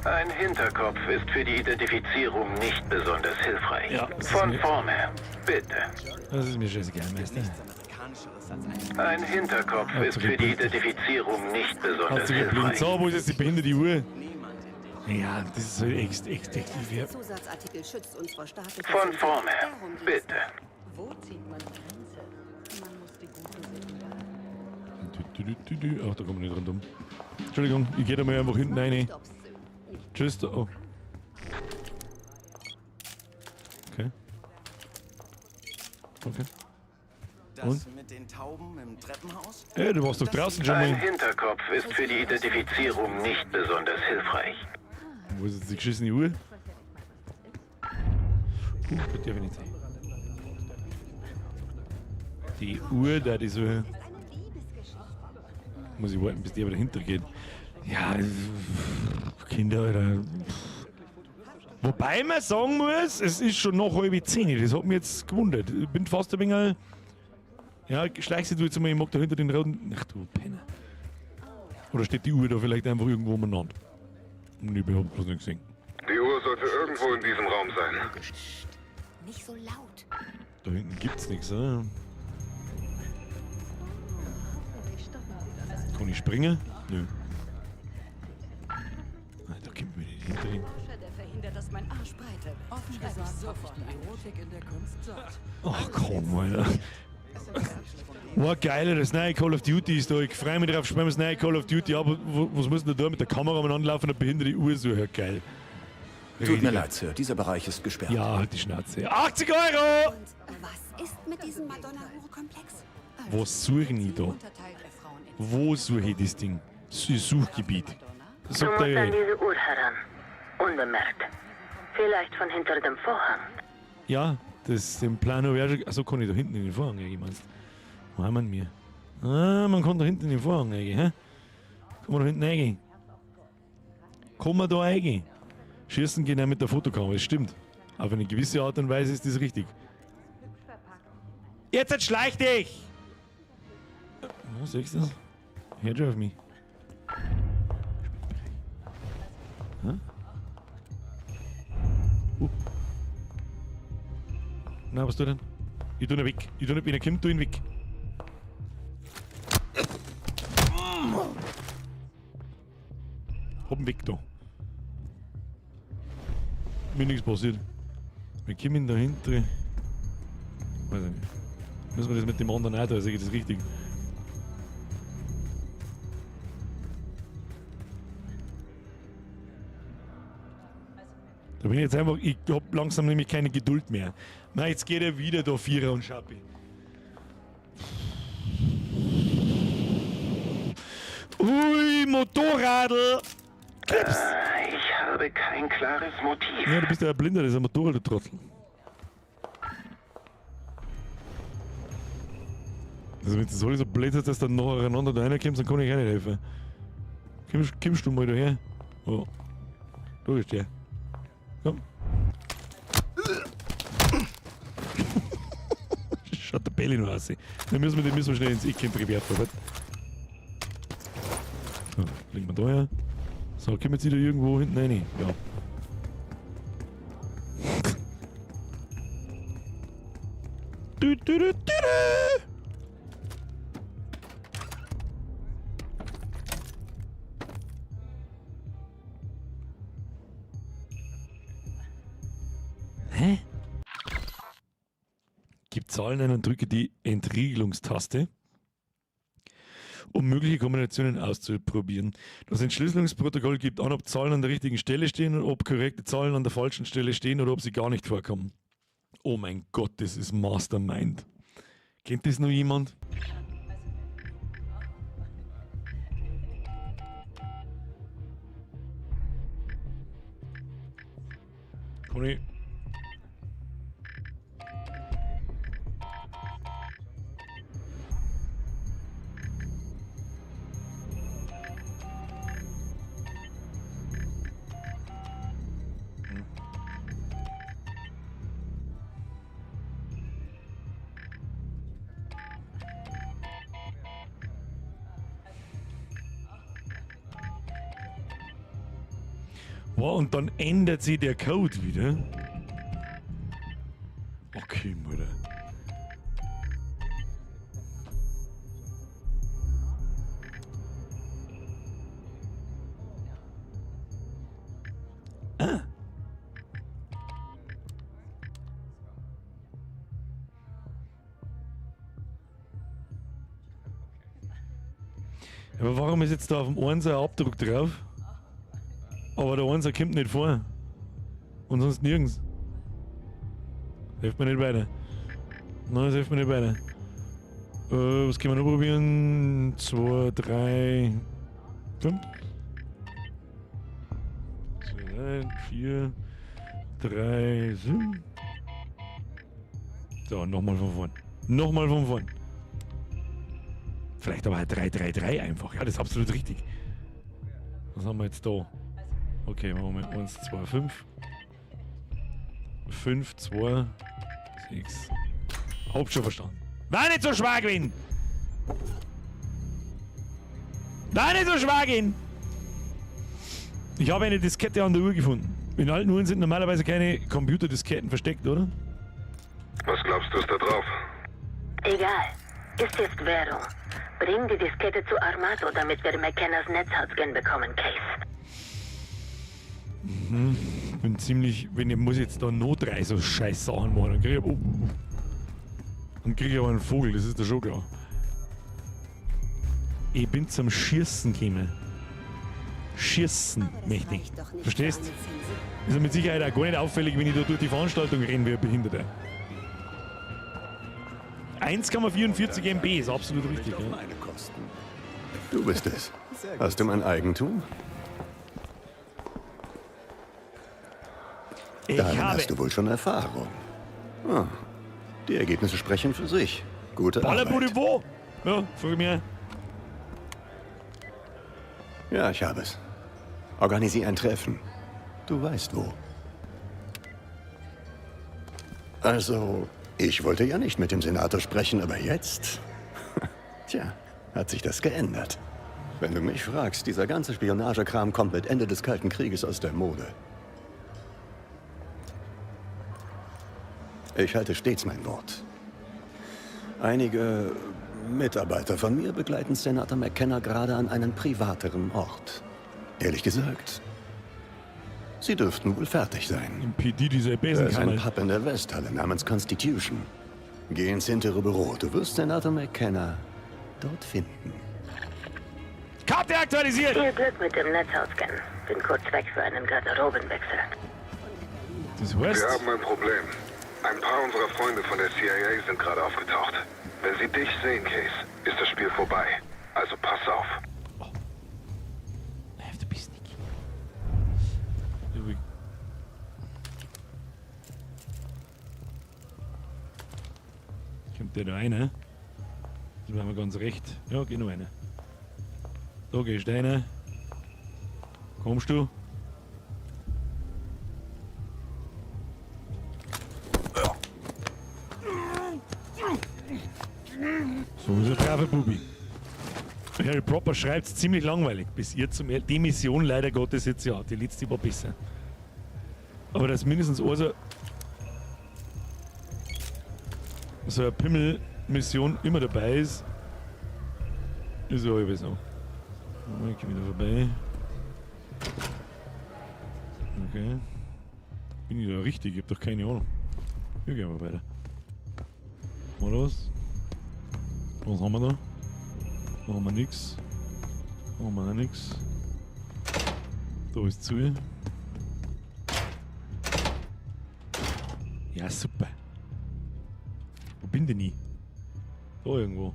Speaker 12: Ein Hinterkopf ist für die Identifizierung nicht besonders hilfreich.
Speaker 1: Ja, das ist
Speaker 12: Von
Speaker 1: mir-
Speaker 12: vorne, bitte.
Speaker 1: Das ist mir scheißegal, Meister.
Speaker 12: Ein Hinterkopf
Speaker 1: Hat
Speaker 12: ist
Speaker 1: sie
Speaker 12: für die
Speaker 1: geblinkt.
Speaker 12: Identifizierung nicht besonders
Speaker 1: Hat sie geblinkt.
Speaker 12: hilfreich.
Speaker 1: So, wo ist jetzt die behinderte Uhr? Ja, das ist halt echt, echt, echt.
Speaker 17: Der Zusatzartikel schützt uns vor staatlicher
Speaker 12: Von
Speaker 17: Zensur.
Speaker 12: vorne,
Speaker 17: Darum geht es.
Speaker 12: bitte.
Speaker 17: Wo zieht man die Grenze? Man muss die guten Sitten wahren.
Speaker 1: Du, du, du, du. Ach, da kommen wir nicht rundum. Entschuldigung, ich gehe da mal einfach hinten rein. Tschüss. Da. Oh. Okay. Okay.
Speaker 11: Das
Speaker 1: Und?
Speaker 11: mit den Tauben im Treppenhaus?
Speaker 1: Ey, du warst doch draußen schon
Speaker 12: Ein
Speaker 1: mal.
Speaker 12: Hinterkopf ist für die Identifizierung nicht besonders hilfreich.
Speaker 1: Wo ist jetzt die geschissene Uhr? Das darf ich nicht sehen. Die Uhr, da die so. Muss ich warten, bis die aber dahinter geht. Ja, Kinder, Alter. Wobei man sagen muss, es ist schon noch 9:30. Das hat mich jetzt gewundert. Ich bin fast ein wenig. Ja, schleich sie du jetzt mal, ich mag da hinter den roten. Ach du Penner. Oder steht die Uhr da vielleicht einfach irgendwo umeinander? Und ich hab bloß nicht gesehen.
Speaker 8: Die Uhr sollte irgendwo in diesem Raum sein.
Speaker 7: Nicht so laut.
Speaker 1: Da hinten gibt's nichts, oder? Kann ich springen? Nö. Ah, Da kommt mir nicht hinter ihn.
Speaker 17: Der verhindert, dass mein Arsch breiter wird.
Speaker 19: Offen
Speaker 17: Schreib ich
Speaker 19: gesagt,
Speaker 17: sofort
Speaker 19: hab ich die Erotik in der Kunst satt.
Speaker 1: Ach komm, Alter. Wow, geil, das neue Call of Duty ist da. Ich freue mich drauf, spielen wir das neue Call of Duty. Aber was muss denn da mit der Kamera umeinander laufen und behinderte Uhr suchen? Geil.
Speaker 18: Tut mir leid, Sir. Dieser Bereich ist gesperrt.
Speaker 1: Ja, halt die Schnauze. 80 Euro!
Speaker 17: Was ist mit diesem Madonna-Hure-Komplex?
Speaker 1: Was suche ich da? Wo suche ich das Ding? Suchgebiet.
Speaker 10: Du
Speaker 1: Sagt
Speaker 10: musst
Speaker 1: er
Speaker 10: an
Speaker 1: ja.
Speaker 10: diese Uhr heran. Unbemerkt. Vielleicht von hinter dem Vorhang.
Speaker 1: Ja, das, den Plan habe ich auch schon. Achso, kann ich da hinten in den Vorhang reingehen, meinst du? Wo haben wir denn wir? Ah, man kann da hinten in den Vorhang reingehen, hä? Kann man da hinten reingehen? Kann man da reingehen? Schießen gehen auch mit der Fotokamera, das stimmt. Auf eine gewisse Art und Weise ist das richtig. Jetzt schleich dich! Was siehst du das? Hört schon auf mich. Hä? Na, was tut denn? Ich tu ihn weg. Ich tu nicht, wenn er kommt, tu ihn weg. Hab ihn weg da. Mir nichts passiert. Wir kommen da hinten. Weiß ich nicht. Müssen wir das mit dem anderen auch da, sehe ich das richtig? Da bin ich jetzt einfach, ich hab langsam nämlich keine Geduld mehr. Na, jetzt geht er wieder da Vierer und Schappi. Ui, Motorradl! Clips!
Speaker 12: Ich habe kein klares Motiv.
Speaker 1: Ja, du bist ja ein Blinder, das ist ein Motorrad, du Trottel. Also wenn du sowieso blöd ist, dass dann nacheinander da reinkommst, dann kann ich auch nicht helfen. Kommst du mal daher? Oh. Da ist der. Komm. Schaut der Belli noch aus. Dann müssen wir, den müssen wir schnell ins Eck werfen. Warte. So, legen wir da her. So, kommen wir jetzt wieder irgendwo hinten rein? Ja. Du, du, du, du, du. Hä? Gib Zahlen ein und drücke die Entriegelungstaste, um mögliche Kombinationen auszuprobieren. Das Entschlüsselungsprotokoll gibt an, ob Zahlen an der richtigen Stelle stehen und ob korrekte Zahlen an der falschen Stelle stehen oder ob sie gar nicht vorkommen. Oh mein Gott, das ist Mastermind. Kennt das noch jemand? Kann ich... Wow, und dann ändert sich der Code wieder. Okay, Mutter. Ah. Aber warum ist jetzt da auf dem 1er ein Abdruck drauf? Aber der 1er kommt nicht vor. Und sonst nirgends. Hilft mir nicht weiter. Nein, das hilft mir nicht weiter. Was können wir noch probieren? 2, 3, 5. 2, 3, 4, 3, 7. So, nochmal von vorn. Nochmal von vorn. Vielleicht aber 3, 3, 3 einfach. Ja, das ist absolut richtig. Was haben wir jetzt da? Okay, machen wir 1, 2, 5. 5, 2, 6. Hab schon verstanden. War nicht so schwer gewesen! War nicht so schwer gewesen! Ich habe eine Diskette an der Uhr gefunden. In alten Uhren sind normalerweise keine Computerdisketten versteckt, oder?
Speaker 8: Was glaubst du ist da drauf?
Speaker 10: Egal. Ist jetzt Währung. Bring die Diskette zu Armato, damit wir McKennas Netzhautscan bekommen, Case.
Speaker 1: Mhm. Bin ziemlich, wenn ich muss jetzt da noch drei so scheiß Sachen machen, dann krieg ich, oh, dann krieg ich aber einen Vogel, das ist ja schon klar. Ich bin zum Schießen gekommen. Schießen möchte ich. Verstehst? Ist ja mit Sicherheit auch gar nicht auffällig, wenn ich da durch die Veranstaltung renne wie ein Behinderter. 1,44 MB ist absolut richtig. Ja.
Speaker 13: Meine Kosten. Du bist es. Hast du mein Eigentum?
Speaker 1: Ich
Speaker 13: Darin
Speaker 1: habe
Speaker 13: hast du wohl schon Erfahrung. Ah, die Ergebnisse sprechen für sich. Gute
Speaker 1: Ballerbude
Speaker 13: Arbeit.
Speaker 1: wo? Ja, frag mich.
Speaker 13: Ja, ich habe es. Organisier ein Treffen. Du weißt wo. Also, ich wollte ja nicht mit dem Senator sprechen, aber jetzt? Tja, hat sich das geändert. Wenn du mich fragst, dieser ganze Spionagekram kommt mit Ende des Kalten Krieges aus der Mode. Ich halte stets mein Wort. Einige Mitarbeiter von mir begleiten Senator McKenna gerade an einen privateren Ort. Ehrlich gesagt, sie dürften wohl fertig sein.
Speaker 1: Im PD dieser
Speaker 13: Da ist ein
Speaker 1: Besenkammer.
Speaker 13: Pub in der Westhalle namens Constitution. Geh ins hintere Büro. Du wirst Senator McKenna dort finden.
Speaker 1: Karte aktualisiert!
Speaker 10: Viel Glück mit dem Netzhautscan. Bin kurz weg für einen Garderobenwechsel.
Speaker 1: Das heißt?
Speaker 8: Wir haben ein Problem. Ein paar unserer Freunde von der CIA sind gerade aufgetaucht. Wenn sie dich sehen, Case, ist das Spiel vorbei. Also pass auf.
Speaker 1: Geht der da rein? Das war mir ganz recht. Ja, geh noch einer. Da gehst du rein. Kommst du? So ist ein braver Bubi. Harry Proper schreibt ziemlich langweilig, bis ihr zum Die Mission leider Gottes jetzt ja, die letzte war besser. Aber das mindestens also so eine Pimmel-Mission immer dabei ist, ist ja halb so. Ich komm wieder vorbei. Okay. Bin ich da richtig? Ich hab doch keine Ahnung. Hier gehen wir weiter. Mal los. Was haben wir da? Da haben wir nix. Da haben wir auch nix. Da ist zu. Ja, super. Wo bin denn ich? Da irgendwo.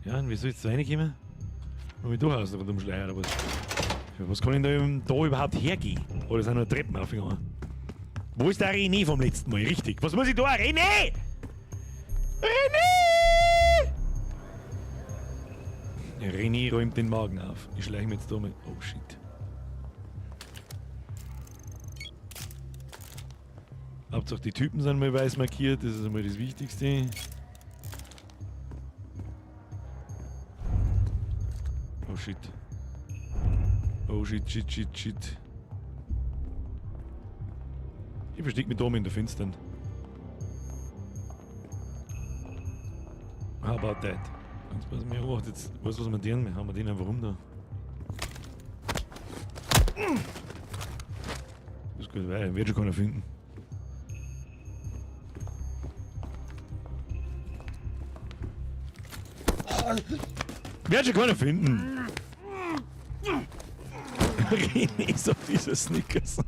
Speaker 1: Ja, und wie soll ich jetzt da reinkommen? Wenn ich durchaus rundum schleier oder was? Ja, was kann ich da, da überhaupt hergehen? Oder sind nur Treppen aufgegangen? Wo ist der René vom letzten Mal? Richtig. Was muss ich da? René! René! Ja, René räumt den Magen auf. Ich schleiche mir jetzt da mal. Oh shit. Hauptsache die Typen sind mal weiß markiert, das ist einmal das Wichtigste. Oh shit. Oh shit, shit, shit, shit. Ich versteck mich da mal in der Finstern. How about that? Jetzt pass mir auf, jetzt weißt du, was wir den? Wir haben wir den einfach rum da. Das ist gut, weil wird schon keiner finden. Wird schon keiner finden. René ist auf dieser Snickers.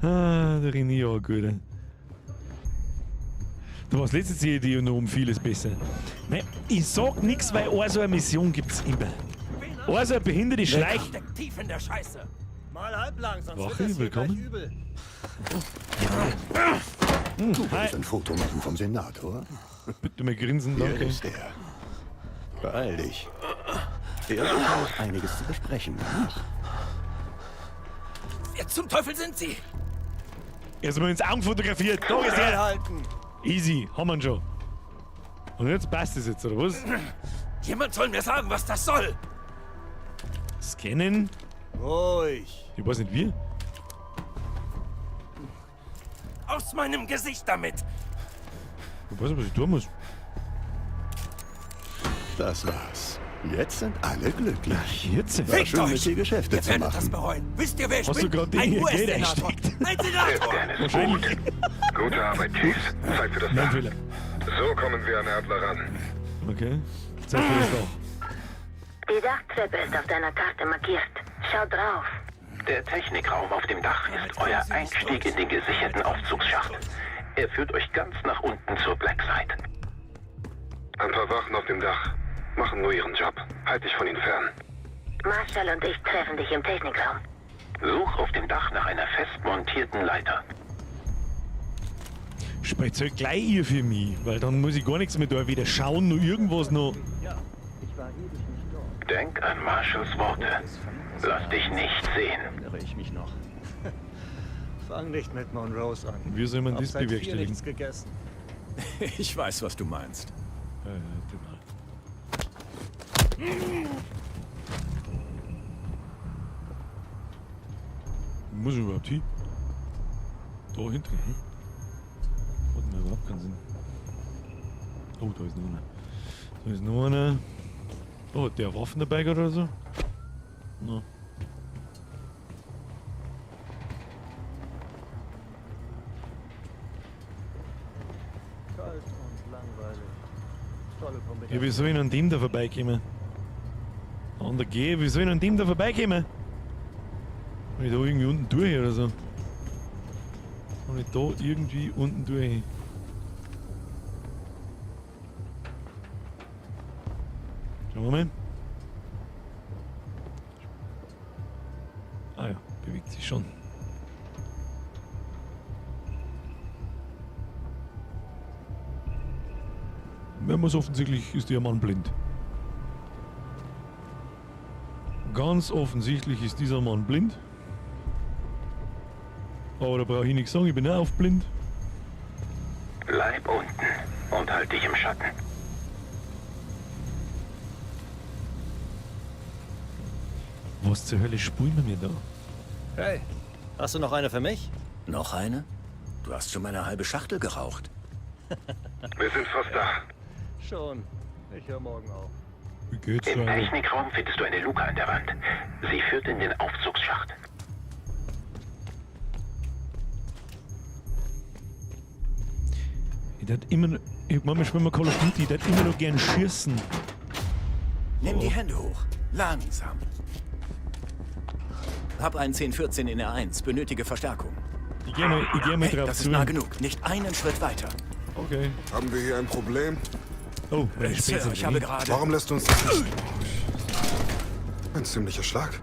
Speaker 1: Ah, der René auch gut. Du warst letztes Jahr die noch um vieles besser. Nein, ich sag nix, weil auch so eine Mission gibt's immer. Auch so eine behinderte Schleich.
Speaker 19: Steckt tief in der Scheiße.
Speaker 20: Mal halblang, sonst
Speaker 1: Wache,
Speaker 20: wird das hier
Speaker 1: willkommen.
Speaker 20: gleich übel.
Speaker 13: Du wolltest ein Foto machen vom Senator?
Speaker 1: Bitte mal grinsen,
Speaker 13: Hier
Speaker 1: danke.
Speaker 13: ist er. Beeil dich. Er hat einiges zu besprechen.
Speaker 19: Wer zum Teufel sind Sie?
Speaker 1: Erstmal ins Augen fotografiert. Da ist er.
Speaker 20: Halten.
Speaker 1: Easy, haben wir ihn schon. Und jetzt passt es jetzt, oder was?
Speaker 19: Jemand soll mir sagen, was das soll.
Speaker 1: Scannen?
Speaker 20: Ruhig.
Speaker 1: Ich weiß nicht wie.
Speaker 19: Aus meinem Gesicht damit.
Speaker 1: Ich weiß nicht, was ich tun muss.
Speaker 13: Das war's. Jetzt sind alle glücklich.
Speaker 1: Jetzt?
Speaker 13: War
Speaker 19: Fickt
Speaker 13: schön,
Speaker 19: euch!
Speaker 13: mit dir Geschäfte
Speaker 19: Ihr
Speaker 13: zu
Speaker 19: werdet das
Speaker 13: machen.
Speaker 19: bereuen. Wisst ihr, wer ich
Speaker 1: Hast du
Speaker 19: bin?
Speaker 1: grad den
Speaker 19: Ein
Speaker 1: hier Geld
Speaker 19: US-Senator.
Speaker 1: eingesteckt?
Speaker 19: Ein Senator!
Speaker 1: Wahrscheinlich.
Speaker 8: Gute Arbeit, Chiefs. Zeit für das
Speaker 1: Mein
Speaker 8: Dach.
Speaker 1: Fehler.
Speaker 8: So kommen wir an Adler ran.
Speaker 1: Okay. Zeit für das Dach.
Speaker 10: Die Dachtreppe ist auf deiner Karte markiert. Schau drauf.
Speaker 12: Der Technikraum auf dem Dach ist euer Einstieg in den gesicherten Aufzugsschacht. Er führt euch ganz nach unten zur Blackside.
Speaker 8: Ein paar Wachen auf dem Dach machen nur ihren Job. Halt dich von ihnen fern.
Speaker 10: Marshall und ich treffen dich im Technikraum.
Speaker 12: Such auf dem Dach nach einer fest montierten Leiter.
Speaker 1: Sprecht halt gleich ihr für mich, weil dann muss ich gar nichts mehr da wieder schauen, nur irgendwas noch.
Speaker 12: Denk an Marshalls Worte. Lass dich nicht sehen.
Speaker 20: Erinnere ich mich noch. Fang nicht mit Monroes an.
Speaker 1: Wie soll man
Speaker 20: Hab
Speaker 1: das
Speaker 20: seit vier
Speaker 1: bewerkstelligen?
Speaker 20: nichts gegessen.
Speaker 18: Ich weiß, was du meinst.
Speaker 1: Ja, genau. Wo muss ich überhaupt hin? Da hinten, hä? Hat mir überhaupt keinen Sinn. Oh, da ist noch einer. Da ist noch einer. Oh, hat der Waffen dabei gehabt oder so? No.
Speaker 20: Kalt und langweilig. Tolle Kombination.
Speaker 1: Ja, wie soll ich denn an dem da vorbeikommen? An der G, wie soll ich denn an dem da vorbeikommen? Kann ich da irgendwie unten durch oder so? Kann ich da irgendwie unten durch? Schauen wir mal. Ah ja, bewegt sich schon. Wenn man es offensichtlich ist der Mann blind. Ganz offensichtlich ist dieser Mann blind. Aber da brauche ich nichts sagen, ich bin auch blind.
Speaker 12: Bleib unten und halt dich im Schatten.
Speaker 1: Was zur Hölle spulen wir mir da?
Speaker 20: Hey, hast du noch eine für mich?
Speaker 9: Noch eine? Du hast schon meine halbe Schachtel geraucht.
Speaker 12: Wir sind fast da.
Speaker 20: Schon. Ich höre morgen auf.
Speaker 1: Wie geht's
Speaker 12: Im
Speaker 1: da?
Speaker 12: Technikraum findest du eine Luke an der Wand. Sie führt in den Aufzugsschacht.
Speaker 1: Ich tät immer noch, ich manchmal spielen wir Call of Duty, ich tät immer noch gern schießen.
Speaker 19: Nimm die Hände hoch. Langsam. Hab einen 1014 in R1. Benötige Verstärkung.
Speaker 1: Ich geh mal, ich geh mal
Speaker 19: Hey,
Speaker 1: drauf
Speaker 19: das
Speaker 1: zu.
Speaker 19: ist nah genug. Nicht einen Schritt weiter.
Speaker 1: Okay.
Speaker 8: Haben wir hier ein Problem?
Speaker 1: Oh, meine
Speaker 19: Sir,
Speaker 1: Spätzle.
Speaker 19: ich habe gerade...
Speaker 8: Warum lässt du uns das nicht? Ein ziemlicher Schlag.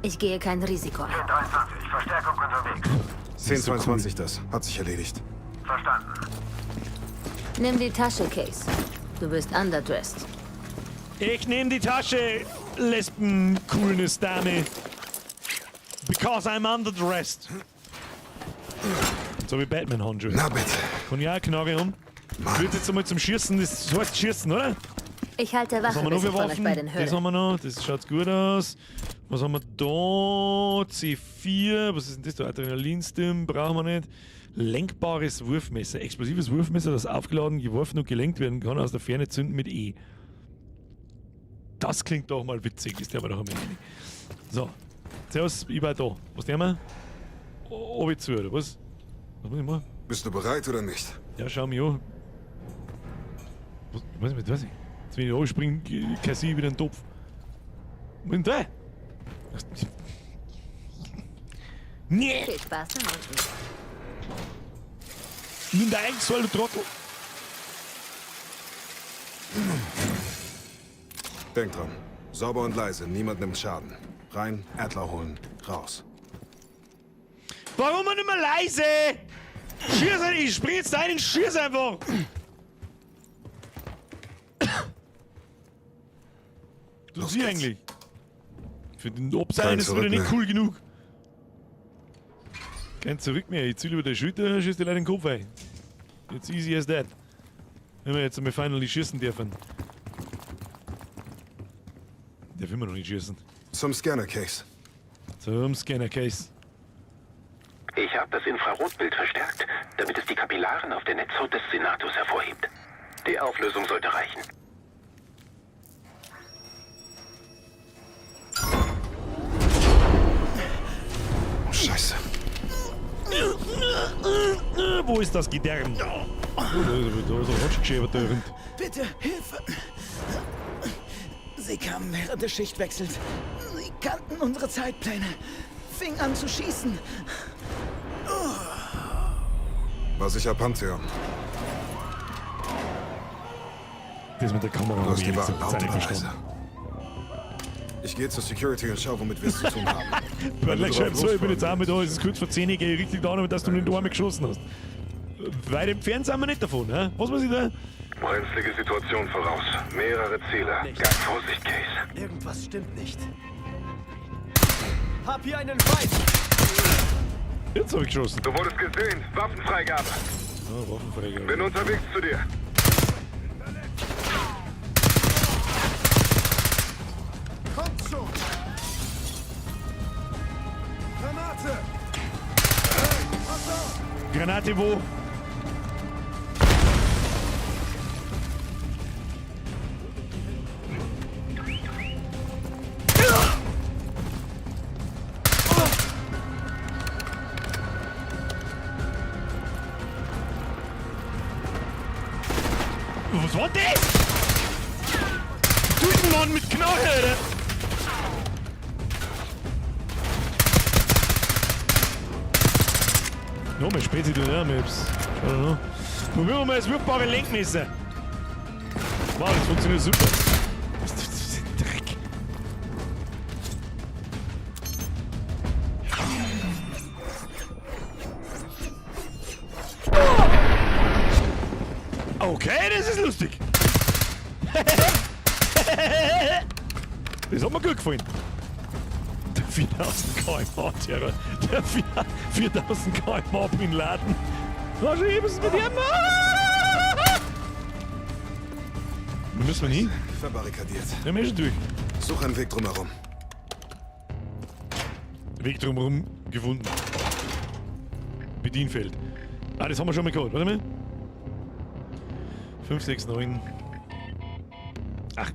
Speaker 7: Ich gehe kein Risiko ein.
Speaker 12: 23, Verstärkung unterwegs.
Speaker 8: 1022 das. Hat sich erledigt.
Speaker 12: Verstanden.
Speaker 7: Nimm die Tasche, Case. Du bist underdressed.
Speaker 1: Ich nehme die Tasche, Lesben, Coolness Dame. Because I'm underdressed. So wie Batman-Handschuhe.
Speaker 8: Na bitte.
Speaker 1: Kann ich auch eine Knarre haben? Ich würde jetzt einmal zum Schießen, das heißt Schießen, oder?
Speaker 7: Ich halte
Speaker 1: Was
Speaker 7: Wache,
Speaker 1: haben wir noch
Speaker 7: bis
Speaker 1: für
Speaker 7: ich von euch
Speaker 1: Waffen?
Speaker 7: beiden
Speaker 1: Das
Speaker 7: höre.
Speaker 1: haben wir noch, das schaut gut aus. Was haben wir da? C4, was ist denn das da? Adrenalinstim brauchen wir nicht. Lenkbares Wurfmesser. Explosives Wurfmesser, das aufgeladen, geworfen und gelenkt werden kann, aus der Ferne zünden mit E. Das klingt doch mal witzig, ist der aber doch einmal nicht. So, Servus, ich war da. Was nehmen wir? Obi zu, oder was? Was muss ich machen?
Speaker 8: Bist du bereit oder nicht?
Speaker 1: Ja, schau mich an. Was, was, was, was? Jetzt, wenn ich anspringe, kassiere ich wieder einen Topf. Was ist denn da? Nee!
Speaker 7: Viel Spaß da unten.
Speaker 1: Nimm dein Soll, du Trottel!
Speaker 8: Denk dran. Sauber und leise, niemand nimmt Schaden. Rein, Adler holen, raus.
Speaker 1: Warum nicht mehr leise? Schieß, ich spring jetzt da rein und schieß einfach! Du sie eigentlich? Für den Obsein
Speaker 8: Kein
Speaker 1: ist wieder
Speaker 8: Zurück
Speaker 1: nicht
Speaker 8: mehr.
Speaker 1: cool genug. Kein Zurück mehr. Ich ziel über die Schulter, schieß dir leider den Kopf ein. It's easy as that. Wenn wir jetzt einmal finally schießen dürfen. Darf immer noch nicht schießen.
Speaker 8: Zum Scanner Case.
Speaker 1: Zum Scanner Case.
Speaker 12: Ich habe das Infrarotbild verstärkt, damit es die Kapillaren auf der Netzhaut des Senators hervorhebt. Die Auflösung sollte reichen.
Speaker 8: Oh, Scheiße.
Speaker 1: Wo ist das Gedärm? Oh, da ist ein Rotschgeschäber da.
Speaker 19: Bitte, Hilfe! Sie kamen während des Schichtwechsels. Sie kannten unsere Zeitpläne. Fing an zu schießen.
Speaker 8: War sicher Pantheon.
Speaker 1: Das mit der Kamera
Speaker 8: Du
Speaker 1: hab
Speaker 8: hast
Speaker 1: ich
Speaker 8: die
Speaker 1: ehrlich
Speaker 8: Wahl,
Speaker 1: gesagt
Speaker 8: laut
Speaker 1: nicht
Speaker 8: oder leise.
Speaker 1: verstanden.
Speaker 8: Ich gehe zur Security und schau, womit wir es zu tun haben. Wenn du
Speaker 1: Börnlein
Speaker 8: drauf
Speaker 1: schreibt so, ich bin jetzt auch
Speaker 8: losfahren
Speaker 1: mit da, es ist kurz vor 10, ich gehe richtig da, damit dass du nicht einmal geschossen hast. Weit entfernt sind wir nicht davon, hä? Was muss ich da?
Speaker 12: Brenzlige Situation voraus. Mehrere Ziele. Ganz Vorsicht, Case.
Speaker 20: Irgendwas stimmt nicht. Hab hier einen Feind!
Speaker 1: Jetzt hab ich geschossen.
Speaker 12: Du wurdest gesehen. Waffenfreigabe.
Speaker 1: Oh, Waffenfreigabe.
Speaker 12: Bin unterwegs zu dir.
Speaker 8: Kommt schon! Granate!
Speaker 1: Granate wo? Was war das? Duschenmann mit Knarre, Alter! No, mein Spezi tut auch Maps. Schau noch. Probieren wir mal das wirkbare Lenkmesser. Wow, das funktioniert super. Was ist das für ein Dreck? Okay, das ist lustig. Das hat mir gut gefallen. Der 4000 km/h Terror. Der 4000 km/h Bin Laden. Was ist mit dem? Wo müssen wir hin?
Speaker 8: Verbarrikadiert.
Speaker 1: Ja, wir schon durch.
Speaker 8: Such einen Weg drumherum.
Speaker 1: Weg drumherum gefunden. Bedienfeld. Ah, das haben wir schon mal gehabt. Warte mal. 5, 6, 9. 8.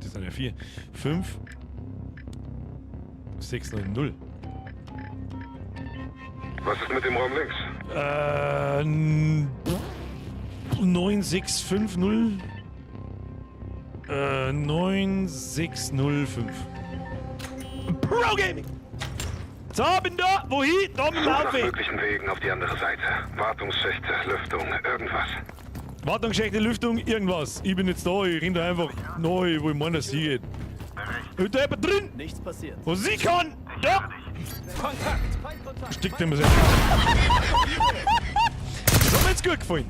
Speaker 1: Das sind ja 4. 5, 6, 9, 0.
Speaker 8: Was ist mit dem Raum links?
Speaker 1: 9, 6, 5, 0. 9, 6, 0, 5. Pro Gaming! So, bin da! Wohin? Da mit dem
Speaker 12: Such nach
Speaker 1: Laufweg!
Speaker 12: möglichen Wegen auf die andere Seite. Wartungsschächte, Lüftung, irgendwas.
Speaker 1: Wartungsschächte, Lüftung, irgendwas. Ich bin jetzt da, ich renn da einfach neu, wo ich meine, dass sie geht. Ist da jemand drin?
Speaker 11: Nichts passiert.
Speaker 1: Wo sie kann! Da!
Speaker 18: Kontakt!
Speaker 1: Steckt ihm das Das hat mir jetzt gut gefallen.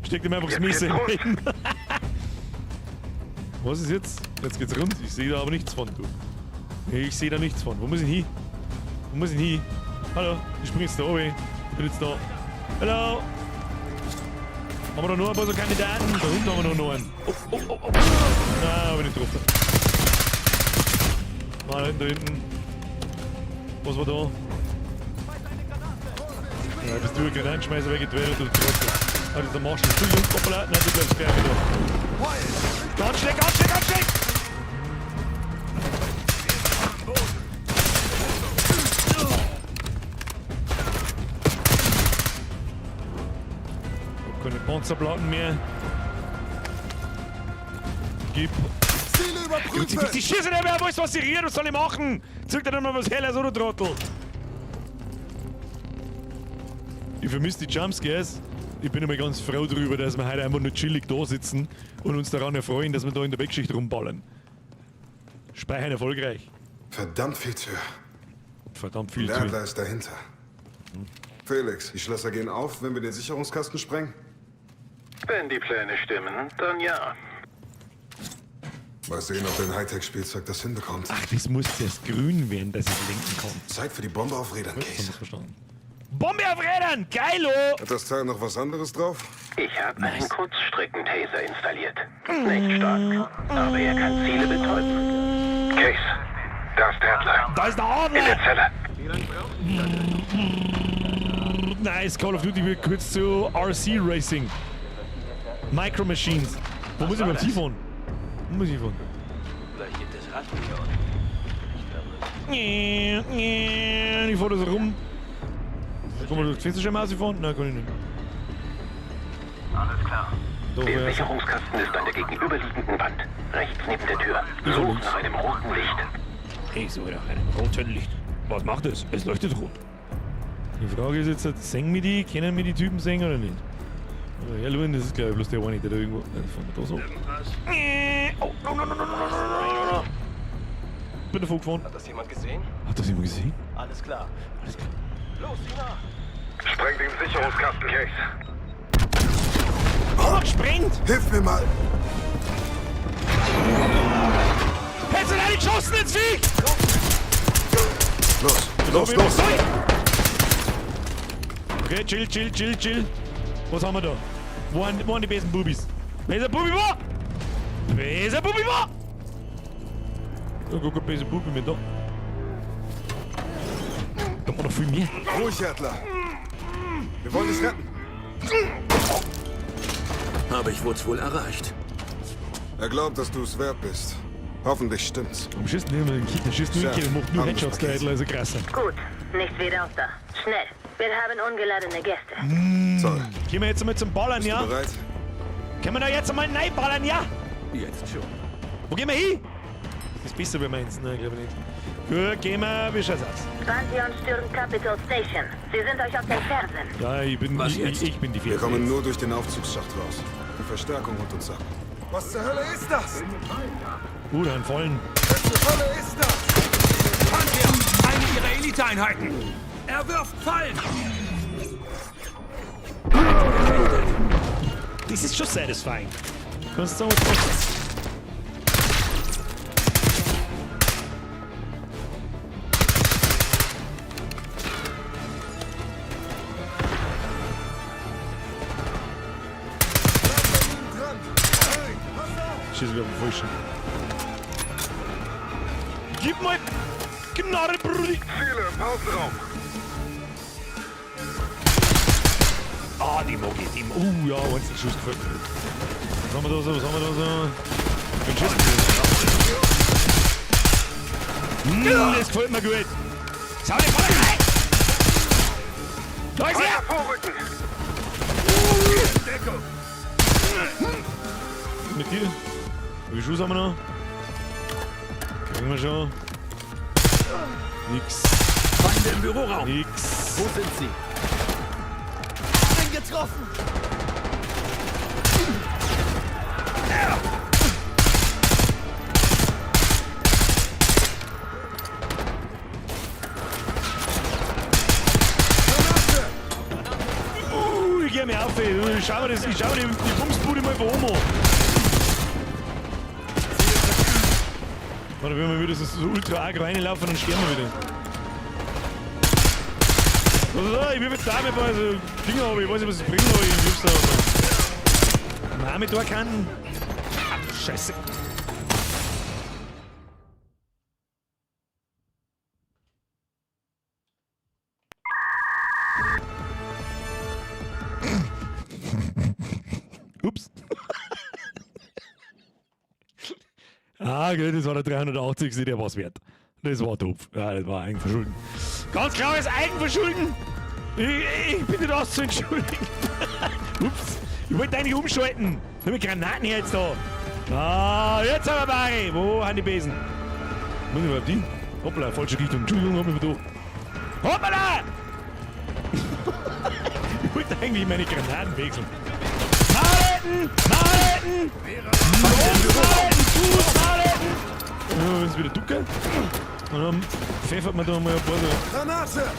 Speaker 1: Steckt ihm einfach das Messer in den Rücken. Was ist jetzt? Jetzt geht's rund. Ich sehe da aber nichts von, du. Ich sehe da nichts von. Wo muss ich hin? Wo muss ich hin? Hallo, ich spring jetzt da oben. Ich bin jetzt da. Hallo! Haben wir da noch ein paar so Kandidaten? Da unten haben wir noch einen. Oh, oh, oh, oh. Nein, hab ich nicht getroffen. Nein, da hinten. Was war da? Ja, bist du ein Granatenschmeißer weggedreht, du Trottel. Ah, das ist der Marshall. Entschuldigung, hoppala. Nein, du bleibst gerne da. Ganz schlecht, ganz schlecht, ganz schlecht! Ich hab keine Panzerplatten mehr. Gib.
Speaker 8: Ziele überprüfen!
Speaker 1: Die schießen nicht mehr, weißt du, was sie rühren, was soll ich machen? Zeig dir doch mal was Helles, oder Trottel? Ich vermisse die Jumpscares. Ich bin immer ganz froh darüber, dass wir heute einfach nur chillig da sitzen und uns daran erfreuen, dass wir da in der Backschicht rumballern. Speichern erfolgreich.
Speaker 8: Verdammt viel Tür.
Speaker 1: Verdammt viel
Speaker 8: Der
Speaker 1: Tür.
Speaker 8: Adler ist dahinter. Felix, die Schlösser gehen auf, wenn wir den Sicherungskasten sprengen?
Speaker 12: Wenn die Pläne stimmen, dann ja.
Speaker 8: Mal sehen, ob dein Hightech-Spielzeug das hinbekommt.
Speaker 1: Ach, das muss zuerst grün werden, dass ich lenken kann.
Speaker 8: Zeit für die Bombe auf Rädern, Case.
Speaker 1: Verstanden. Bombe auf Rädern! Geilo!
Speaker 8: Hat das Teil noch was anderes drauf?
Speaker 12: Ich habe einen Kurzstreckentaser installiert. Nicht stark, aber er kann Ziele betäuben. Case, da ist der Adler.
Speaker 1: Da ist der Adler!
Speaker 12: In der Zelle.
Speaker 1: Nice, Call of Duty wird kurz zu RC Racing. Micro Machines. Wo muss ich überhaupt hinfahren? Wo muss ich hinfahren?
Speaker 11: Vielleicht gibt es Ratten hier unten.
Speaker 1: Ich fahr da so rum. Kann man durch die Fensterscheibe rausfahren? Nein, kann ich nicht.
Speaker 12: Alles klar.
Speaker 1: Doch,
Speaker 12: Der
Speaker 1: ja.
Speaker 12: Sicherungskasten ist an der gegenüberliegenden Wand. Rechts neben der Tür. Such nach einem roten Licht.
Speaker 1: Ich suche nach einem roten Licht. Was macht es? Es leuchtet rot. Die Frage ist jetzt, singen mir die, können mir die Typen singen oder nicht? Ja, Luan, das ist glaube ich bloß der eine, der da irgendwo. Fahren wir da so. Oh, no, no, no, no, no, no, no. Bin davon gefahren.
Speaker 20: Hat das jemand gesehen?
Speaker 1: Hat das jemand gesehen?
Speaker 20: Alles klar.
Speaker 1: Alles klar.
Speaker 20: Los, sieh nach!
Speaker 12: Spreng den Sicherungskasten, Case.
Speaker 1: Oh, gesprengt!
Speaker 8: Hilf mir mal!
Speaker 1: Hättest du da nicht geschossen, ins Viech!
Speaker 8: Los, los, los!
Speaker 1: Okay, chill, chill, chill, chill. Was haben wir da? Wo waren die besten Bubis? Besser Bubi wo? Besser Bubi wo? Oh, guck, besser Bubi mit da. Da war noch viel mehr.
Speaker 8: Ruhig, Adler. Wir wollen dich retten.
Speaker 9: Habe ich Woods wohl erreicht.
Speaker 8: Er glaubt, dass du es wert bist. Hoffentlich stimmt's.
Speaker 1: Am schießt nicht immer den Kick, der schießt nur den Kick, macht nur
Speaker 8: Chef,
Speaker 1: Headshots, der Adler ist ein krasser.
Speaker 10: Gut, nichts wie raus da. Schnell. Wir haben ungeladene Gäste.
Speaker 8: Toll.
Speaker 1: Gehen wir jetzt einmal zum Ballern,
Speaker 8: Bist
Speaker 1: ja?
Speaker 8: du bereit?
Speaker 1: Können wir da jetzt einmal reinballern, ja?
Speaker 9: Jetzt schon.
Speaker 1: Wo gehen wir hin? Das ist besser wie meins, nein, glaube ich nicht. Gut, gehen wir, wie schaut's aus?
Speaker 10: Pantheon stürmt Capitol Station. Sie sind euch auf den Fersen.
Speaker 1: Ja, ich bin,
Speaker 9: Was
Speaker 1: ich,
Speaker 9: jetzt?
Speaker 1: ich, ich bin die
Speaker 8: Wir
Speaker 1: Vierte.
Speaker 8: kommen nur durch den Aufzugsschacht raus. Die Verstärkung holt uns ab. Was zur Hölle ist das?
Speaker 1: Da ein Fallen.
Speaker 8: Was zur Hölle ist das?
Speaker 18: Pantheon, eine ihrer Eliteeinheiten. Er wirft Fallen.
Speaker 1: Das ist schon satisfying. Kannst du sagen, was du Schieß ich auf den Falschen. Gib mal Gnade, Brudi!
Speaker 8: Ziele im Pausenraum.
Speaker 1: Ah, die mag ich. Die, ja, Einzelschuss gefällt mir. Was haben wir da so? Was haben wir da so? Ich bin geschissen. Das gefällt mir gut. Sau die Volle rein! Da ist er!
Speaker 8: Vorrücken.
Speaker 18: Deckung!
Speaker 1: Mit dir? Wie viel Schuss haben wir noch? Kriegen wir schon. Nix.
Speaker 18: Feinde im Büroraum!
Speaker 1: Nix.
Speaker 18: Wo sind sie?
Speaker 19: Bin getroffen!
Speaker 1: Ich geh mir auf, ey. Ich schau mir, das, ich schau mir die Bumsbude mal von oben an. Warte, wenn wir wieder so ultra arg reinlaufen, dann sterben wir wieder. Was ist? Ich will jetzt da ein paar so Dinger, aber ich weiß nicht, was es bringt, aber ich hab's da. Name da kann. Ah, Scheiße. Ups. Ah, gut, das war der 380. Der war's wert. Das war doof. Ja, das war Eigenverschulden. Ganz klares Eigenverschulden! Ich bitte das zu entschuldigen. Ups. Ich wollte eigentlich umschalten. Nur mit Granaten hier jetzt da. Ah, jetzt haben wir Barry. Wo haben die Besen? Muss ich überhaupt hin? Hoppla, falsche Richtung. Entschuldigung, hab mich vertan. Hoppala! Ich wollte eigentlich meine Granaten wechseln. Mareten! Mareten! Mareten! Mareten! Ja, wenn es wieder dunkel. Und dann pfeffert man da mal ein paar so
Speaker 8: Granate!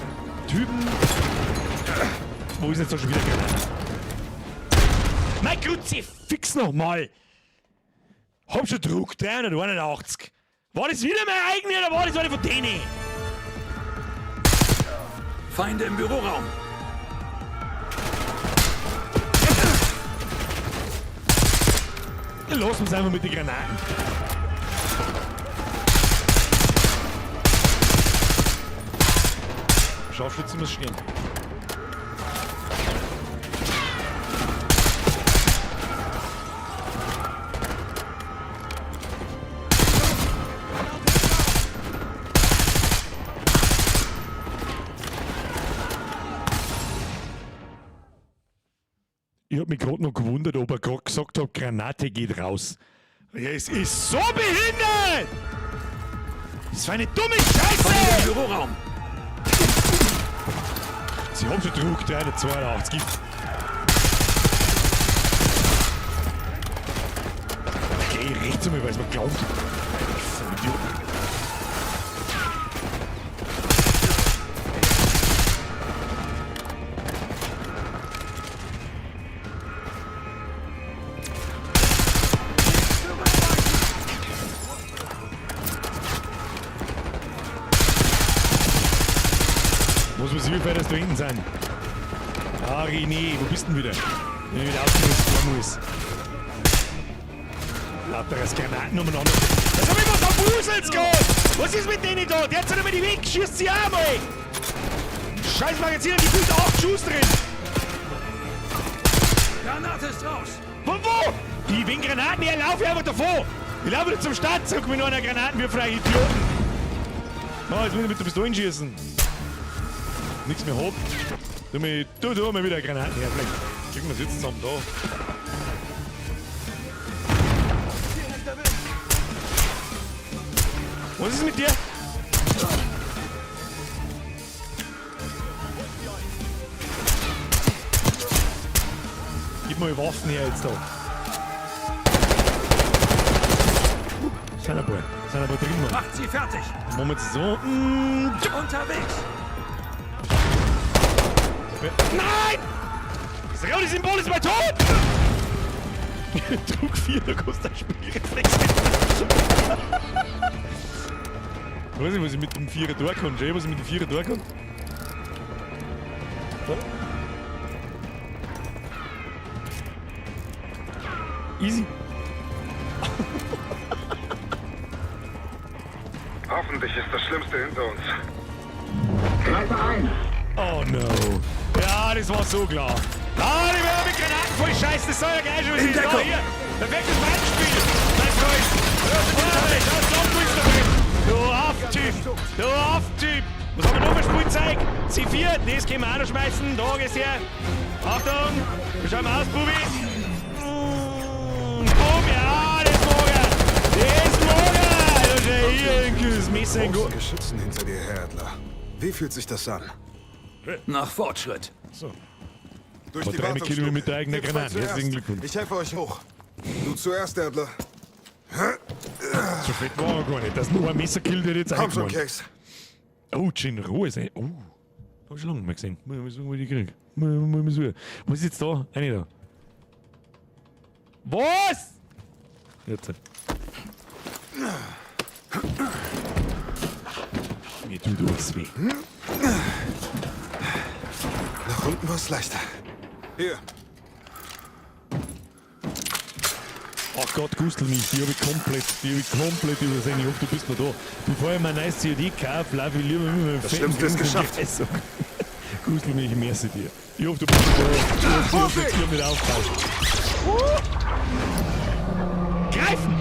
Speaker 1: Typen. Wo ist jetzt da schon wieder Granate? Mein Kruzifix nochmal! Hab schon Druck, 381. War das wieder mein eigener oder war das eine von denen?
Speaker 18: Feinde im Büroraum!
Speaker 1: Ja, lass uns einfach mit den Granaten. Scharfschützen muss stehen. Ich hab mich gerade noch gewundert, ob er gerade gesagt hat, Granate geht raus. Ja, es ist so behindert! Das war eine dumme Scheiße!
Speaker 18: Im Büroraum!
Speaker 1: Sie haben schon Druck, 382. Gib. Geh rechts um, weil es mir glaubt. Vollidiot. Muss man sich, wie dass da hinten sind. Ah, René, wo bist du denn wieder? Wenn ich wieder aufgerüstet fahren muss. Lauter als Granaten umeinander. Was hab ich was da wuselt's grad? Was ist mit denen da? Der hat sich nicht mehr die Weg, schießt sie auch mal! Scheiß Magazin hat gefühlt 8 Schuss drin!
Speaker 18: Granate ist raus!
Speaker 1: Von wo? Die wegen Granaten her, lauf ich einfach davon! Ich laufe wieder zum Start zurück mit nur einer Granatenwürfer, Idioten! Oh, jetzt muss ich mit der Pistole schießen. Nichts mehr hab. Tu mir, tu mal wieder Granaten her. Vielleicht kriegen wir es jetzt zusammen da. Was ist mit dir? Gib mal Waffen her jetzt da. Sind ein paar. Sind ein paar drin, Mann.
Speaker 18: Macht sie fertig!
Speaker 1: Machen wir jetzt so.
Speaker 18: Unterwegs!
Speaker 1: Nein! Das rote Symbol ist mein Tod! Druck 4, da kostet ein Spielreflex. Ich weiß nicht, was ich mit dem Vierer da kann. Jay, was ich mit dem Vierer da kann? Da. Easy.
Speaker 8: Hoffentlich ist das Schlimmste hinter uns.
Speaker 4: Greife ein!
Speaker 1: Oh no. Ja, das war so klar. Ah, die werden mit Granaten voll scheiße, das soll ja gleich schon
Speaker 18: In
Speaker 1: wieder.
Speaker 18: Deckung.
Speaker 1: Hier, perfektes Beispiel. Mein Freund. Du Afftyp! Du Afftyp! Was haben wir noch für Spielzeug? C4, das können wir auch noch schmeißen. Da geht's her. Achtung! Wir schauen mal aus, Bubi. Boom, ja, das mag er! Das mag er! Da schau hier, ein kühles Messer in
Speaker 8: Große Geschützen hinter dir her, Adler. Wie fühlt sich das an?
Speaker 9: Nach Fortschritt.
Speaker 1: So.
Speaker 8: Durch
Speaker 1: Aber
Speaker 8: die
Speaker 1: drei
Speaker 8: Wartungsluke.
Speaker 1: Kilometer mit der eigenen
Speaker 8: Ihr zwei
Speaker 1: Granate.
Speaker 8: zuerst.
Speaker 1: Herzlichen Glückwunsch.
Speaker 8: Ich helfe euch hoch. Du zuerst, Adler.
Speaker 1: So fett war er gar nicht. Das nur ein Messerkill, der jetzt
Speaker 8: Komm schon,
Speaker 1: eingefahren.
Speaker 8: Case.
Speaker 1: Oh, Gin Ruhe. ist. Oh, hab ich schon lange nicht mehr gesehen. Muss ich mal suchen, wo ich die krieg. Muss ich suchen. Was ist jetzt da? Eine da. Was? Jetzt. Mir tut alles weh.
Speaker 8: Nach unten war es leichter. Hier.
Speaker 1: Ach Gott, gustel mich, die hab ich komplett, die hab ich komplett übersehen. Ich hoffe, du bist noch da. Bevor ich mir ein neues COD kaufe, laufe ich lieber mit meinem
Speaker 8: Das
Speaker 1: fetten
Speaker 8: Schlimmste ist
Speaker 1: Grinsen
Speaker 8: geschafft.
Speaker 1: Geißel. Gustel mich, merci dir. Ich hoffe, du bist noch da. Ich hoffe, ich hoffe, jetzt nicht aufpasst. Greifen!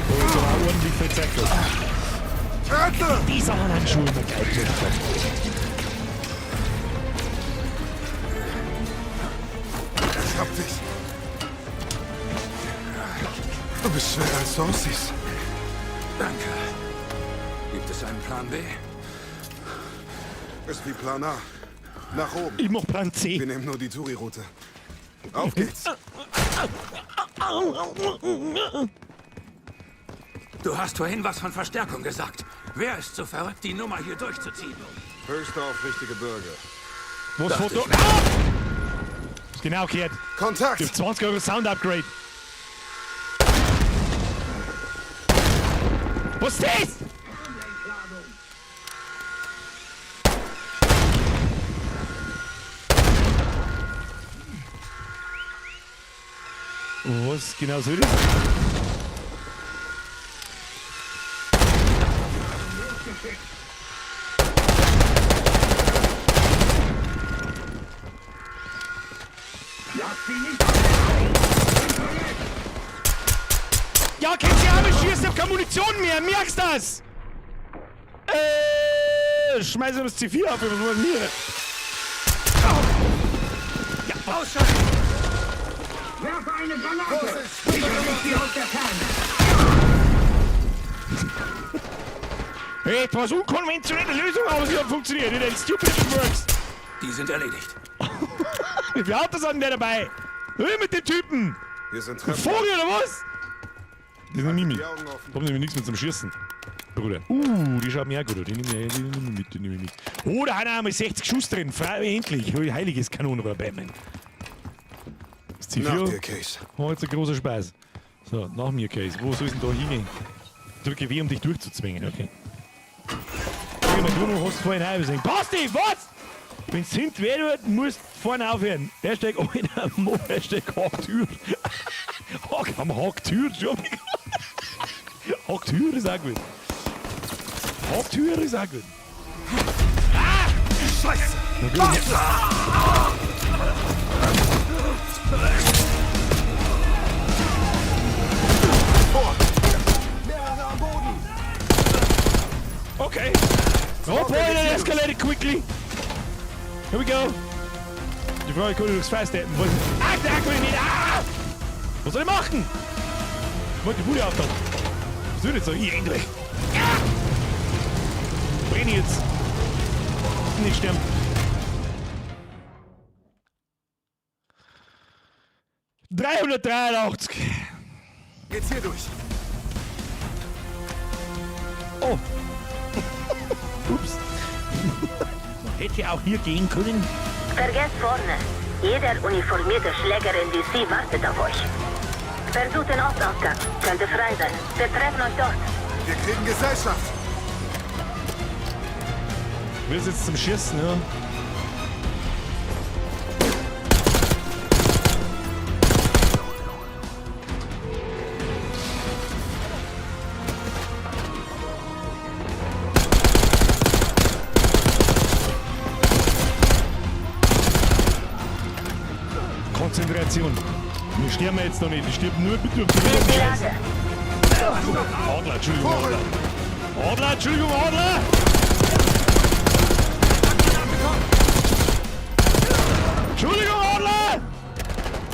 Speaker 1: Oh, jetzt haben wir ordentlich viel Zeit gehabt. Die Sachen an Schuhe immer geil gemacht.
Speaker 8: Ich hab dich. Du bist schwerer, als du aussiehst.
Speaker 18: Danke. Gibt es einen Plan B?
Speaker 8: Ist wie Plan A. Nach oben.
Speaker 1: Ich mach Plan C.
Speaker 8: Wir nehmen nur die Touri-Route. Auf geht's.
Speaker 18: Du hast vorhin was von Verstärkung gesagt. Wer ist so verrückt, die Nummer hier durchzuziehen?
Speaker 8: Höchste aufrichtige Bürger.
Speaker 1: Was
Speaker 18: Dachte
Speaker 1: Foto?
Speaker 18: ich mir.
Speaker 1: Ah! Ist genau gehört.
Speaker 8: Kontakt!
Speaker 1: Gibt 20 Euro Sound Upgrade. Was ist das? Was genau soll das? Ja, könnt ihr auch mal schießen, ich hab keine Munition mehr, merkst das? Schmeiß ihm das C4 auf, was wollen wir? Ja,
Speaker 18: Ausschalten!
Speaker 4: Werfe eine Granate! Ich erwische sie aus der Ferne!
Speaker 1: Etwas unkonventionelle Lösung, aber sie hat funktioniert. It ain't stupid if it works.
Speaker 18: Die sind erledigt.
Speaker 1: Wie viele Autos sind denn der dabei? Hör mit dem Typen!
Speaker 8: Hier sind
Speaker 1: Ein
Speaker 8: Treppen.
Speaker 1: Vogel oder was? Das ist noch Mimi.
Speaker 8: Die Augen offen.
Speaker 1: Da haben nämlich nichts mehr zum Schießen. Bruder. Die schaut mir auch gut aus. Die nehme ich, die nehm ich mit, die nehme ich mit. Oh, da haben wir einmal 60 Schuss drin. Frei, endlich. Heiliges Kanonenrohr, Batman. Das
Speaker 8: Nach
Speaker 1: C4
Speaker 8: dir, Case.
Speaker 1: war jetzt ein großer Spaß. So, nach mir, Case. Wo soll ich denn da hingehen? Drücke W, um dich durchzuzwingen. Okay. Drück mal du noch, hast vorhin gesehen. Basti, was? Wenn's hint weh tut, musst vorne aufhören. Hashtag Alter, Mo, Hashtag Hacktür. Hack am Hacktür, schon. Hacktür ist auch gut. Hacktür ist auch gut.
Speaker 18: Scheiße!
Speaker 1: Na gut.
Speaker 8: Mehrere am Boden.
Speaker 1: Okay. Oh boy, that escalated quickly. Here we go. Die Frage konnte durchs Fest Was? Ah, der Akku nicht. Ah! Was soll ich machen? Ich wollte die Bude auftauchen. Was wird jetzt so? Ich renn durch. Ah! Brenn jetzt. Nicht sterben. ...383.
Speaker 8: Geht's hier durch.
Speaker 1: Oh. Ups. Man hätte auch hier gehen können.
Speaker 10: Vergesst vorne. Jeder uniformierte Schläger in DC wartet auf euch. Versucht den Ostausgang. Könnte frei sein. Wir treffen euch dort.
Speaker 8: Wir kriegen Gesellschaft.
Speaker 1: Wir sind jetzt zum Schießen, ja. Konzentration. Wir sterben jetzt noch nicht. Ich sterbe nur bitte durch den Scheiß. Adler, Entschuldigung, Adler. Adler, Entschuldigung, Adler! Entschuldigung, Adler!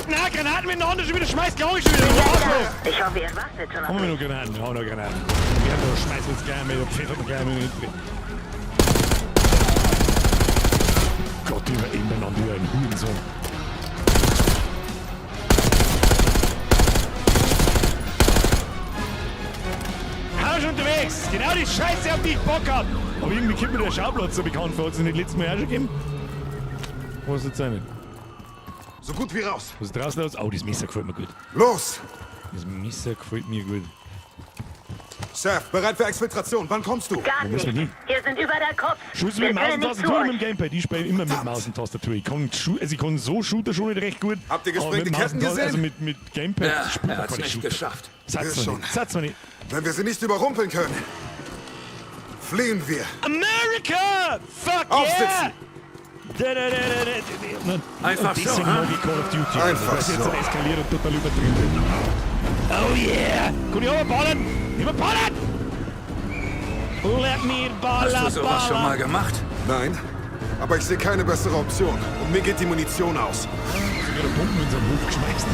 Speaker 1: Na, Granaten miteinander schon wieder, schmeißt gleich schon wieder. Du Arschloch!
Speaker 10: Ich hoffe, ihr wartet schon auf
Speaker 1: Haben wir
Speaker 10: mich.
Speaker 1: noch Granaten? Wir haben noch Granaten. Wir haben noch schmeißen jetzt gleich mit, pfeffern wir gleich mit. Gott, über ineinander, über ein Hurensohn. Arsch unterwegs! Genau die Scheiße, auf die ich Bock hab! Aber irgendwie kommt mir der Schauplatz so bekannt vor. Hat es nicht letztes Mal auch schon gegeben? Was ist jetzt nicht?
Speaker 8: So gut wie raus.
Speaker 1: Was ist draußen los? Oh, das Messer gefällt mir gut.
Speaker 8: Los!
Speaker 1: Das Messer gefällt mir gut.
Speaker 8: Chef, bereit für Exfiltration. Wann kommst du?
Speaker 10: Gar
Speaker 1: Wo müssen wir
Speaker 10: nicht.
Speaker 1: hin?
Speaker 10: Hier sind überall Cops.
Speaker 1: Schuss
Speaker 10: Wir
Speaker 1: mit Maus
Speaker 10: können
Speaker 1: und
Speaker 10: nicht zu
Speaker 1: Tastatur und
Speaker 10: euch.
Speaker 1: mit dem Gamepad. Ich spiele immer mit Maus und Tastatur. Ich kann, also ich kann so Shooter schon nicht recht gut.
Speaker 8: Habt ihr
Speaker 1: aber
Speaker 8: gesprengte
Speaker 1: mit Maus
Speaker 8: Ketten
Speaker 1: und Tastatur-
Speaker 8: gesehen?
Speaker 1: Also mit Gamepad
Speaker 18: Ja,
Speaker 1: spielt
Speaker 18: er
Speaker 1: man
Speaker 18: hat's
Speaker 1: keine
Speaker 18: nicht
Speaker 1: Shooter.
Speaker 18: geschafft.
Speaker 1: Satz
Speaker 8: Wir
Speaker 1: mir
Speaker 8: schon.
Speaker 1: nicht. Satz mir nicht.
Speaker 8: Wenn wir sie nicht überrumpeln können, fliehen wir.
Speaker 1: America! Fuck
Speaker 8: Aufsitzen!
Speaker 1: yeah! Da, da, da, da, da, da.
Speaker 18: Einfach
Speaker 1: und
Speaker 18: so,
Speaker 1: deswegen
Speaker 18: ha?
Speaker 1: mag ich Call of Duty.
Speaker 8: Einfach
Speaker 1: also, das ist jetzt
Speaker 8: so.
Speaker 1: eskaliert und total übertrieben wird. Oh yeah! Kann ich aber ballern? Ich will ballern! Let me baller,
Speaker 18: Hast du sowas schon mal gemacht?
Speaker 8: Nein, aber ich sehe keine bessere Option. Und mir geht die Munition aus.
Speaker 1: Sogar Pumpen in seinen Hof geschmeißt.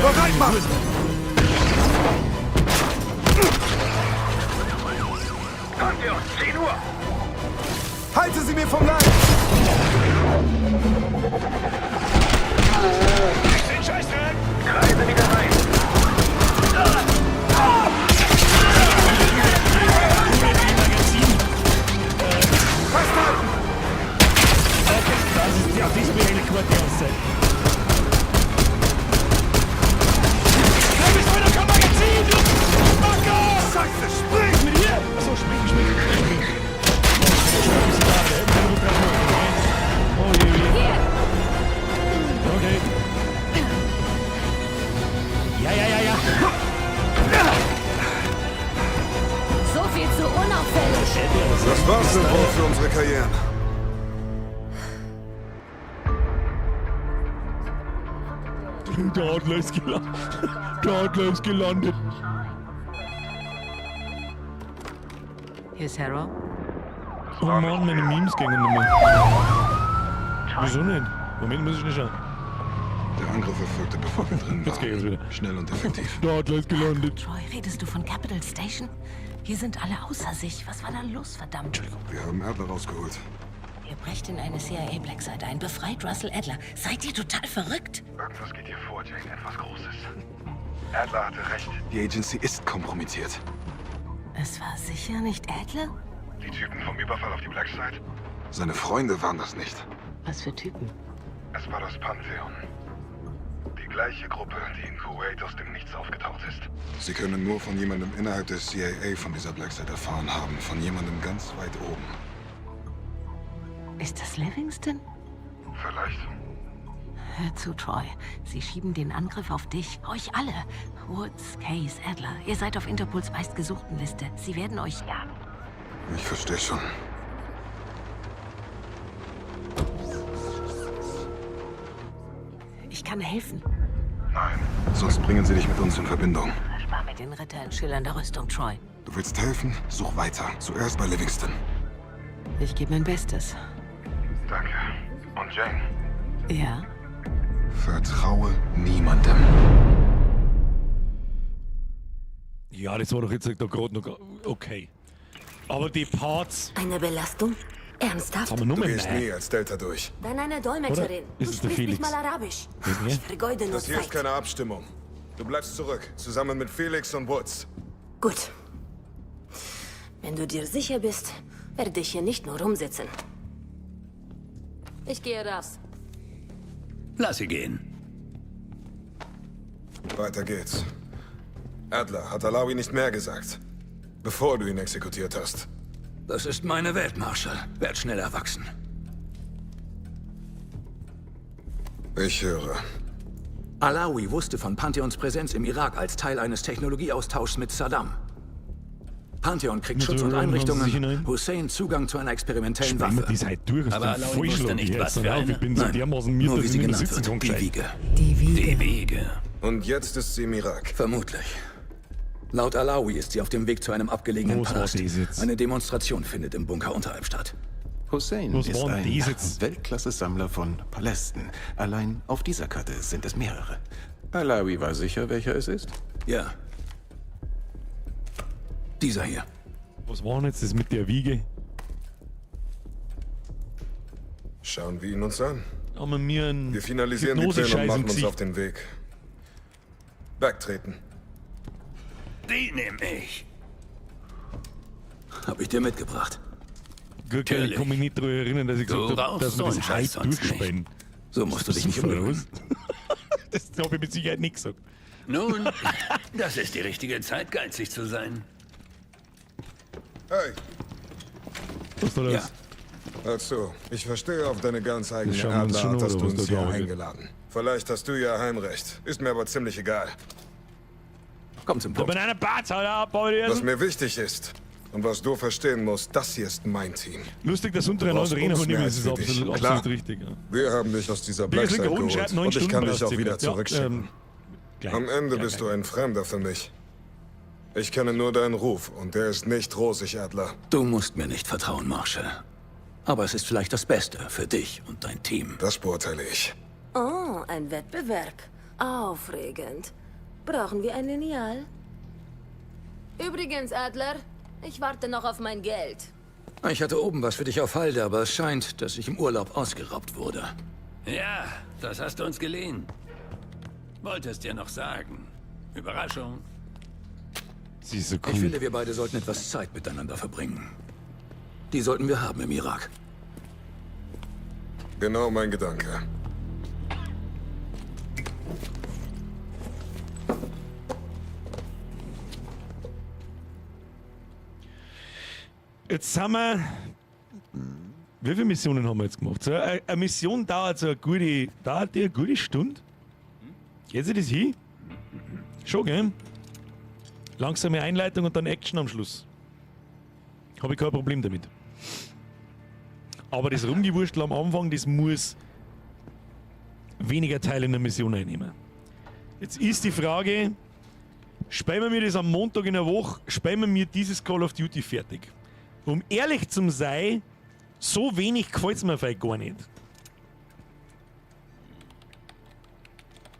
Speaker 8: Bereit machen!
Speaker 12: Pantheon, 10 Uhr.
Speaker 8: Halte sie mir vom Leib!
Speaker 1: Den Scheißdreck!
Speaker 12: Kreise wieder rein.
Speaker 8: Festhalten!
Speaker 1: Okay, das ist, ja, das bin ich eigentlich gut die ganze Zeit. Nein, bist du noch kein Magazin, du Fucker!
Speaker 8: Scheiße, spring!
Speaker 1: Mit dir? Achso, spring, spring, spring. Oh je, je. Okay. Ja, ja, ja, ja.
Speaker 7: So viel zu unauffällig.
Speaker 8: Das war's dann wohl für unsere Karrieren.
Speaker 1: Der Adler ist gelandet. Der Adler ist gelandet.
Speaker 16: Hier ist Harrow.
Speaker 1: Oh Mann, meine Memes gingen nicht mehr. Wieso nicht? Moment, muss ich nicht schauen.
Speaker 8: Der Angriff erfolgte, bevor wir drin
Speaker 1: Jetzt geht es
Speaker 8: waren.
Speaker 1: wieder.
Speaker 8: Schnell und effektiv.
Speaker 1: Der Adler ist gelandet.
Speaker 7: Troy, redest du von Capital Station? Hier sind alle außer sich. Was war da los, verdammt?
Speaker 8: Wir haben Adler rausgeholt.
Speaker 7: Ihr brecht in eine CIA Black Site ein, befreit Russell Adler. Seid ihr total verrückt?
Speaker 8: Irgendwas geht hier vor, Jane. Etwas Großes. Adler hatte recht. Die Agency ist kompromittiert.
Speaker 7: Es war sicher nicht Adler?
Speaker 8: Die Typen vom Überfall auf die Black Site? Seine Freunde waren das nicht.
Speaker 16: Was für Typen?
Speaker 8: Es war das Pantheon. Die gleiche Gruppe, die in Kuwait aus dem Nichts aufgetaucht ist. Sie können nur von jemandem innerhalb der CIA von dieser Black Site erfahren haben. Von jemandem ganz weit oben.
Speaker 7: Ist das Livingston?
Speaker 8: Vielleicht.
Speaker 7: Hör zu, Troy. Sie schieben den Angriff auf dich. Euch alle. Woods, Case, Adler. Ihr seid auf Interpols meistgesuchten Liste. Sie werden euch jagen.
Speaker 8: Ich verstehe schon.
Speaker 7: Ich kann helfen.
Speaker 8: Nein. Sonst bringen sie dich mit uns in Verbindung.
Speaker 7: Spar mir den Ritter in schillernder Rüstung, Troy.
Speaker 8: Du willst helfen? Such weiter. Zuerst bei Livingston.
Speaker 16: Ich gebe mein Bestes.
Speaker 8: Danke. Und Jane?
Speaker 16: Ja?
Speaker 8: Vertraue niemandem.
Speaker 1: Ja, das war doch jetzt da gerade noch okay. Aber die Parts.
Speaker 7: Eine Belastung? Ernsthaft?
Speaker 1: Haben wir nur
Speaker 8: Du
Speaker 1: mit
Speaker 8: gehst
Speaker 1: Nein.
Speaker 8: nie als Delta durch.
Speaker 7: Dann eine Dolmetscherin.
Speaker 1: Oder?
Speaker 7: Du
Speaker 1: Ist es der
Speaker 7: sprichst nicht
Speaker 1: Felix?
Speaker 7: mal Arabisch.
Speaker 1: Wissen wir?
Speaker 7: Ich vergeude nur
Speaker 8: Das hier ist
Speaker 7: Zeit.
Speaker 8: keine Abstimmung. Du bleibst zurück, zusammen mit Felix und Woods.
Speaker 7: Gut. Wenn du dir sicher bist, werde ich hier nicht nur rumsitzen. Ich gehe raus.
Speaker 9: Lass sie gehen.
Speaker 8: Weiter geht's. Adler hat Alawi nicht mehr gesagt, bevor du ihn exekutiert hast.
Speaker 18: Das ist meine Welt, Marshall. Werd schnell erwachsen.
Speaker 8: Ich höre.
Speaker 18: Alawi wusste von Pantheons Präsenz im Irak als Teil eines Technologieaustauschs mit Saddam. Pantheon kriegt
Speaker 1: Nur
Speaker 18: Schutz
Speaker 1: so
Speaker 18: und
Speaker 1: haben sie sich
Speaker 18: Einrichtungen,
Speaker 1: hinein.
Speaker 18: Hussein Zugang zu einer experimentellen
Speaker 1: Spielen wir
Speaker 18: Waffe.
Speaker 1: das halt durch,
Speaker 9: Aber
Speaker 1: den
Speaker 9: Alawi
Speaker 1: Vollschlag
Speaker 9: wusste nicht,
Speaker 1: hier
Speaker 9: was
Speaker 1: jetzt
Speaker 9: für
Speaker 1: auf.
Speaker 9: eine.
Speaker 1: Ich bin so
Speaker 18: Nein,
Speaker 1: dermaßen müde,
Speaker 18: nur
Speaker 1: dass
Speaker 18: wie
Speaker 1: ich
Speaker 18: sie
Speaker 1: nicht mehr
Speaker 18: genannt
Speaker 1: sitzen kann.
Speaker 18: wird. Die
Speaker 1: gescheit.
Speaker 18: Wiege.
Speaker 16: Die Wiege.
Speaker 9: Die Wiege.
Speaker 8: Und jetzt ist sie im Irak.
Speaker 18: Vermutlich. Laut Alawi ist sie auf dem Weg zu einem abgelegenen
Speaker 1: Was war
Speaker 18: Palast.
Speaker 1: das jetzt?
Speaker 18: Eine Demonstration findet im Bunker unterhalb statt.
Speaker 15: Hussein
Speaker 1: Was
Speaker 15: ist
Speaker 1: war denn
Speaker 15: ein
Speaker 1: das jetzt?
Speaker 15: Weltklasse-Sammler von Palästen. Allein auf dieser Karte sind es mehrere. Alawi war sicher, welcher es ist.
Speaker 18: Ja. Dieser hier.
Speaker 1: Was war denn jetzt das mit der Wiege?
Speaker 8: Schauen wir ihn uns an.
Speaker 1: Haben wir mir einen
Speaker 8: Wir finalisieren die Pläne
Speaker 1: Hypnosescheiß
Speaker 8: und
Speaker 1: im
Speaker 8: machen uns
Speaker 1: Gesicht.
Speaker 8: auf den Weg. Backtreten.
Speaker 9: Die nehme ich.
Speaker 18: Hab ich dir mitgebracht.
Speaker 1: Gut, gell, ich kann mich nicht daran erinnern, dass ich
Speaker 9: Du
Speaker 1: gesagt habe,
Speaker 9: brauchst
Speaker 1: dass wir
Speaker 9: so
Speaker 1: das
Speaker 9: einen Scheiß
Speaker 1: heute
Speaker 9: sonst nicht.
Speaker 1: durchspielen.
Speaker 18: So musst du dich nicht
Speaker 1: Super,
Speaker 18: umgewöhnen.
Speaker 1: was? Das habe ich mit Sicherheit nicht gesagt.
Speaker 9: Nun, das ist die richtige Zeit, geizig zu sein.
Speaker 8: Hey,
Speaker 1: Was ist da los?
Speaker 18: Ja.
Speaker 8: hör zu. Ich verstehe, auf deine ganz eigene
Speaker 1: schauen wir uns
Speaker 8: Art
Speaker 1: schon an,
Speaker 8: hast
Speaker 1: oder
Speaker 8: du
Speaker 1: was
Speaker 8: uns
Speaker 1: da
Speaker 8: hier
Speaker 1: glaube ich.
Speaker 8: eingeladen. Vielleicht hast du ja Heimrecht. Ist mir aber ziemlich egal.
Speaker 18: Komm zum
Speaker 1: Da
Speaker 18: Punkt.
Speaker 1: bin einer Bart, haut ab, Paul.
Speaker 8: Was mir wichtig ist und was du verstehen musst, das hier ist mein Team.
Speaker 1: Lustig, dass
Speaker 8: Du
Speaker 1: untereinander
Speaker 8: brauchst
Speaker 1: reden,
Speaker 8: uns
Speaker 1: aber
Speaker 8: mehr
Speaker 1: nicht,
Speaker 8: als
Speaker 1: das ist
Speaker 8: wir dich.
Speaker 1: absolut,
Speaker 8: Klar.
Speaker 1: absolut richtig. Ja.
Speaker 8: Wir haben dich aus dieser
Speaker 1: Digga,
Speaker 8: Black Site
Speaker 1: linker Hoden
Speaker 8: geholt
Speaker 1: schreibt, neun
Speaker 8: und ich
Speaker 1: Stunden
Speaker 8: kann dich
Speaker 1: brauchst
Speaker 8: auch wieder
Speaker 1: circa. Ja,
Speaker 8: zurückschicken.
Speaker 1: gleich,
Speaker 8: Am Ende
Speaker 1: gleich,
Speaker 8: bist du
Speaker 1: gleich.
Speaker 8: ein Fremder für mich. Ich kenne nur deinen Ruf und der ist nicht rosig, Adler.
Speaker 18: Du musst mir nicht vertrauen, Marshall. Aber es ist vielleicht das Beste für dich und dein Team.
Speaker 8: Das beurteile ich.
Speaker 7: Oh, ein Wettbewerb. Aufregend. Brauchen wir ein Lineal? Übrigens, Adler, ich warte noch auf mein Geld.
Speaker 18: Ich hatte oben was für dich auf Halde, aber es scheint, dass ich im Urlaub ausgeraubt wurde.
Speaker 9: Ja, das hast du uns geliehen. Wolltest dir noch sagen. Überraschung.
Speaker 1: Sie ist so
Speaker 18: Ich
Speaker 1: cool.
Speaker 18: finde, wir beide sollten etwas Zeit miteinander verbringen. Die sollten wir haben im Irak.
Speaker 8: Genau mein Gedanke.
Speaker 1: Jetzt haben wir. Wie viele Missionen haben wir jetzt gemacht? So, eine Mission dauert so eine gute, dauert die eine gute Stunde? Geht sich das hin? Schon, gell? Langsame Einleitung und dann Action am Schluss. Habe ich kein Problem damit. Aber das Rumgewurstel am Anfang, das muss weniger Teil in der Mission einnehmen. Jetzt ist die Frage, spielen wir mir das am Montag in der Woche, spielen wir mir dieses Call of Duty fertig? Um ehrlich zu sein, so wenig gefällt es mir vielleicht gar nicht.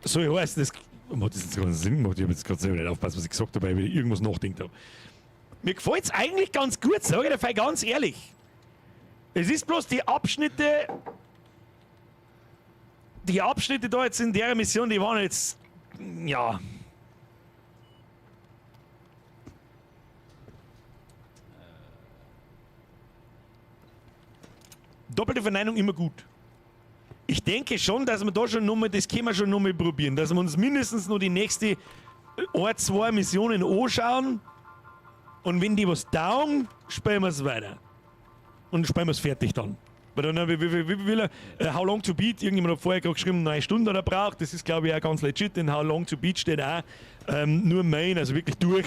Speaker 1: So, ich weiß, das hat das jetzt keinen Sinn gemacht. Ich habe jetzt gerade selber nicht aufgepasst, was ich gesagt habe, weil ich wieder irgendwas nachdenkt habe. Mir gefällt es eigentlich ganz gut, sage ich dir ganz ehrlich. Es ist bloß die Abschnitte. Die Abschnitte da jetzt in der Mission, die waren jetzt. Ja. Doppelte Verneinung immer gut. Ich denke schon, dass wir da schon nochmal, das können wir schon nochmal probieren, dass wir uns mindestens noch die nächste ein, zwei Missionen anschauen und wenn die was taugen, spielen wir es weiter. Und spielen wir es fertig dann. Weil dann, wie will er, How Long to Beat, irgendjemand hat vorher gerade geschrieben, 9 Stunden hat er braucht. Das ist, glaube ich, auch ganz legit. In How Long to Beat steht auch nur Main, also wirklich durch,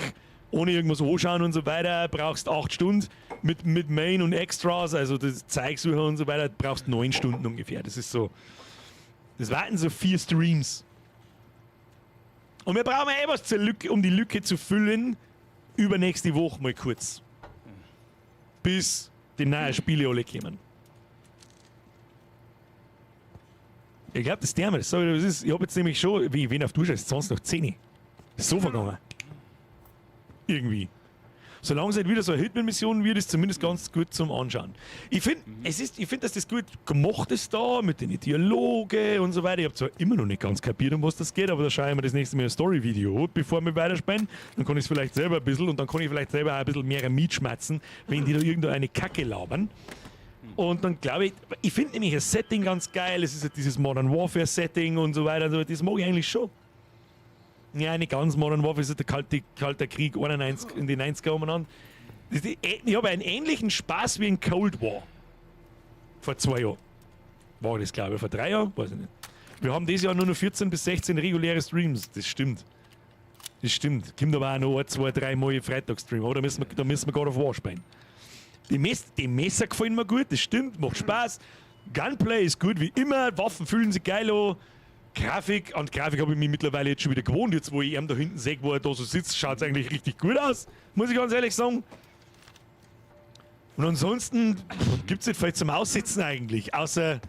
Speaker 1: ohne irgendwas anschauen und so weiter, brauchst 8 Stunden. Mit Main und Extras, also das Zeigsuche und so weiter, brauchst 9 Stunden ungefähr. Das ist so. Das warten so 4 Streams. Und wir brauchen eh was zur Lücke, um die Lücke zu füllen, übernächste Woche mal kurz. Bis die neuen Spiele alle kommen. Ich glaube, das Thema, das sag ich, das ist, ich habe jetzt nämlich schon, wie ich wen auf Dusche, ist 20 nach 10. Ist so vergangen. Irgendwie. Solange es nicht wieder so eine Hitman-Mission wird, ist zumindest ganz gut zum Anschauen. Ich finde, ich find, dass das gut gemacht ist da, mit den Dialogen und so weiter. Ich habe zwar immer noch nicht ganz kapiert, um was das geht, aber da schaue ich mir das nächste Mal ein Story-Video an, bevor wir weiterspielen. Dann kann ich es vielleicht selber ein bisschen und dann kann ich vielleicht selber auch ein bisschen mehr mitschmerzen, wenn die da irgendeine Kacke labern. Und dann glaube ich, ich finde nämlich das Setting ganz geil. Es ist ja dieses Modern Warfare Setting und so weiter und so weiter. Das mag ich eigentlich schon. Ja, nicht ganz Modern Warfare, es ist der kalte Krieg 91, in die 90er umeinander. Ich habe einen ähnlichen Spaß wie in Cold War. Vor 2 Jahren. War das, glaube ich. Vor 3 Jahren? Weiß ich nicht. Wir haben dieses Jahr nur noch 14 bis 16 reguläre Streams. Das stimmt. Das stimmt. Kommt aber auch noch ein, zwei, drei Mal Freitagsstream. Aber da müssen wir God of War spielen. Die Messer gefallen mir gut, das stimmt, macht Spaß. Gunplay ist gut wie immer, Waffen fühlen sich geil an. Grafik, an Grafik habe ich mich mittlerweile jetzt schon wieder gewohnt. Jetzt, wo ich ihn da hinten sehe, wo er da so sitzt, schaut es eigentlich richtig gut aus, muss ich ganz ehrlich sagen. Und ansonsten gibt es nicht viel zum Aussitzen eigentlich, außer.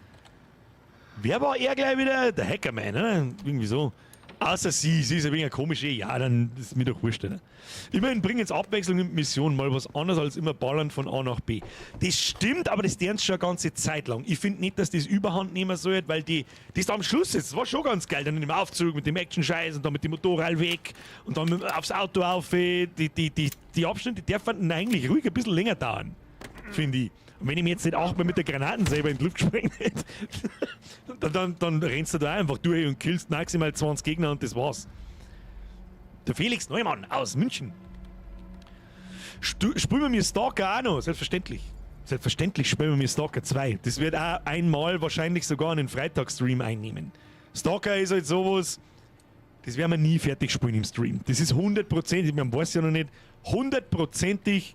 Speaker 1: Wer war er gleich wieder? Der Hackerman, ne? Irgendwie so. Außer sie ist ein wenig eine komische, ja, dann ist mir doch wurscht, oder? Immerhin bringen jetzt Abwechslung in die Mission, mal was anderes als immer ballern von A nach B. Das stimmt, aber das lernt schon eine ganze Zeit lang. Ich finde nicht, dass das Überhand nehmen soll, weil das da am Schluss ist, das war schon ganz geil, dann in dem Aufzug mit dem Action-Scheiß und dann mit dem Motorrad weg und dann aufs Auto auf. Die Abschnitte dürfen eigentlich ruhig ein bisschen länger dauern, finde ich. Und wenn ich mir jetzt nicht auch mal mit der Granaten selber in die Luft gesprengt hätte, dann rennst du da einfach durch und killst maximal 20 Gegner und das war's. Der Felix Neumann aus München. Spielen wir mir Stalker auch noch, selbstverständlich. Selbstverständlich spielen wir mir Stalker 2. Das wird auch einmal wahrscheinlich sogar einen Freitagsstream einnehmen. Stalker ist halt sowas, das werden wir nie fertig spielen im Stream. Das ist 100%, man weiß ja noch nicht, 100%ig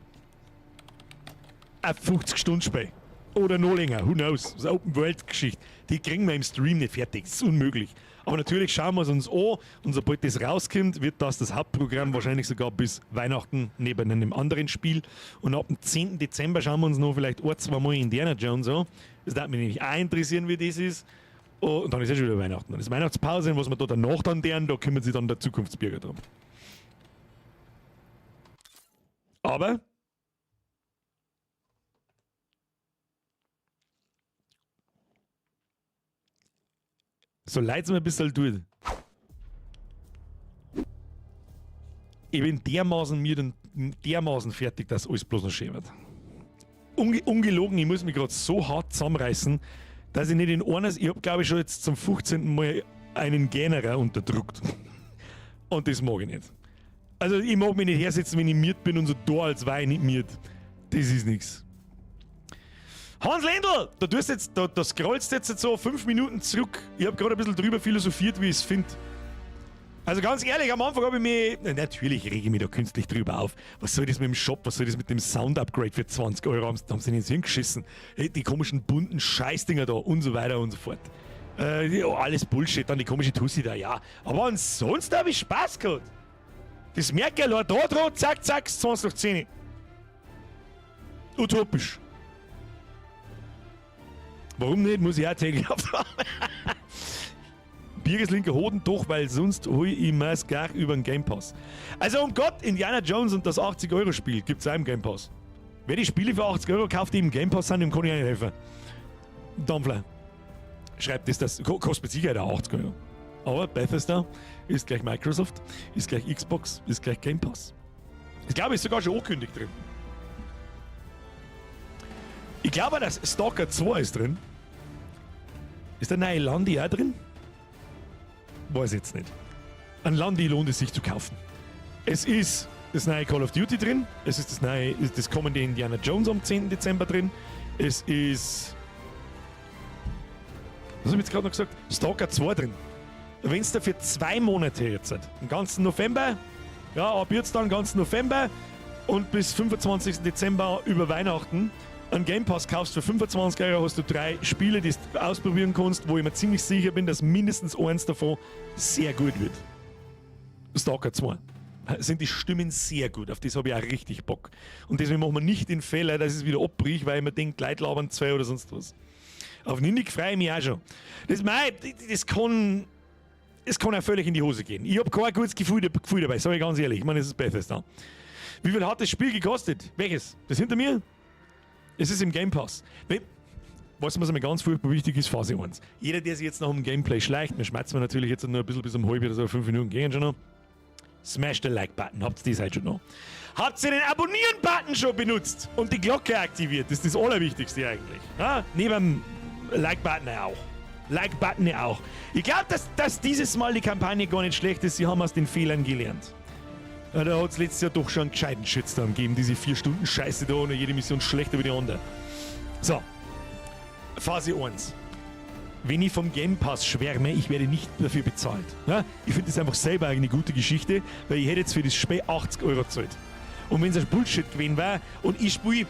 Speaker 1: ein 50-Stunden-Spiel. Oder noch länger, who knows. Das ist eine Open-World-Geschichte. Die kriegen wir im Stream nicht fertig. Das ist unmöglich. Aber natürlich schauen wir es uns an und sobald das rauskommt, wird das das Hauptprogramm wahrscheinlich sogar bis Weihnachten neben einem anderen Spiel. Und ab dem 10. Dezember schauen wir uns noch vielleicht ein, zwei Mal Indiana Jones an. Das würde mich nämlich auch interessieren, wie das ist. Und dann ist ja schon wieder Weihnachten. Dann ist Weihnachtspause und was wir da danach dann deren, da kümmert sich dann der Zukunftsbürger drum. Aber so leid es mir ein bisschen tut. Ich bin dermaßen mir und dermaßen fertig, dass alles bloß noch schön wird. Ungelogen, ich muss mich gerade so hart zusammenreißen, dass ich nicht in eines, ich habe glaube ich schon jetzt zum 15. Mal einen Gähnerer unterdrückt. Und das mag ich nicht. Also ich mag mich nicht hersetzen, wenn ich miert bin und so da als war ich nicht miert. Das ist nichts. Hans Lendl, da tust jetzt, da scrollst du jetzt so 5 Minuten zurück. Ich habe gerade ein bisschen drüber philosophiert, wie ich es finde. Also ganz ehrlich, am Anfang habe ich mich... Na, natürlich rege ich mich da künstlich drüber auf. Was soll das mit dem Shop, was soll das mit dem Sound-Upgrade für 20 Euro? Haben sie nicht hingeschissen. Die komischen bunten Scheißdinger da und so weiter und so fort. Ja, alles Bullshit, dann die komische Tussi da, ja. Aber ansonsten habe ich Spaß gehabt. Das merke ich allein da dran, zack, zack, 20 nach 10. Utopisch. Warum nicht? Muss ich auch täglich aufwachen. Birgis linker Hoden doch, weil sonst hol ich mir's gar über den Game Pass. Also um Gott, Indiana Jones und das 80-Euro-Spiel gibt's auch im Game Pass. Wer die Spiele für 80 Euro kauft, die im Game Pass sind, dem kann ich auch nicht helfen. Dampfler. Schreibt das, das kostet mit Sicherheit auch 80 Euro. Aber Bethesda ist gleich Microsoft, ist gleich Xbox, ist gleich Game Pass. Ich glaube, ist sogar schon angekündigt drin. Ich glaube, dass Stalker 2 ist drin. Ist der neue Landi auch drin? Weiß ich jetzt nicht. Ein Landi lohnt es sich zu kaufen. Es ist das neue Call of Duty drin. Es ist das neue, ist das kommende Indiana Jones am 10. Dezember drin. Es ist... Was habe ich jetzt gerade noch gesagt? Stalker 2 drin. Wenn es da für 2 Monate jetzt hat, den ganzen November, ja, ab jetzt dann den ganzen November und bis 25. Dezember über Weihnachten einen Game Pass kaufst für 25 Euro, hast du 3 Spiele, die du ausprobieren kannst, wo ich mir ziemlich sicher bin, dass mindestens eins davon sehr gut wird. Stalker 2. Sind die Stimmen sehr gut, auf das habe ich auch richtig Bock. Und deswegen machen wir nicht den Fehler, dass ich es wieder abbrich, weil ich mir denke, Leute labern 2 oder sonst was. Auf Nindig freue ich mich auch schon. Das, mei, das kann auch völlig in die Hose gehen. Ich habe kein gutes Gefühl dabei, sage ich ganz ehrlich. Ich meine, das ist Bethesda. Wie viel hat das Spiel gekostet? Welches? Das hinter mir? Es ist im Game Pass. Was mir ganz furchtbar wichtig ist, Phase 1. Jeder, der sich jetzt noch um Gameplay schleicht, wir schmerzen natürlich jetzt nur ein bisschen bis um halb oder so, 5 Minuten gehen schon noch. Smash the Like-Button, habt ihr das heute schon noch? Habt ihr den Abonnieren-Button schon benutzt und die Glocke aktiviert? Das ist das Allerwichtigste eigentlich. Ja? Neben dem Like-Button auch. Like-Button auch. Ich glaube, dass dieses Mal die Kampagne gar nicht schlecht ist. Sie haben aus den Fehlern gelernt. Ja, da hat es letztes Jahr doch schon einen gescheiten Shitstorm gegeben, diese 4 Stunden Scheiße da und jede Mission schlechter wie die andere. So. Phase 1. Wenn ich vom Game Pass schwärme, ich werde nicht dafür bezahlt. Ja? Ich finde das einfach selber eine gute Geschichte, weil ich hätte jetzt für das Spiel 80 Euro gezahlt. Und wenn es ein Bullshit gewesen wäre und ich spiele,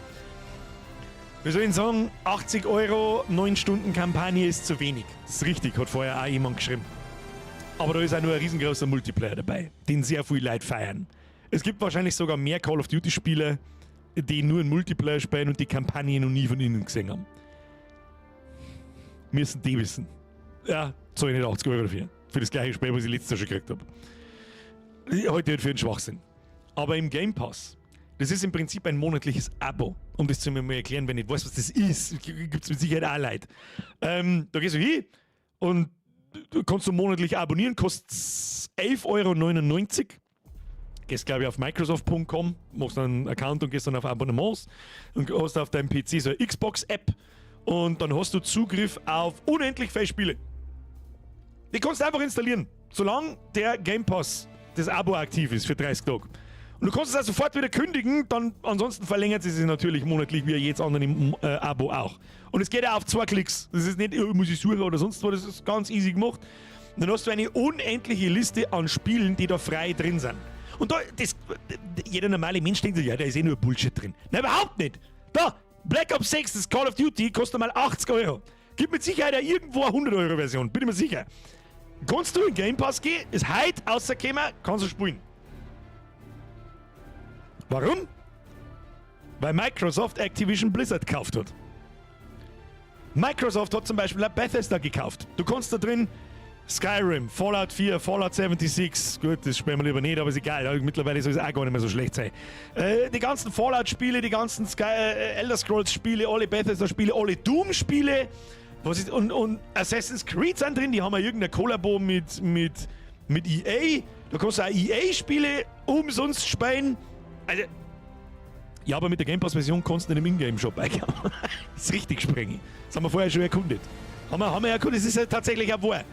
Speaker 1: wie soll ich sagen, 80 Euro, 9 Stunden Kampagne ist zu wenig. Das ist richtig, hat vorher auch jemand geschrieben. Aber da ist auch nur ein riesengroßer Multiplayer dabei, den sehr viele Leute feiern. Es gibt wahrscheinlich sogar mehr Call of Duty Spieler, die nur einen Multiplayer spielen und die Kampagne noch nie von ihnen gesehen haben. Müssen die wissen. Ja, zahle ich nicht 80 Euro dafür. Für das gleiche Spiel, was ich letztes Jahr schon gekriegt habe. Heute halt für einen Schwachsinn. Aber im Game Pass, das ist im Prinzip ein monatliches Abo. Um das zu mir mal erklären, wenn ich weiß, was das ist, gibt es mit Sicherheit auch Leute. Da gehst du hin und du kannst du monatlich abonnieren, kostet 11,99 Euro. Gehst, glaube ich, auf Microsoft.com, machst einen Account und gehst dann auf Abonnements und hast auf deinem PC so eine Xbox-App und dann hast du Zugriff auf unendlich viele Spiele. Die kannst du einfach installieren, solange der Game Pass, das Abo aktiv ist für 30 Tage. Und du kannst es auch sofort wieder kündigen, dann ansonsten verlängert sie sich natürlich monatlich wie jedes andere im Abo auch. Und es geht auch auf zwei Klicks. Das ist nicht, oh, muss ich suchen oder sonst was, das ist ganz easy gemacht. Und dann hast du eine unendliche Liste an Spielen, die da frei drin sind. Und da, das, jeder normale Mensch denkt sich, ja, da ist eh nur Bullshit drin. Nein, überhaupt nicht. Da, Black Ops 6, das Call of Duty, kostet mal 80 Euro. Gibt mit Sicherheit auch irgendwo eine 100 Euro Version, bin ich mir sicher. Kannst du in Game Pass gehen, ist heute rausgekommen, kannst du spielen. Warum? Weil Microsoft Activision Blizzard gekauft hat. Microsoft hat zum Beispiel auch Bethesda gekauft. Du kannst da drin Skyrim, Fallout 4, Fallout 76, gut, das spielen wir lieber nicht, aber ist egal, mittlerweile soll es auch gar nicht mehr so schlecht sein. Die ganzen Fallout-Spiele, die ganzen Sky, Elder Scrolls-Spiele, alle Bethesda-Spiele, alle Doom-Spiele, was ist, und Assassin's Creed sind drin, die haben ja irgendeine Kollabo mit EA. Da kannst du auch EA-Spiele umsonst spielen. Also, ja, aber mit der Game Pass-Version kannst du nicht im Ingame-Shop einkaufen. Das ist richtig sprengig. Das haben wir vorher schon erkundet. Haben wir erkundet, das ist ja tatsächlich auch wahr.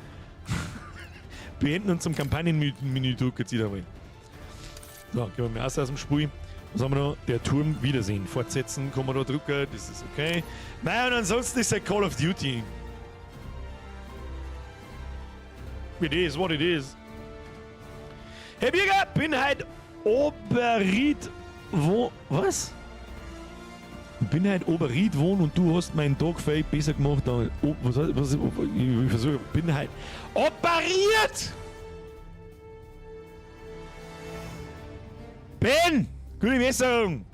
Speaker 1: Beenden und zum Kampagnenmenü drücken jetzt wieder mal. So, gehen wir mal raus aus dem Spiel. Was haben wir noch? Der Turm Wiedersehen. Fortsetzen kann man da drücken, das ist okay. Naja, und ansonsten ist ja Call of Duty. It is what it is. Hey Birger, bin halt Oberried wo. Was? Bin halt Oberried wohnen und du hast meinen Tag viel besser gemacht. Oh, was, was, ich versuche, bin halt operiert! Ben! Gute Besserung!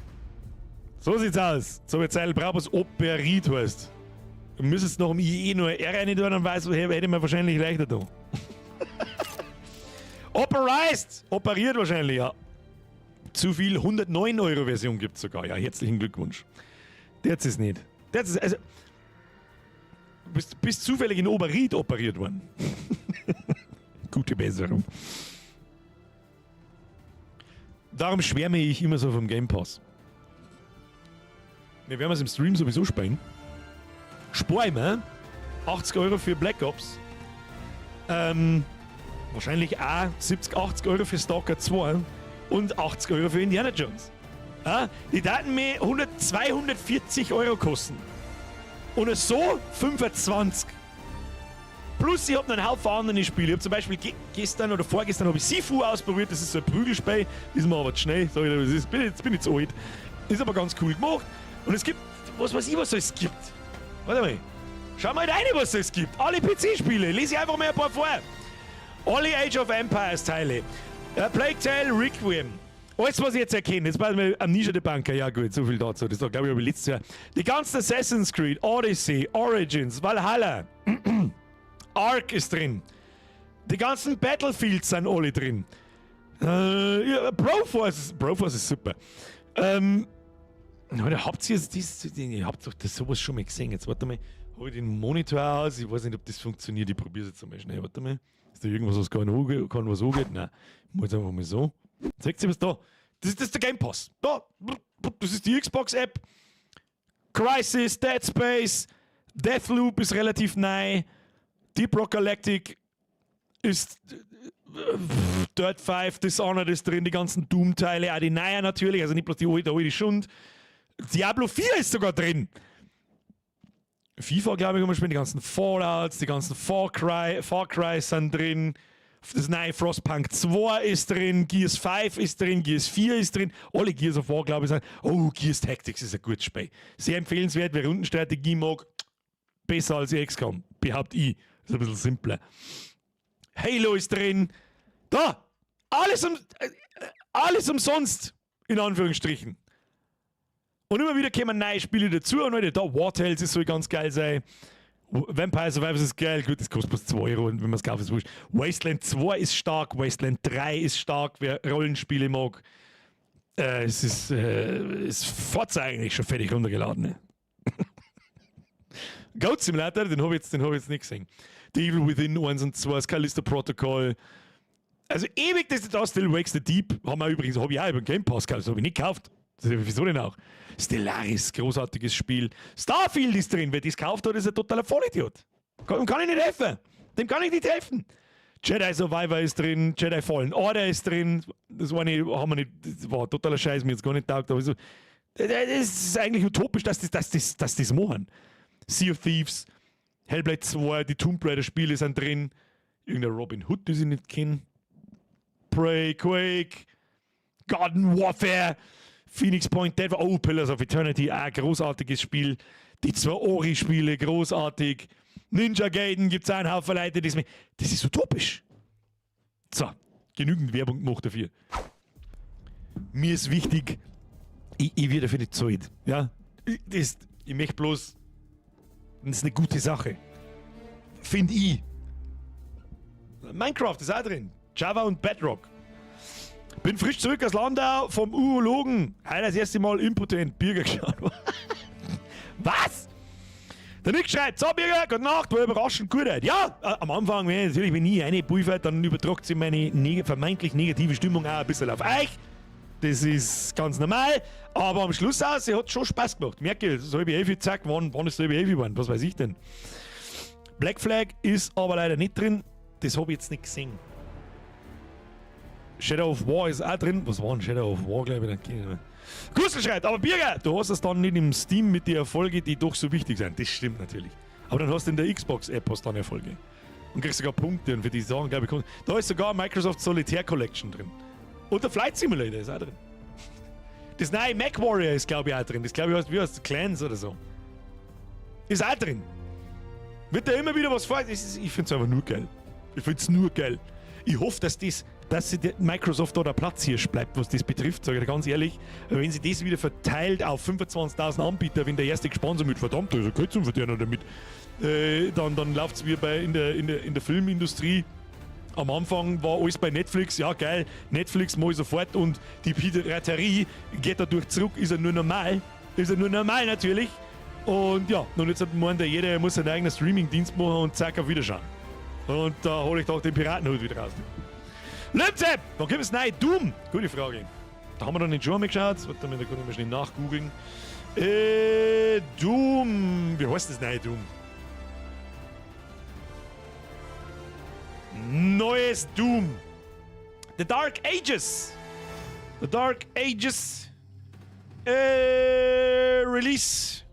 Speaker 1: So sieht's aus. So wie Zeil Brabus operiert heißt. Du müsstest noch im IE nur R rein tun, dann weiß, hätte man wahrscheinlich leichter da. Operized! Operiert wahrscheinlich, ja. Zu viel 109 Euro Version gibt es sogar. Ja, herzlichen Glückwunsch. Der ist es nicht. Der ist also, bist zufällig in Oberried operiert worden. Gute Besserung. Darum schwärme ich immer so vom Game Pass. Wir werden es im Stream sowieso spielen. Sparen 80 Euro für Black Ops. Wahrscheinlich auch 70, 80 Euro für Stalker 2 und 80 Euro für Indiana Jones. Ja, die daten mir 100, 240 Euro kosten. Und so 25. Plus, ich hab noch einen Haufen andere Spiele. Ich hab zum Beispiel gestern oder vorgestern hab ich Sifu ausprobiert. Das ist so ein Prügelspiel. Ist mir aber zu schnell. Sag ich, das ist, jetzt bin ich zu alt. Ist aber ganz cool gemacht. Und es gibt, was weiß ich, was es gibt. Warte mal. Schau mal rein, was es gibt. Alle PC-Spiele. Lese ich einfach mal ein paar vor. Alle Age of Empires Teile. Plague Tale Requiem. Alles, was ich jetzt erkenne, jetzt bei mir Amnesia the Bunker, ja gut, so viel dazu, das war, glaube ich, aber letztes Jahr. Die ganzen Assassin's Creed, Odyssey, Origins, Valhalla, Ark ist drin. Die ganzen Battlefields sind alle drin. Ja, Broforce ist super. Oder habt ihr das, ihr habt doch das sowas schon mal gesehen. Jetzt warte mal, habe ich den Monitor aus? Ich weiß nicht, ob das funktioniert. Ich probiere es jetzt einmal schnell. Warte mal. Ist da irgendwas, was kann, kann was angeht? Nein. Ich mach jetzt einfach mal so. Seht ihr was da? Das ist der Game Pass. Da. Das ist die Xbox-App. Crysis, Dead Space, Deathloop ist relativ neu. Deep Rock Galactic ist Dirt 5, Dishonored ist drin, die ganzen Doom-Teile, auch die neuen natürlich, also nicht bloß die alte, der alte Schund. Diablo 4 ist sogar drin. FIFA, glaube ich, kann man spielen, die ganzen Fallouts, die ganzen Far Cry sind drin. Das neue Frostpunk 2 ist drin, Gears 5 ist drin, Gears 4 ist drin. Alle Gears of War, glaube ich, sind. Oh, Gears Tactics ist ein gutes Spiel. Sehr empfehlenswert, wer Rundenstrategie mag, besser als XCOM, behaupte ich. Ist ein bisschen simpler. Halo ist drin. Da! Alles umsonst, in Anführungsstrichen. Und immer wieder kommen neue Spiele dazu. Und Leute, da Wartales ist soll ganz geil sein. Vampire Survivors ist geil. Gut, das kostet bloß 2 Euro und wenn man es kauft, ist wurscht. Wasteland 2 ist stark, Wasteland 3 ist stark, wer Rollenspiele mag. Es ist Forza eigentlich schon fertig runtergeladen. Ne? Goat Simulator, den hab ich jetzt nicht gesehen. The Evil Within 1 und 2, das Callisto Protocol. Also ewig, das ist da Still Wakes the Deep, haben wir übrigens, habe ich auch über den Game Pass gekauft, das habe ich nicht gekauft. Das ist, wieso denn auch? Stellaris, großartiges Spiel. Starfield ist drin, wer das gekauft hat, ist ein totaler Vollidiot. Dem kann ich nicht helfen. Dem kann ich nicht helfen. Jedi Survivor ist drin, Jedi Fallen Order ist drin. Das war nicht, haben wir nicht, das war totaler Scheiß, mir jetzt gar nicht taugt. Aber so, das ist eigentlich utopisch, dass das machen. Sea of Thieves, Hellblade 2, die Tomb Raider Spiele sind drin. Irgendein Robin Hood, das ich nicht kenne. Prey, Quake, Garden Warfare, Phoenix Point Dead, oh, Pillars of Eternity, auch großartiges Spiel. Die zwei Ori-Spiele, großartig. Ninja Gaiden gibt es einen Haufen Leute, das ist utopisch. So, genügend Werbung gemacht dafür. Mir ist wichtig, ich werde dafür nicht zahlt. Ja? Ich möchte bloß, das ist eine gute Sache. Finde ich. Minecraft ist auch drin. Java und Bedrock. Bin frisch zurück aus Landau vom Urologen. Heute das erste Mal impotent Birger geschaut. Was? Der Nick schreibt, so Birger, gute Nacht, war überraschend gut heute. Ja, am Anfang, wenn, natürlich, wenn ich reinpulver, dann übertragt sich meine vermeintlich negative Stimmung auch ein bisschen auf euch. Das ist ganz normal. Aber am Schluss auch, sie hat schon Spaß gemacht. Merke, es ist 10:30, zack, wann ist 10:30 geworden? Was weiß ich denn? Black Flag ist aber leider nicht drin. Das habe ich jetzt nicht gesehen. Shadow of War ist auch drin. Was war denn Shadow of War, glaube ich? Dann kenn ich nicht mehr. Gustl schreibt, aber Birger, du hast es dann nicht im Steam mit den Erfolgen, die doch so wichtig sind. Das stimmt natürlich. Aber dann hast du in der Xbox-App hast dann Erfolge. Und kriegst sogar Punkte und für die Sachen, glaube ich, kommt. Da ist sogar Microsoft Solitaire Collection drin. Und der Flight Simulator ist auch drin. Das neue MechWarrior ist, glaube ich, auch drin. Das, glaube ich, heißt, wie heißt Clans oder so. Ist auch drin. Wird da immer wieder was vor. Ich finde es einfach nur geil. Ich finde es nur geil. Ich hoffe, dass sich Microsoft da der Platzhirsch bleibt, was das betrifft, sage ich dir ganz ehrlich. Wenn sie das wieder verteilt auf 25.000 Anbieter, wenn der erste gesponsert mit, verdammt, da ist ja Geld zum Verdienen damit, dann läuft es wie in der Filmindustrie. Am Anfang war alles bei Netflix, ja geil, Netflix mach ich sofort und die Piraterie geht dadurch zurück, ist ja nur normal. Ist ja nur normal natürlich. Und ja, und jetzt hat meint der, jeder muss seinen eigenen Streaming-Dienst machen und zack, auf Wiederschauen. Und da hole ich doch den Piratenhut wieder raus. Lütze, wann kommt das neue Doom? Gute Frage. Da haben wir noch nicht schon einmal geschaut. Warte mal, da kann ich mal schnell nachgoogeln. Doom. Wie heißt das neue Doom? Neues Doom. The Dark Ages. The Dark Ages. Release.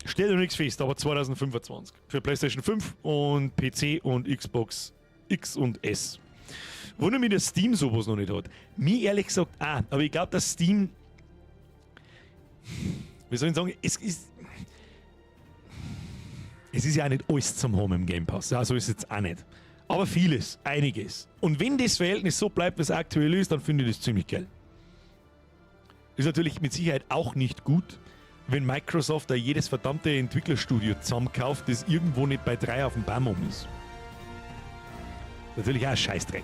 Speaker 1: Steht noch nichts fest, aber 2025. Für PlayStation 5 und PC und Xbox X und S. Wundert mich, dass Steam sowas noch nicht hat. Mir ehrlich gesagt auch. Aber ich glaub, dass Steam. Wie soll ich sagen? Es ist ja auch nicht alles zum haben im Game Pass. Ja, so ist es jetzt auch nicht. Aber vieles, einiges. Und wenn das Verhältnis so bleibt, wie es aktuell ist, dann finde ich das ziemlich geil. Ist natürlich mit Sicherheit auch nicht gut, wenn Microsoft da jedes verdammte Entwicklerstudio zusammenkauft, das irgendwo nicht bei 3 auf dem Baum oben ist. Natürlich auch ein Scheißdreck.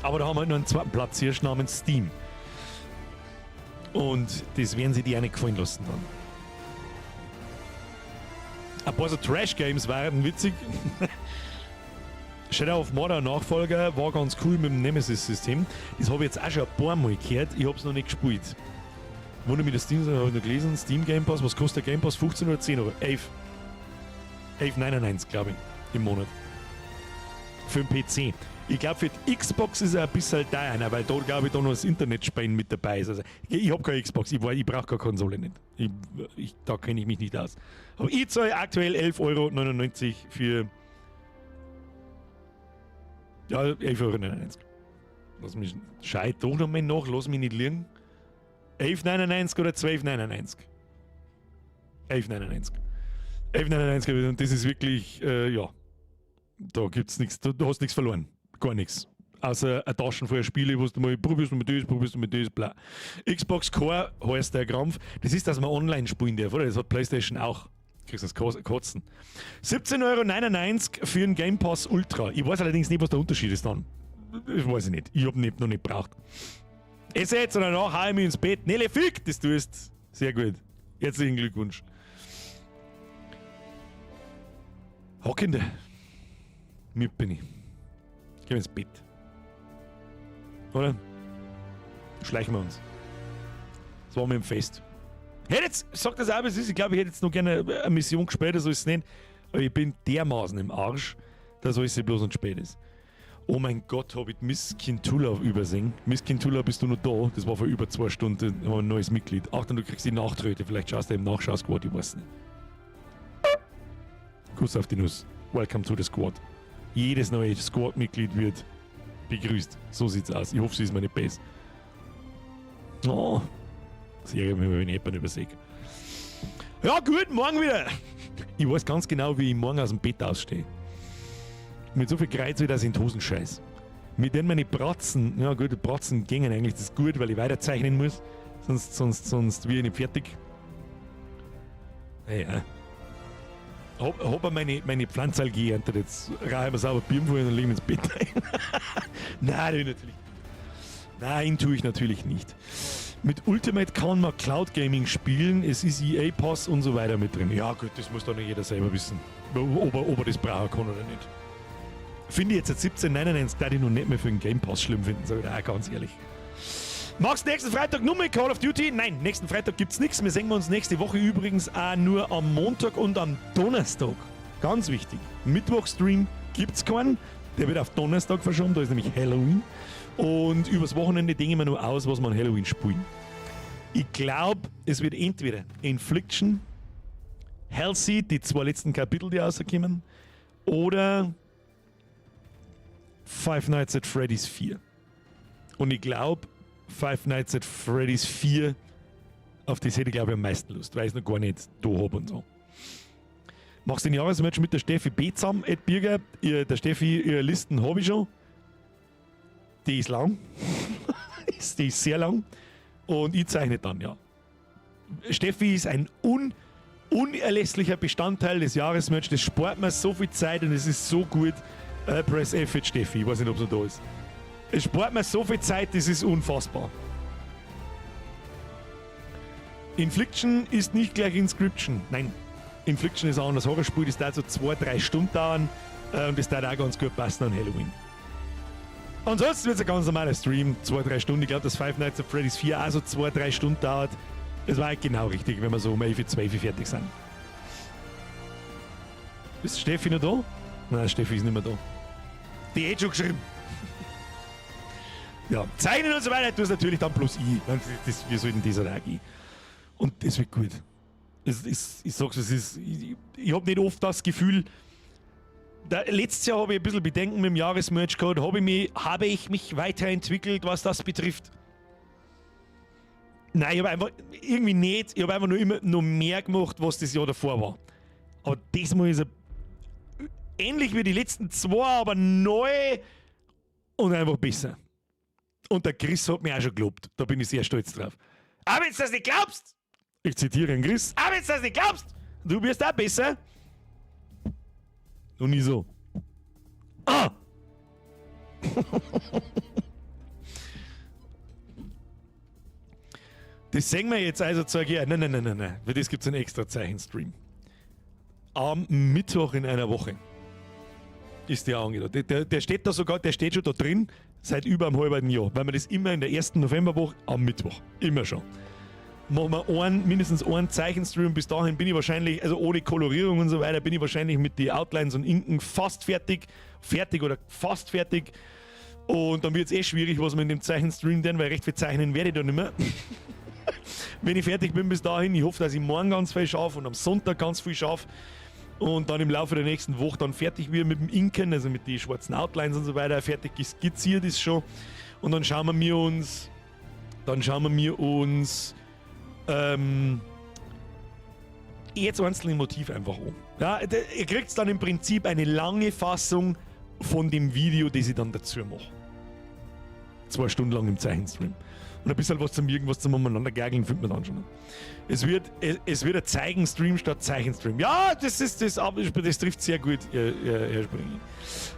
Speaker 1: Aber da haben wir halt noch einen zweiten Platz hier namens Steam. Und das werden sie die auch nicht gefallen lassen dann. Ein paar so Trash-Games waren witzig. Shadow of Mordor Nachfolger war ganz cool mit dem Nemesis-System. Das habe ich jetzt auch schon ein paar Mal gehört. Ich hab's noch nicht gespielt. Wundert mich, das Steam, habe ich noch gelesen. Steam Game Pass, was kostet der Game Pass? 15 oder 10 Euro? 11. 11,99, glaube ich, im Monat. Für den PC. Ich glaube, für die Xbox ist er ein bisschen teurer, weil da, glaube ich, da noch das Internetspielen mit dabei ist. Also, ich habe keine Xbox, ich brauche keine Konsole nicht. Da kenne ich mich nicht aus. Aber ich zahle aktuell 11,99 Euro für. Ja, 11,99 Euro. Lass mich. Schei doch noch mal nach, lass mich nicht liegen. 11,99 oder 12,99? 11,99. 11,99 und das ist wirklich, ja, da gibt's nichts, du hast nichts verloren. Gar nichts. Außer eine Taschen voller Spiele, wo du mal probierst du mit das, probierst du mit das, bla. Xbox Core heißt der Krampf. Das ist, dass man online spielen darf, oder? Das hat PlayStation auch. Kriegst das Kotzen. 17,99 Euro für einen Game Pass Ultra. Ich weiß allerdings nicht, was der Unterschied ist dann. Das weiß ich nicht. Ich hab ihn noch nicht gebraucht. Es jetzt und danach hau ich mich ins Bett. Nele, fick, das tust. Sehr gut. Herzlichen Glückwunsch. Ha, Kinder. Mit bin ich. Gehen wir ins Bett. Oder? Schleichen wir uns. Das war mir im Fest. Hätte jetzt, sag das auch, wie es ist. Ich glaube, ich hätte jetzt noch gerne eine Mission gespielt, so ist es nicht. Aber ich bin dermaßen im Arsch, dass alles bloß und spät ist. Oh mein Gott, habe ich Miss Kintula übersehen. Miss Kintula, bist du noch da? Das war vor über 2 Stunden ein neues Mitglied. Achtung, du kriegst die Nachtröte. Vielleicht schaust du im Nachschau-Squad, ich weiß nicht. Kuss auf die Nuss. Welcome to the Squad. Jedes neue Squad-Mitglied wird begrüßt. So sieht's aus. Ich hoffe, sie ist meine Base. Oh, das ärgert mich, wenn ich jemanden übersehe. Ja, gut, morgen wieder. Ich weiß ganz genau, wie ich morgen aus dem Bett ausstehe. Mit so viel Kreuz, wie das in die Hosen scheiß. Mit denen meine Bratzen, ja gut, die Bratzen gingen eigentlich, das ist gut, weil ich weiterzeichnen muss. Sonst bin ich nicht fertig. Ja. Hab meine Pflanzerl geerntet, jetzt rauche ich mir sauber Bier vor und lege mich ins Bett ein. Nein, tue ich natürlich nicht. Nein, tue ich natürlich nicht. Mit Ultimate kann man Cloud Gaming spielen, es ist EA Pass und so weiter mit drin. Ja gut, das muss doch nicht jeder selber wissen, ob er das brauchen kann oder nicht. Finde ich jetzt at 17,99, da ich noch nicht mehr für den Game Pass schlimm finden, sag ich auch ganz ehrlich. Machst nächsten Freitag nur mit Call of Duty? Nein, nächsten Freitag gibt's nichts. Wir sehen uns nächste Woche übrigens auch nur am Montag und am Donnerstag. Ganz wichtig. Mittwochstream gibt's keinen. Der wird auf Donnerstag verschoben, da ist nämlich Halloween. Und übers Wochenende denken wir nur aus, was wir an Halloween spielen. Ich glaube, es wird entweder Infliction, Hellseed, die 2 letzten Kapitel, die rauskommen, oder Five Nights at Freddy's 4. Und ich glaube, Five Nights at Freddy's 4, auf das hätte ich, glaube ich, am meisten Lust, weil ich es noch gar nicht da hab und so. Machst du den Jahresmatch mit der Steffi B zusammen, Ed Birger? Der Steffi, ihre Listen habe ich schon. Die ist lang. Die ist sehr lang. Und ich zeichne dann, ja. Steffi ist ein unerlässlicher Bestandteil des Jahresmatch. Das spart mir so viel Zeit und es ist so gut. Press F mit Steffi, ich weiß nicht, ob sie noch da ist. Es spart mir so viel Zeit, das ist unfassbar. Infliction ist nicht gleich Inscryption. Nein, Infliction ist auch ein anderes Horrorspiel, das dauert so 2-3 Stunden dauern. Und das dauert auch ganz gut passen an Halloween. Ansonsten wird es ein ganz normaler Stream, 2-3 Stunden. Ich glaube, dass Five Nights at Freddy's 4 auch so 2-3 Stunden dauert. Das war halt genau richtig, wenn wir so um 11, 12 fertig sind. Ist Steffi noch da? Nein, Steffi ist nicht mehr da. Die hat schon geschrieben. Ja, zeichnen und so weiter, du hast natürlich dann plus I. Wir sollten das halt auch gehen. Und das wird gut. Es ist, ich sag's, es ist, ich hab nicht oft das Gefühl, da, letztes Jahr habe ich ein bisschen Bedenken mit dem Jahresmerch gehabt, habe ich mich weiterentwickelt, was das betrifft. Nein, ich habe einfach irgendwie nicht, ich habe einfach nur immer noch mehr gemacht, was das Jahr davor war. Aber diesmal ist er ähnlich wie die letzten 2, aber neu und einfach besser. Und der Chris hat mich auch schon gelobt. Da bin ich sehr stolz drauf. Aber wenn du das nicht glaubst, ich zitiere den Chris, aber wenn du das nicht glaubst, du wirst auch besser. Und ich so. Ah! Das sehen wir jetzt also, zeig ich. Nein, nein, nein, nein, nein. Für das gibt's einen extra Zeichenstream. Am Mittwoch in einer Woche ist der angedacht. Der steht da sogar, der steht schon da drin seit über einem halben Jahr, weil wir das immer in der ersten Novemberwoche am Mittwoch. Immer schon. Machen wir einen, mindestens einen Zeichenstream. Bis dahin bin ich wahrscheinlich, also ohne Kolorierung und so weiter, bin ich wahrscheinlich mit den Outlines und Inken fast fertig. Fertig oder fast fertig. Und dann wird es eh schwierig, was wir in dem Zeichenstream denn, weil recht viel zeichnen werde ich da nicht mehr. Wenn ich fertig bin bis dahin, ich hoffe, dass ich morgen ganz viel schaffe und am Sonntag ganz viel schaffe. Und dann im Laufe der nächsten Woche dann fertig wird mit dem Inken, also mit den schwarzen Outlines und so weiter, fertig skizziert ist schon. Und dann schauen wir uns, dann schauen wir uns jetzt einzelne Motiv einfach an. Ja, ihr kriegt dann im Prinzip eine lange Fassung von dem Video, das ich dann dazu mache. 2 Stunden lang im Zeichenstream. Und ein bisschen was zum irgendwas zum umeinander geigeln findet man dann schon. Es wird ein Zeichenstream statt Zeichenstream. Ja, das ist das, das trifft sehr gut, Herr Springer.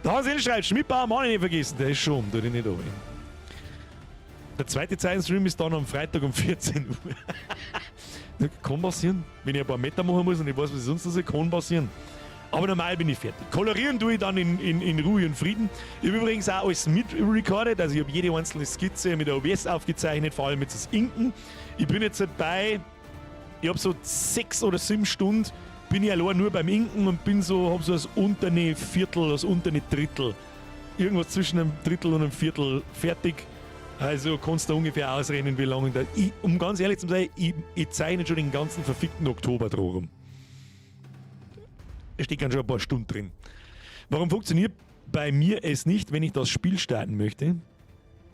Speaker 1: Der Hans L. schreibt, Schmidtbauer Mann nicht vergessen, der ist schon, der nicht runter. Der zweite Zeichenstream ist dann am Freitag um 14 Uhr. Kann passieren, wenn ich ein paar Meter machen muss und ich weiß, was ich sonst noch so, kann passieren. Aber normal bin ich fertig. Kolorieren tue ich dann in Ruhe und Frieden. Ich habe übrigens auch alles mitrecorded, also ich habe jede einzelne Skizze mit der OBS aufgezeichnet, vor allem jetzt das Inken. Ich bin jetzt bei, ich habe so 6 oder 7 Stunden, bin ich allein nur beim Inken und bin so, habe so das untere Viertel, das untere Drittel, irgendwas zwischen einem Drittel und einem Viertel fertig. Also kannst du ungefähr ausrechnen, wie lange da. Ich, um ganz ehrlich zu sein, ich zeichne schon den ganzen verfickten Oktober drum. Es steht ganz schon ein paar Stunden drin. Warum funktioniert bei mir es nicht, wenn ich das Spiel starten möchte?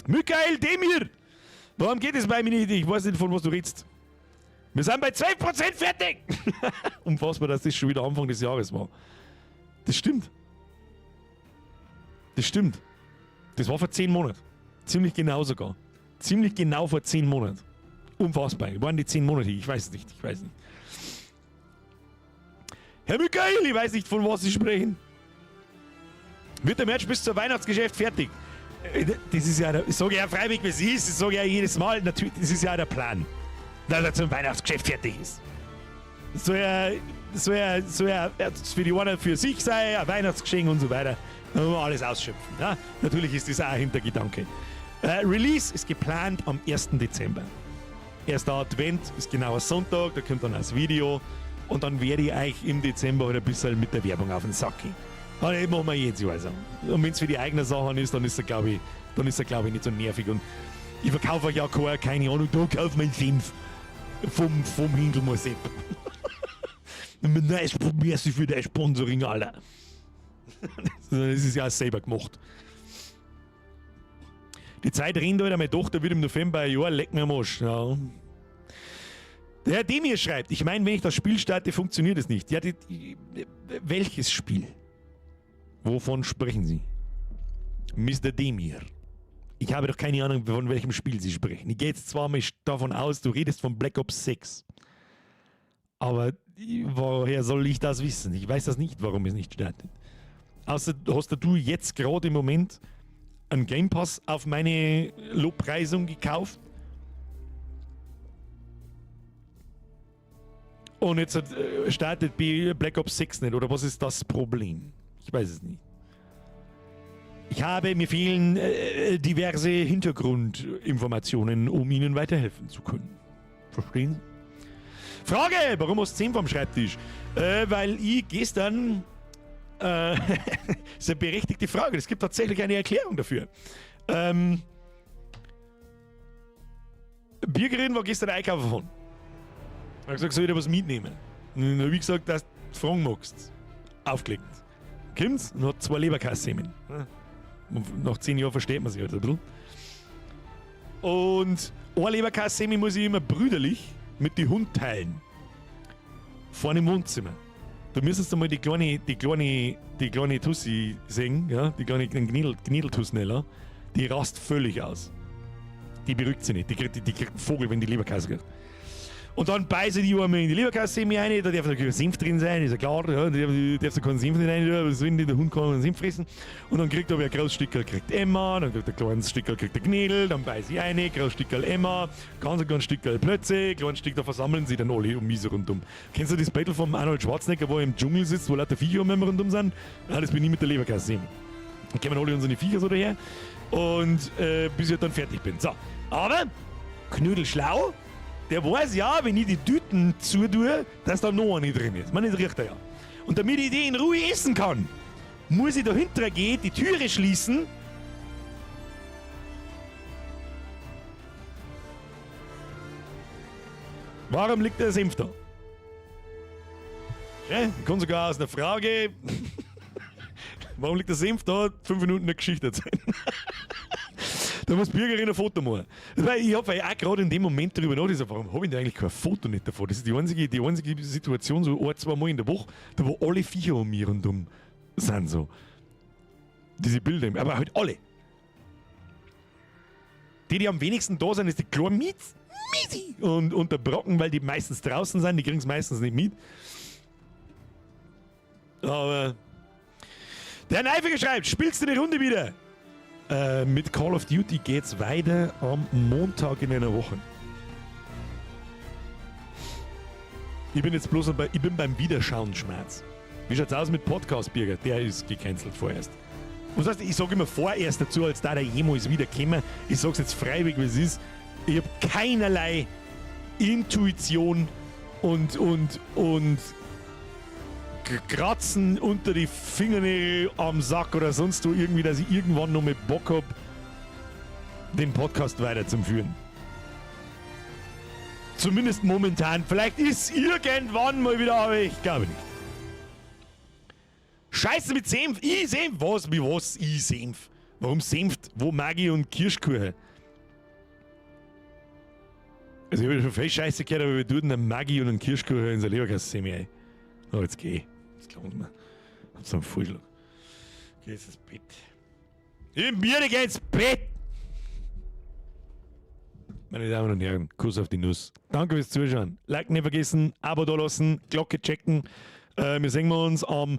Speaker 1: Michael Demir! Warum geht es bei mir nicht? Ich weiß nicht, von was du redest. Wir sind bei 12% fertig! Unfassbar, dass das schon wieder Anfang des Jahres war. Das stimmt. Das stimmt. Das war vor 10 Monaten. Ziemlich genau sogar. Ziemlich genau vor 10 Monaten. Unfassbar. Waren die 10 Monate? Ich weiß es nicht. Ich weiß nicht. Herr Michael, ich weiß nicht, von was Sie sprechen. Wird der Match bis zum Weihnachtsgeschäft fertig? Das ist ja, ich sage ja freiwillig, wie es ist, das sage ich ja jedes Mal, natürlich, das ist ja der Plan, dass er zum Weihnachtsgeschäft fertig ist. Das soll ja für die einen für sich sein, ein Weihnachtsgeschenk und so weiter. Da muss man alles ausschöpfen. Ja? Natürlich ist das auch ein Hintergedanke. Release ist geplant am 1. Dezember. Erster Advent ist genau ein Sonntag, da kommt dann das Video. Und dann werde ich euch im Dezember halt ein bisschen mit der Werbung auf den Sack gehen. Aber das machen wir jedes Jahr so. Und wenn es für die eigenen Sachen ist, dann ist er, glaube ich, nicht so nervig. Und ich verkaufe euch ja keine Ahnung, da kauf mein Senf vom Hindelmoor-Sepp. Nein, merci für dein Sponsoring, Alter. Das ist ja auch selber gemacht. Die Zeit rennt, Alter, meine Tochter wird im November ein Jahr, leck mir am Arsch. Ja. Der Herr Demir schreibt, ich meine, wenn ich das Spiel starte, funktioniert es nicht. Ja, welches Spiel? Wovon sprechen Sie? Mr. Demir. Ich habe doch keine Ahnung, von welchem Spiel Sie sprechen. Ich gehe jetzt zwar mal davon aus, du redest von Black Ops 6. Aber woher soll ich das wissen? Ich weiß das nicht, warum es nicht startet. Außer hast du jetzt gerade im Moment einen Game Pass auf meine Lobpreisung gekauft? Und jetzt startet Black Ops 6 nicht, oder was ist das Problem? Ich weiß es nicht. Mir fehlen diverse Hintergrundinformationen, um Ihnen weiterhelfen zu können. Verstehen Sie? Frage, warum hast du 10 vom Schreibtisch? Weil ich gestern... das ist eine berechtigte Frage, es gibt tatsächlich eine Erklärung dafür. Birgerin war gestern einkaufen gefahren. Ich habe gesagt, soll ich da was mitnehmen? Und dann habe ich gesagt, dass du fragen magst. Aufgelegt. Kommt's und hat 2 Leberkässemen. Nach 10 Jahren versteht man sich halt ein bisschen. Und ein Leberkässemmel muss ich immer brüderlich mit den Hund teilen. Vorne im Wohnzimmer. Du müsstest einmal die kleine Tussi sehen, ja? Die kleine Gniedeltussnella. Die rast völlig aus. Die beruhigt sie nicht. Die kriegt einen Vogel, wenn die Leberkäse kriegt. Und dann beiße die einmal in die Leberkäse rein, da darf natürlich kein Senf drin sein, ist ja klar, ja, da darf keinen Senf nicht rein, aber das der Hund kann keinen Senf fressen. Und dann kriegt aber ein großes Stückerl kriegt Emma, dann kriegt ein kleines Stückerl kriegt der Gnädel, dann beiße ich rein, großes Stückerl Emma, ganz ein kleines Stückerl Plötze, kleines Stück, da versammeln sie dann alle um mich so rundum. Kennst du das Battle vom Arnold Schwarzenegger, wo er im Dschungel sitzt, wo lauter Viecher um ihn rundum sind? Ja, das bin ich mit der Leberkäse. Dann kommen alle unsere Viecher so daher und bis ich dann fertig bin. So, aber Knödel schlau. Der weiß ja, wenn ich die Tüten zutue, dass da noch eine drin ist. Man, das riecht er ja. Und damit ich die in Ruhe essen kann, muss ich dahinter gehen, die Türe schließen. Warum liegt der Senf da? Ja, ich kann sogar aus einer Frage, warum liegt der Senf da, 5 Minuten eine Geschichte erzählen. Da muss Bürgerin ein Foto machen. Weil ich habe auch gerade in dem Moment darüber nachgedacht, warum habe ich denn eigentlich kein Foto nicht davon? Das ist die einzige Situation, so ein, zwei Mal in der Woche, da wo alle Viecher um mich rundum sind so. Diese Bilder, aber halt alle. Die, die am wenigsten da sind, ist die kleine Mietz. Miesi! Und der Brocken, weil die meistens draußen sind, die kriegen es meistens nicht mit. Aber der Neifiger schreibt, spielst du eine Runde wieder? Mit Call of Duty geht's weiter am Montag in einer Woche. Ich bin jetzt bloß bei, ich bin beim Wiederschauen Schmerz. Wie schaut's aus mit Podcast, Birger? Der ist gecancelt vorerst. Was heißt, ich sage immer vorerst dazu, als da der jemals wiederkommen. Ich sag's jetzt freiwillig, wie es ist. Ich habe keinerlei Intuition und Kratzen unter die Fingernägel am Sack oder sonst wo irgendwie, dass ich irgendwann noch mit Bock hab, den Podcast weiter zum Führen. Zumindest momentan. Vielleicht ist irgendwann mal wieder, aber ich glaube nicht. Scheiße mit Senf. Ich Senf. Was? Wie was? Ich Senf. Warum Senft? Wo Maggi und Kirschkuchen? Also ich habe schon viel Scheiße gehört, aber wir tun einen Maggi und einen Kirschkuchen in der Leberkäse ein. Oh, jetzt geh. Jetzt glauben mir. Hab so einen Vorschlag. Geh jetzt ins Bett. Ich mir geh ins Bett! Meine Damen und Herren, Kuss auf die Nuss. Danke fürs Zuschauen. Like nicht vergessen, Abo da lassen, Glocke checken. Wir sehen uns am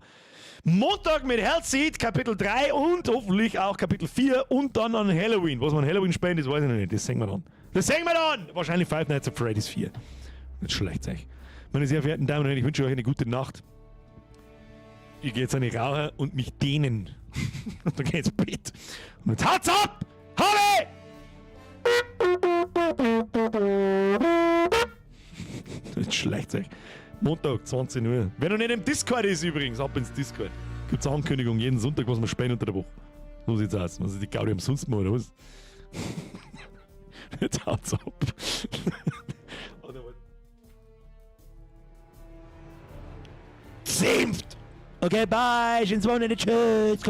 Speaker 1: Montag mit Hellseed, Kapitel 3 und hoffentlich auch Kapitel 4 und dann an Halloween. Was wir an Halloween spielen, das weiß ich noch nicht. Das sehen wir dann. Das sehen wir dann! Wahrscheinlich Five Nights at Freddy's 4. Nicht schlecht, euch. Meine sehr verehrten Damen und Herren, ich wünsche euch eine gute Nacht. Ich gehe jetzt eine rauchen und mich dehnen. Und dann geh ich ins Bett. Und jetzt haut's ab! Habe! Jetzt schleicht euch. Montag, 20 Uhr. Wer noch nicht im Discord ist übrigens, ab ins Discord. Gibt's eine Ankündigung jeden Sonntag, was wir spielen unter der Woche. So sieht's aus. Was ist die Gaudi umsonst mal, oder was? Jetzt haut's ab. Warte mal. Senft! Okay, bye. Schönes Wochenende. Tschüss.